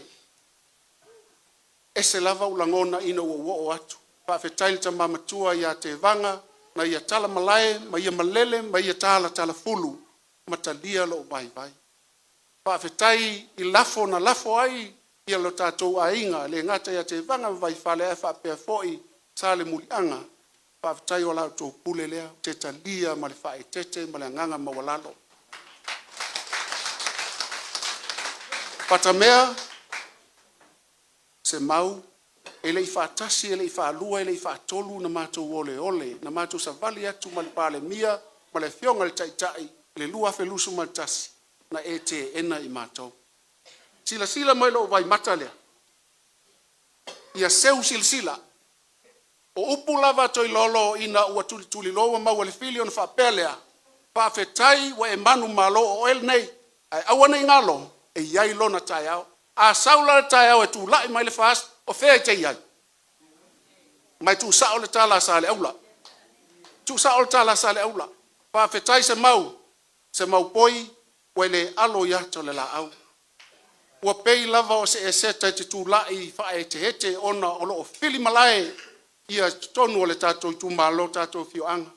E ese lava ou lagona ina ua ou oo atu, faafetai i le tama matua ia Tevaga na ia talamalae ma ia malele ma ia talatalafulu ma talia lou vaivai. Faafetai i lafo na lafo ai ia lo tatou aiga, e le gata ia Tevaga ma Vaifale ae faapea foi Salemuliaga. Faafetai o la outou pule lea ou te talia ma le faaeteete ma le agaga maualalo. Patamea, Semau, e le i faatasi e le i faalua e le i faatolu ona matou oleole na matou savali atu ma le Palemia ma le Afioga i le Taitai le 2021 na e teena i matou. Silasila mai i lou vaimata lea, ia seu silasila. O upu lava a Toilolo ina ua tulituliloa ua maua e le fili ona faapea lea, faafetai ua e manumalo o oe lenei, ae aua ne i galo e i ai lona taeao. A sau la le taeao e tulai mai le FAST, o fea e te i ai? Ma e tuusao le tala a Saleaula, tuusao le tala a Saleaula. Faafetai Semau, Semaupoi ua e le alo i ata o le laau. Ua pei lava o se eseta e te tulai faaeteete ona o loo fili malae ia totonu o le tatou itumalo, tatou afioaga.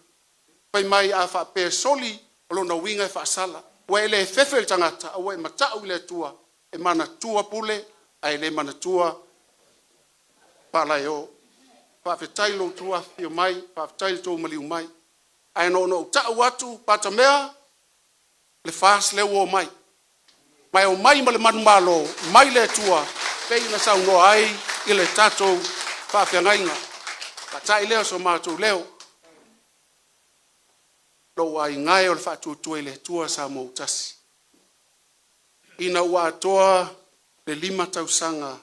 Fai mai a faapea e soli, o lona uiga e faasala. Ua e le fefe i le tagata ae ua e matau i le Atua e manatua pule ae le manatua faalaeo. Faafetai i lo outou afifio mai, faafetai i lo outou maliu mai. Ae na ona ou tau atu Patamea, le FAST lea ua omai, ma e omai ma le manumalo mai le Atua e pei ona saunoa ai i le tatou faafeagaiga. Faata'i lea o so matou leo, lou aiga e o le Faatuatua i le Atua Samoa ua Tasi, ina ua atoa le 5 tausaga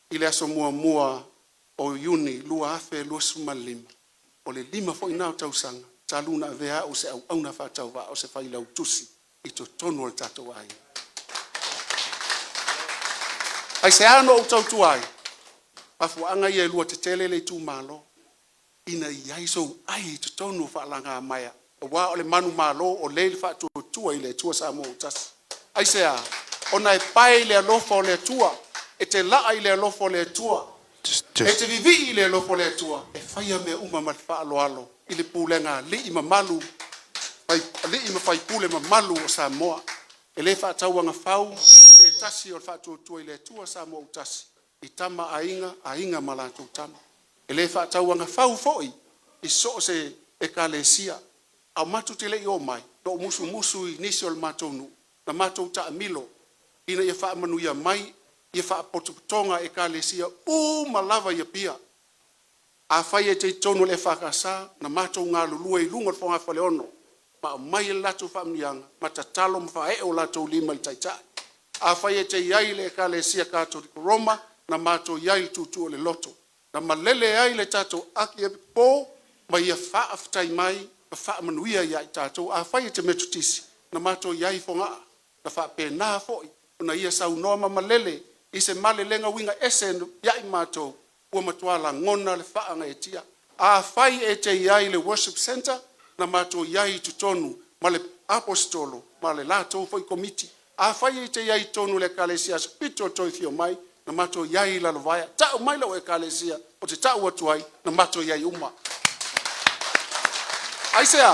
i le aso 1 o Iuni 2025, o le 5 foi lena o tausaga talu ona avea au o se auauna faatauvaa o se failautusi i totonu o le tatou aiga. Aisea na ou tautua ai? Mafuaaga ia e lua tetele le itumalo, ina ia i ai sou ai i totonu o faalagamaea aua o le manumalo o lea e i le Faatuatua i le Atua Samoa ua Tasi. Aisea? Ona e pae i le alofa o le Atua, e te laa i le alofa o le Atua, e te vivii i le alofa o le Atua e faia mea uma ma le faaaloalo i le pulega a alii mamalu, alii ma faipule mamalu o Samoa. E le faatauagafau se tasi o le Faatuatua i le Atua Samoa ua Tasi i Tama a Aiga, Aiga ma latou Tama. E le faatauagafau foi i so o se Ekalesia. Ae matou te le i omai, na ou musumusu i nisi o le matou nuu, na matou taamilo ina ia faamanuia mai ia Faalapotopotoga a Ekalesia uma lava i Apia. Afai e te i totonu o le EFKS, na matou galulue i luga o le fogafaleono ma aumai le latou faamanuiaga ma tatalo ma faaee o latou lima i le Taitai. Afai e te i ai i le Ekalesia Katoliko Roma, na matou i ai i le tuutuu o le loto, na malele ai le tatou Akiepikopo ma ia faafetai mai ma faamanuia ia i tatou. Afai e te Metotisi, na matou i ai i Fogaa, na faapena foi ona ia saunoa ma malele i se malelega uiga ese ia i matou, ua matua lagona le faagaeetia. Afai e te i ai i le Worship Centre, na matou i ai i totonu ma le Aposetolo ma le latou foi Komiti. Afai e te i ai i totonu o le Ekalesia Aso Fitu o le Toe Afio Mai, na matou i ai i Lalovaea. Tau mai lau Ekalesia ou te tau atu ai, na matou i ai uma. Aisea?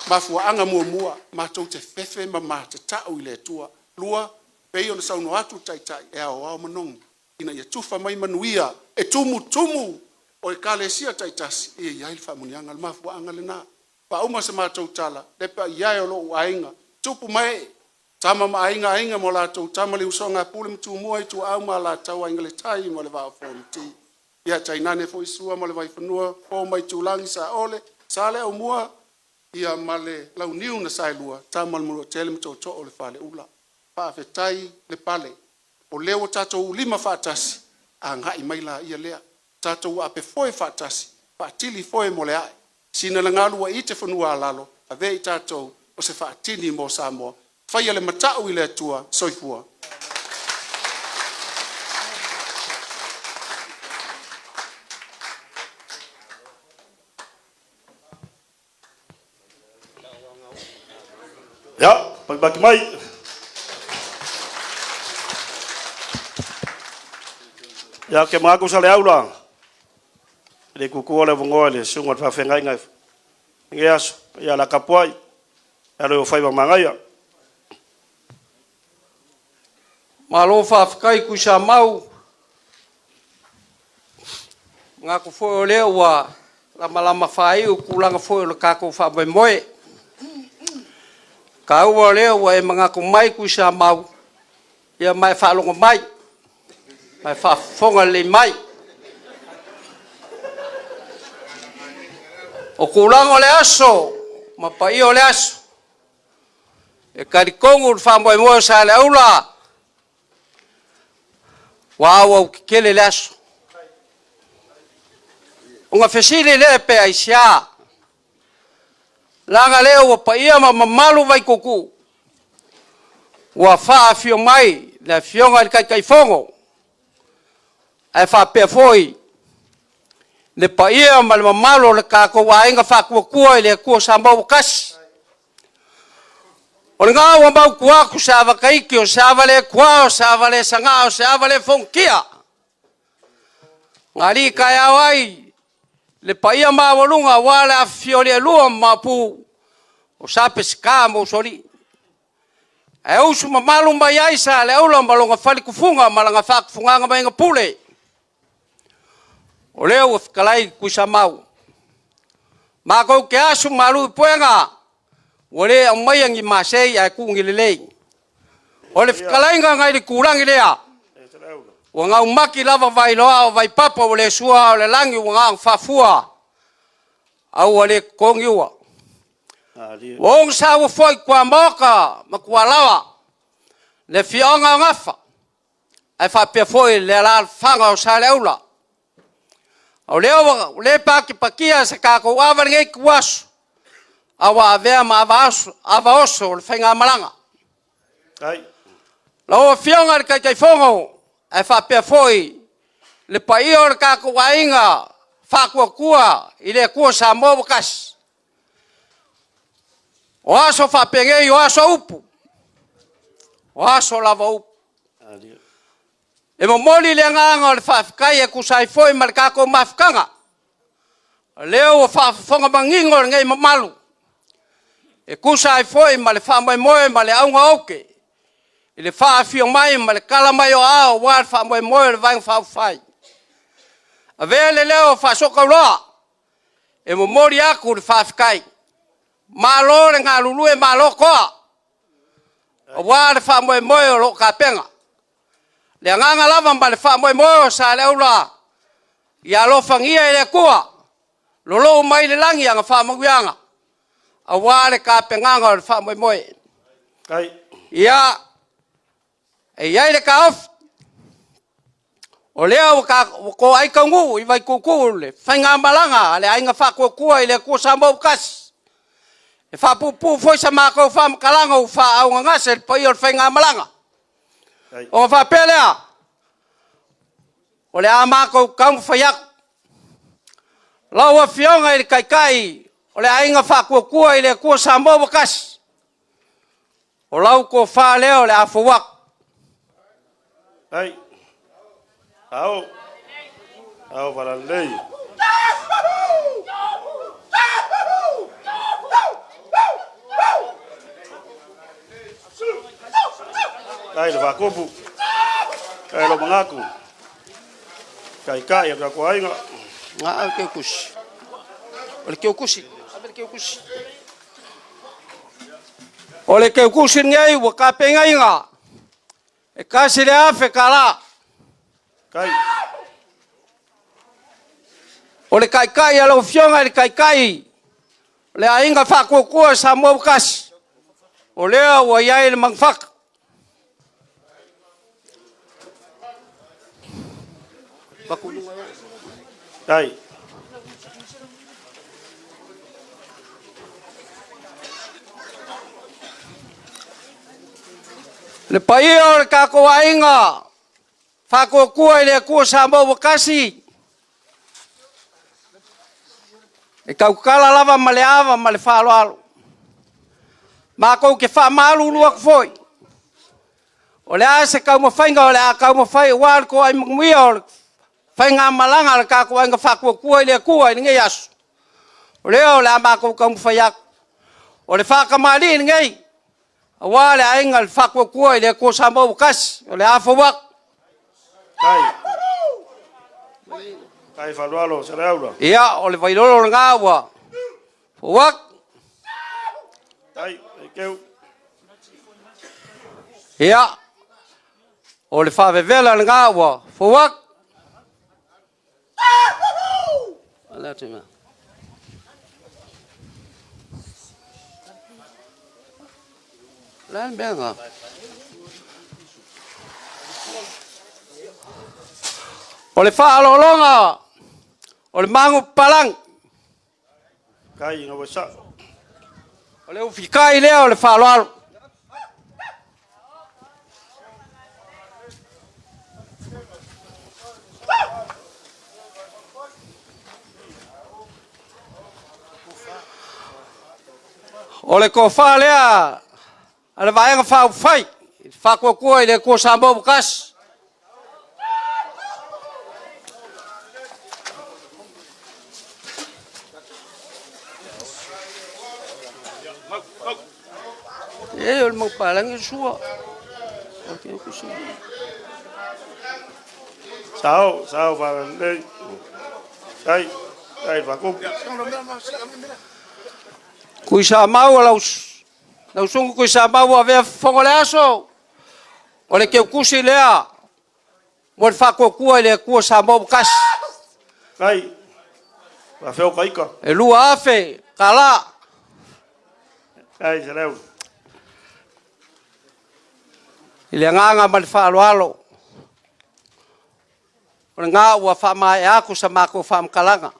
Mafuaaga muamua, matou te fefe ma matatau i le Atua. Lua, pei ona saunoa atu le Taitai e aoao manogi ina ia tufa mai manuia e tumutumu o Ekalesia taitasi ia i ai le faamanuiaga. O le mafuaaga lena. Faauma se matou tala, le paia e o lou aiga, tupu ma ee, Tama ma Aiga, Aiga ma latou Tama, le usoga a Pule ma Tumua, Ituau ma Alataua, Aiga i le Tai ma le Vaa o Fonoti. Ia tainane foi Sua ma le Vaifanua, Fofo ma Aitulagi, Saole, Saleaaumua ia ma le Launiu na Saelua, Tama a le Manuatele ma Tootoo o le Faleula. Faafetai le pale, o lea ua tatou ulima faatasi, agai mai laia lea, tatou ape foe faatasi, faatili foe mo le a'e. Sina le galu ua ite fanua a lalo, avea i tatou o se faatini mo Samoa. Faia le matau i le Atua. Soifua. Ia, paki mai. Ia, ke manatu sa le aula, le tutua le avanoa i le susuga i le faafeagaiga i lenei aso. Ia, la tapuai, alo o faiva manaia. Malo faafetai Tuisamau. Manatu foi o lea ua lamalama faaiu tulaga foi o le tatou faamoemoe. E taua o lea ua e manatu mai Tuisamau, ia ma e faalogo mai, ma e faafofoga lelei mai. O tulaga o le aso ma paia o le aso, E talitonu le faamoemoe o Saleaula ua auau tetele le aso. Ona fesili lea pe aisea, leaga lea ua paia ma mamalu Vaituutuu, ua faafio mai le Afioga i le Taitaifono ae faapea foi le paia ma le mamalu o le tatou Aiga Faatuatua i le Atua Samoa ua Tasi. O lena ua mautu atu se ava taiti, o se ava le tua, o se ava le sagaa, o se ava le fogatia. Na alii taeao ai le paia maualuga aua le afifio o alii e lua ma Maopu, o Sa Peseta ma Usoalii. Ae usu mamalu mai ai Saleaula ma lona faletufuga ma lana faatufugaga mai na pule. O lea ua fetalai Tuisamau. Matou te asu malu i puega, ua le aumaia ni masei ae tuu ni lelei. O le fetalaiga nai le itulagi lea, ua gaumati lava Vailoa a o Vaipapa ua le sua ao o le lagi ua na ona faafua, a ua le totogi ua. Ua ogosaua foi tuamaota ma tualaoa le afioaga o Gafa, ae faapea foi le alaalafaga o Saleaula. O lea ua le patipatia se tatou ava i lenei ituaso, a ua avea ma ava oso o le faigamalaga. Lau Afioga i le Taitaifono, ae faapea foi le paia o le tatou aiga faatuatua i le Atua Samoa ua tasi, o aso faapenei o aso upu, o aso lava upu. E momoli le agaga o le faafetai e tusa ai foi ma le tatou mafutaga, o lea ua faafofoga manino lenei mamalu e tusa ai foi ma le faamoemoe ma le auga o aute i le faafio mai ma le tala mai o aao aua le faamoemoe o le Vaega Faaupufai. Avea le leo faasootauloa e momoli atu le faafetai, malo le galulue, malo toa, aua le faamoemoe o lo o tapena. Le agaga lava ma le faamoemoe o Saleaula, ia alofagia e le Atua, lolou mai le lagi ana faamanuiaga aua le tapenaga o le faamoemoe. Ia, e i ai le taofi, o lea ua toai taunuu i Vaituutuu le faigamalaga a le Aiga Faatuatua i le Atua Samoa ua Tasi, e faapuupuu foi sa matou faamatalaga ua faaaaogagase le paia o le faigamalaga. Ona faapea lea, o le a matou taumafai atu. Lau Afioga i le Taitai o le Aiga Faatuatua i le Atua Samoa ua Tasi, o lau tofa lea o le a fou atu. Ai. Ao. Ao valalei. Ai le vakupu. Ai lo mangaku. Taitai o tatou aiga. Ga au ke kusi. O le keukusi. Ave le keukusi. O le keukusi lenei ua tapenaina e $1,000 tala. Kai. O le taitai a lau Afioga i le Taitai o le Aiga Faatuatua Samoa ua Tasi, o lea ua i ai le manufata. Tai. Le paia o le tatou aiga Faatuatua i le Atua Samoa ua Tasi, e tautala lava ma le ava ma le faaaloalo. Matou te faamalulu atu foi, o le a se taumafaiga o le a taumafai aua le toai manuia o le faigamalaga a le tatou Aiga Faatuatua i le Atua i lenei aso, o lea o le a matou taumafai atu. O le faatamalii lenei aua le Aiga i le Faatuatua i le Atua Samoa ua Tasi, o le a fou atu. Tai faaaloalo Saleaula. Ia, o le vailolo lena ua fou atu. Tai, thank you. Ia, o le faavevela lena ua fou atu. Le a le mea lena? O le faaaloaloga o le magu papalangi. Kai ina ua sao. O le ufikai lea o le faaaloalo. O le tofa lea a le Vaega Faaupufai i le Faatuatua i le Atua Samoa ua Tasi. E o le mau palagi o sua. Sao, sao wha nei. Ai, ai whakupu. Tuisamau o lau, lau susuga Tuisamau ua avea fofoga o le aso, o le teutusi lea mo le faatuatua i le Atua Samoa ua tasi. Ai, whawheo kaika. E 2,000 tala. Ai, se leu. I le agaga ma le faaaloalo, o lena ua faamaea atu sa matou faamatalaga.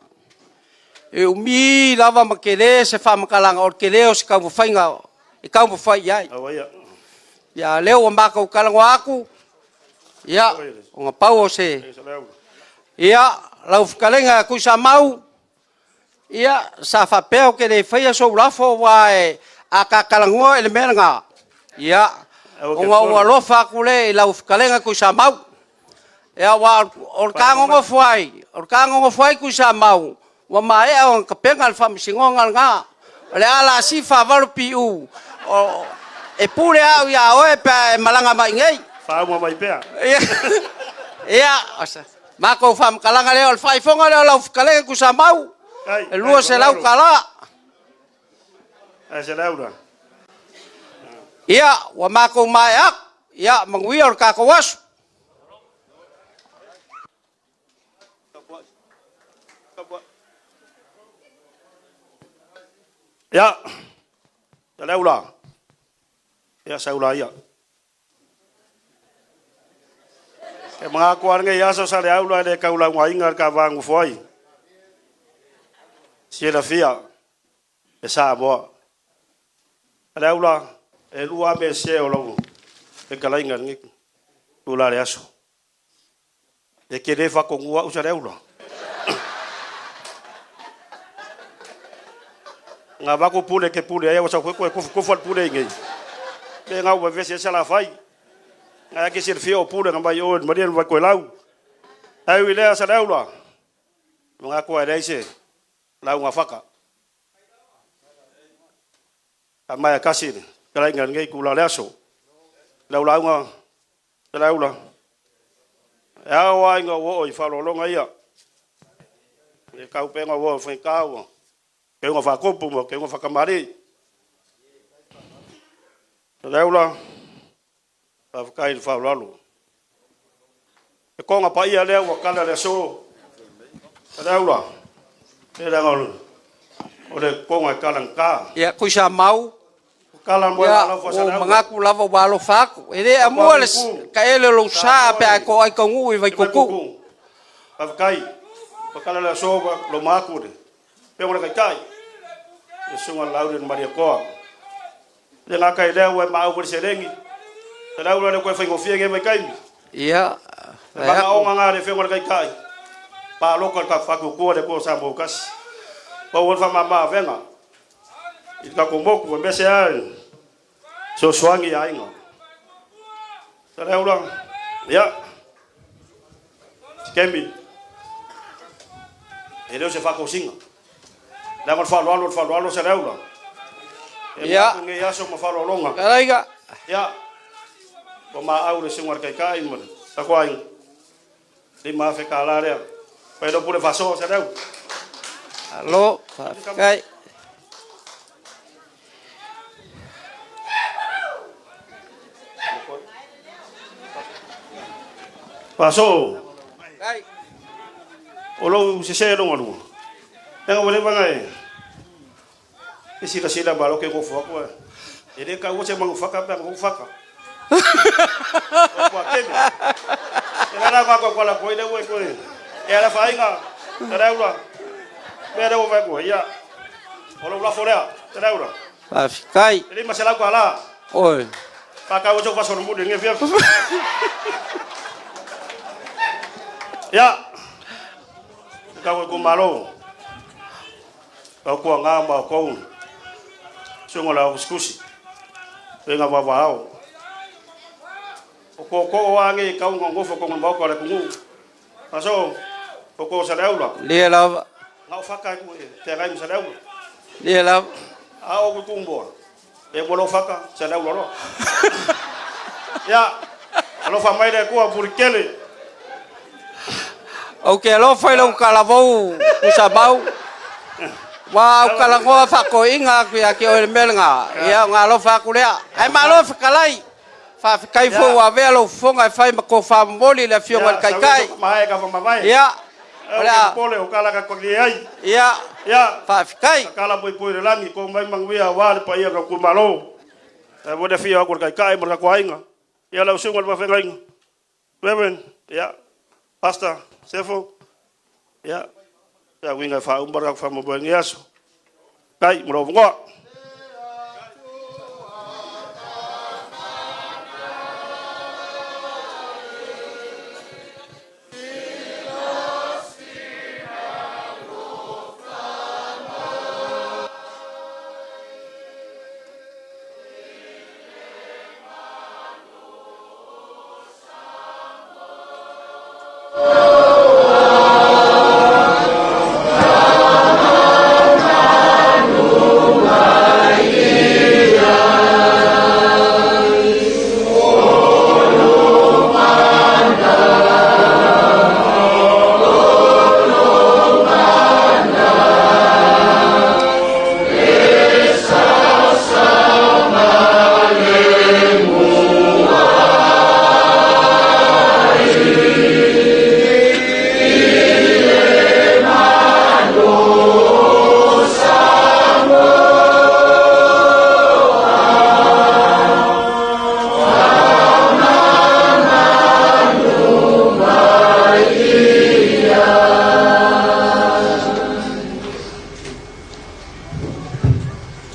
E umi lava ma tele se faamatalaga, o le tele o se taumafaiga e taumafai i ai. Ia, a o lea ua matou talanoa atu, ia, ona pau o se... Ia, lau fetalaiga Tuisamau, ia, sa faapea ou te le faia sou lafo, aua a ta talanoa i le mea lena, ia, ona ou alofa atu lea i lau fetalaiga Tuisamau. Ia, aua o le ta nonofo ai, o le ta nonofo ai Tuisamau, ua maea ona tapena le faamasinoga lena. O le a lasifa 8PU, e pule au ia oe pe a e malaga mai i inei. Faauma mai pea. Ia, matou faamatalaga lea, o le faaifoga lea o lau fetalaiga Tuisamau, e 200 tala. Ia, ua matou maea atu. Ia, manuia lo tatou aso. Ia, Saleaula, ia Saula ia. E mga kua lenei aso Saleaula e le taulaugaina le tavaga ai. Silafia e Samoa. Saleaula, e lua ame se o lau fetalaiga lenei tula le aso. E te le fatonua au Saleaula. Nga vaku pule ke pule ai, ua sau koe kufu kufu al pule i nei. Pe ngau wa vese sa la fai. Nga ke silafia o pule nga mai o maria vai koe lau. Ai ui lea Saleaula. Mga kua e leai se lauga faka. A mai a kasi le fetalaiga lenei itula o le aso. Lau lauga Saleaula. E ao lava ina ou oo i faaaloaloga ia. Le taupega ua oo i faigata ua keuga faakopo ma keuga faakamalii. Saleaula, faafetai i le faaaloalo. E toga paia lea ua tala le aso. Saleaula, e leaga o le toga e talagata. Ia, Tuisamau, Kala mo ia, lau ua ou Saleaula. manatu lava ua alofa atu. E le amua le taele o lou sa pe a e toai taunuu i Vaituutuu. Faafetai. Ua le aso ua loma atu le pega o le taitai. Le susuga Lauli le Malietoa. Le gata i lea ua e maau foi le seleni. Saleaula le toe faigofie nei vaitaimi. Ia, Le vagaoga ngā le fenga o le taitai. Paloka le faatuatua le Atua Samoa ua tasi. Pau o le faamama avega. I le tatou motu e mese lava i fesoasoani i aiga. Saleaula, ia, Sikemi, e le o se faatosina. Leaga o le faaaloalo, o le faaaloalo Saleaula. E Ia. manatu lenei aso ma faaaloaloga. Fetalaiga. Ia, ua maau le susuga i le Taitai ma le tatou aiga. 5,000 tala lea. Fai lau pule faasoa Saleaula. Alo, faafetai. Faasoa. Ai. O lou sese longa lua. Leaga ua leva na e silasila ma lo ke gofo atu e. E le taua se manufaka pe a na faka. O kua keme. E la la ka kwa la koi le ue koe. E ala whainga, te reura. Mea le ua vai koe, ia. O lou lafo lea, te reura. Faafetai. E lima selau tala. Oi. Whakau o tau fasono muli nge fia. Ia. Kau e kumalo. Kau kua ngā ma kou. Sunga la uskusi. Wenga vavao. O ko ko o ange kau ngongofo ko ngomoko le kungu. Aso o ko sa leula. Lia lava. Ngau whaka ku e te ngai sa leula. Lia lava. A o ku kumboa. E mo lo whaka sa leula ro. Ya. Alofa mai le kua purikele. Ou te alofa i lou talavou pusamau, ua ou talanoa faakoiina atu ia te oe i le mea lena, ia ona alofa atu lea. Ae malo fetalai, faafetai foi ua avea lou fofoga e fai ma tofa momoli i le Afioga i le Taitai. Ia, o le a. Ia, faafetai. Reverend, ia, Pastor Sefo, ia, ia uiga e faauma le tatou faamoemoe i lenei aso. Kai, mo lou avanoa.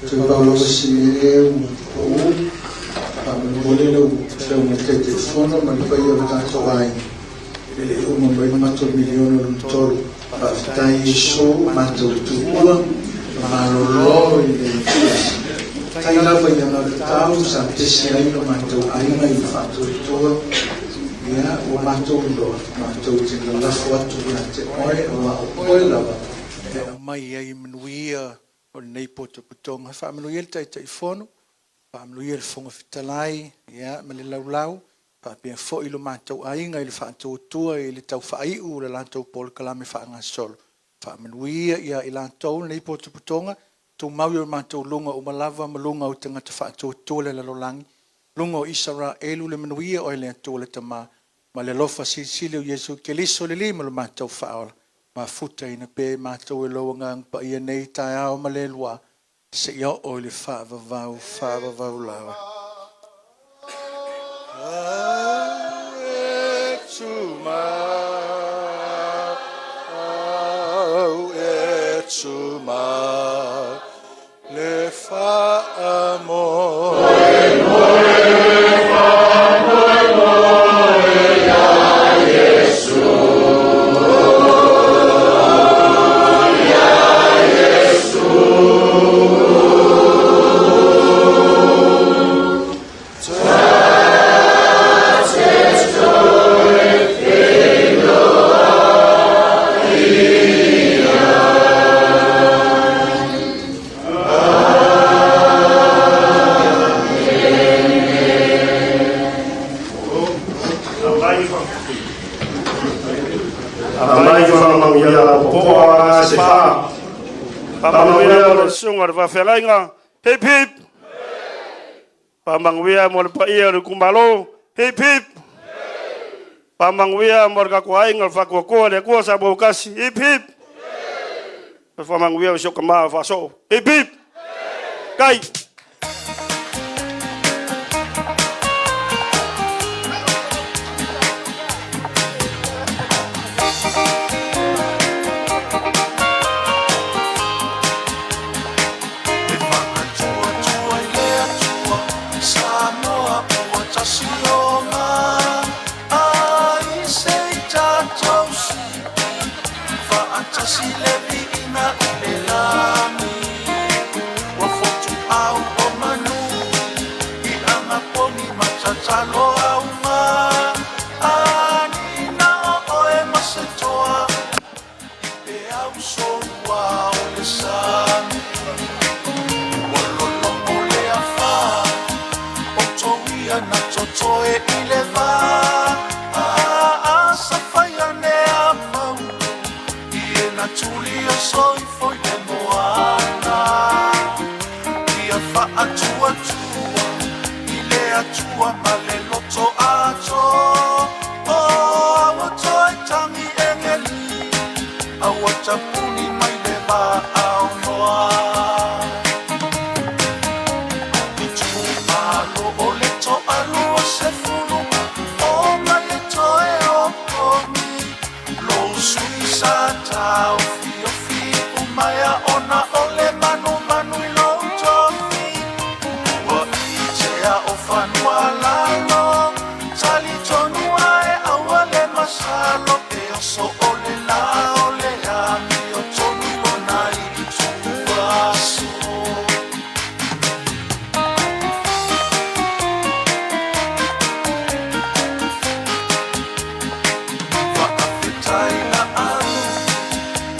Toe pau lava si mea ea ua pau, faamolemole lau Afioga i le Taitaifono ma le paia o le tatou aiga, e le i uma mai le matou miliona lona tolu. Faafetai Iesu matou le Tupua, malolo i le Fatai lava i agaga sa pese ai lo matou aiga i le faatuatua, ia ua matou iloa, matou te lalafo atu ia te oe, aua o oe lava e aumai ai manuia o lenei potopotoga. Faamanuia le Taitaifono, faamanuia le Fofoga Fetalai, ia, ma le laulau, faapea foi lo matou aiga i le faatuatua i le tau faaiu o le latou polokalame faagasolo. Faamanuia ia i latou lenei potopotoga, tumau i o matou luga uma lava ma luga o tagata faatuatua le lalolagi, luga o Isaraelu le manuia o le Atua le Tama, ma le alofa silisili o Iesu Keriso le Alii ma lo matou Faaola, mafutaina pea i matou e lou Agaga Paia nei taeao ma le lua, seia oo i le faavavau faavavau lava. E tumau le faamoemoe. Aumai faamanuia lapopoa a se fa. Faamanuia mo le susuga o le faafeagaiga. Hip hip. Faamanuia mo le paia o le itumalo. Hip hip. Faamanuia mo le tatou aiga o le Faatuatua le Atua Samoa ua tasi. Hip hip. Faamanuia o si o tama o Faasoo. Hip hip. Kai. tasi le viiga i le lagi. Ua fotuau o manu i agapogi ma tatalo auga. Anina o oe ma se toa i peau soua o le sami. Ua lologo le afā o touia na totoe i le vā. Asa fai ane a mau i e na tuli o soifo i le moana. Ia faatuatua i le Atua ma le loto ato. O aua toe tagi egeli, aua tapuni mai le vaaonoa. Itumalo o le toalua sefulu o mai e toe opogi. Lou sui sa taofiofi umaea ona o le manumanu i lou tofi. Ua itea o fanua lalo, talitonu ae aua le masalo. E oso o le la o le amio tonu lona i ituaso. Faafetai la au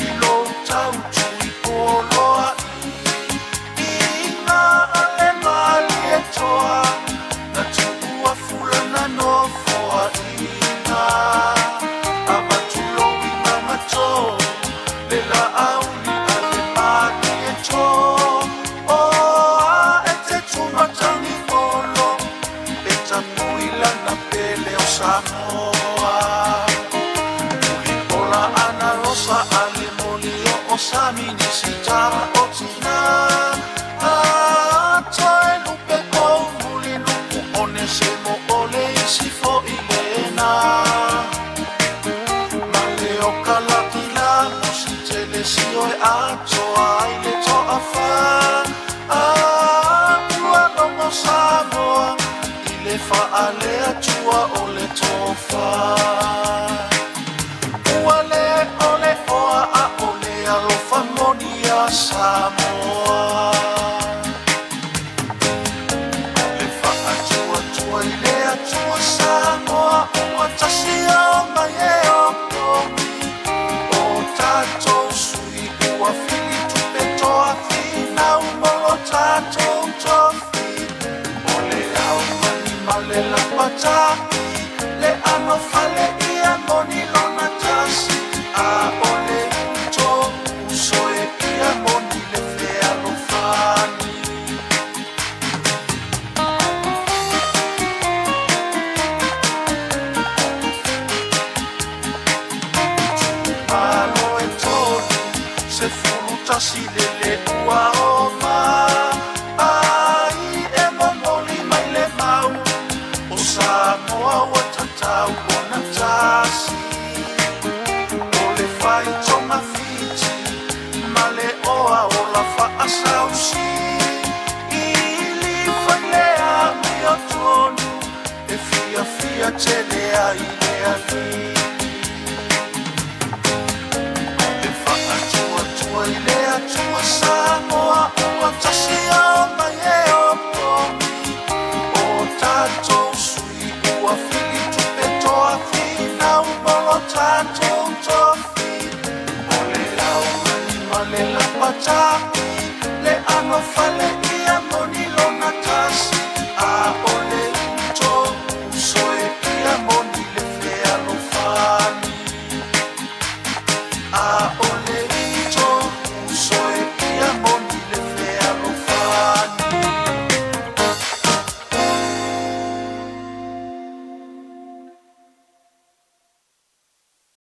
i lou tautu i poloai. Iga ale malie toa, na tuua fulana nofoaina. Avatu lou imagato, le laauli ale malie to. O a e te tumatagi olo, e tapui lana pele o Samoa. Ola ana rosa ale moli o sami ni sita o tina. A toe lupe o muli nuku one se mo ole isi fo i lena. Male o kalakila mo si tele si oe atoa ai le toa fa. A ua logo Samoa i le faalea tua o le tofa. Ua le ole oa a ole alofa moni a Samoa. Le faatuatua i le Atua Samoa ua tasi o mai e opogi. O tatou sui ua fili tupe toa finau mo lo tatou tofi. O le au mani ma le lapata'i, le ano fale ia moni lona tasi. A o le uto uso e ia moni le fealofani. Malo e tolu, 11 le le ua o ma. Ai e momoli mai le mau, o Samoa ua tatau ona tasi. O le fai tonga fiti, ma le oa o la faasausi. Ili fai le amio tonu, e fiafia tele ai le alii. Le faatuatua i le Atua Samoa ua tasi o mai e opogi. O tatou sui ua fili tupe toa finau mo lo tatou tofi. O le au mani ma le lapata'i, le ano fale ia moni lona tasi. A o le uto uso e ia moni le fealofani. A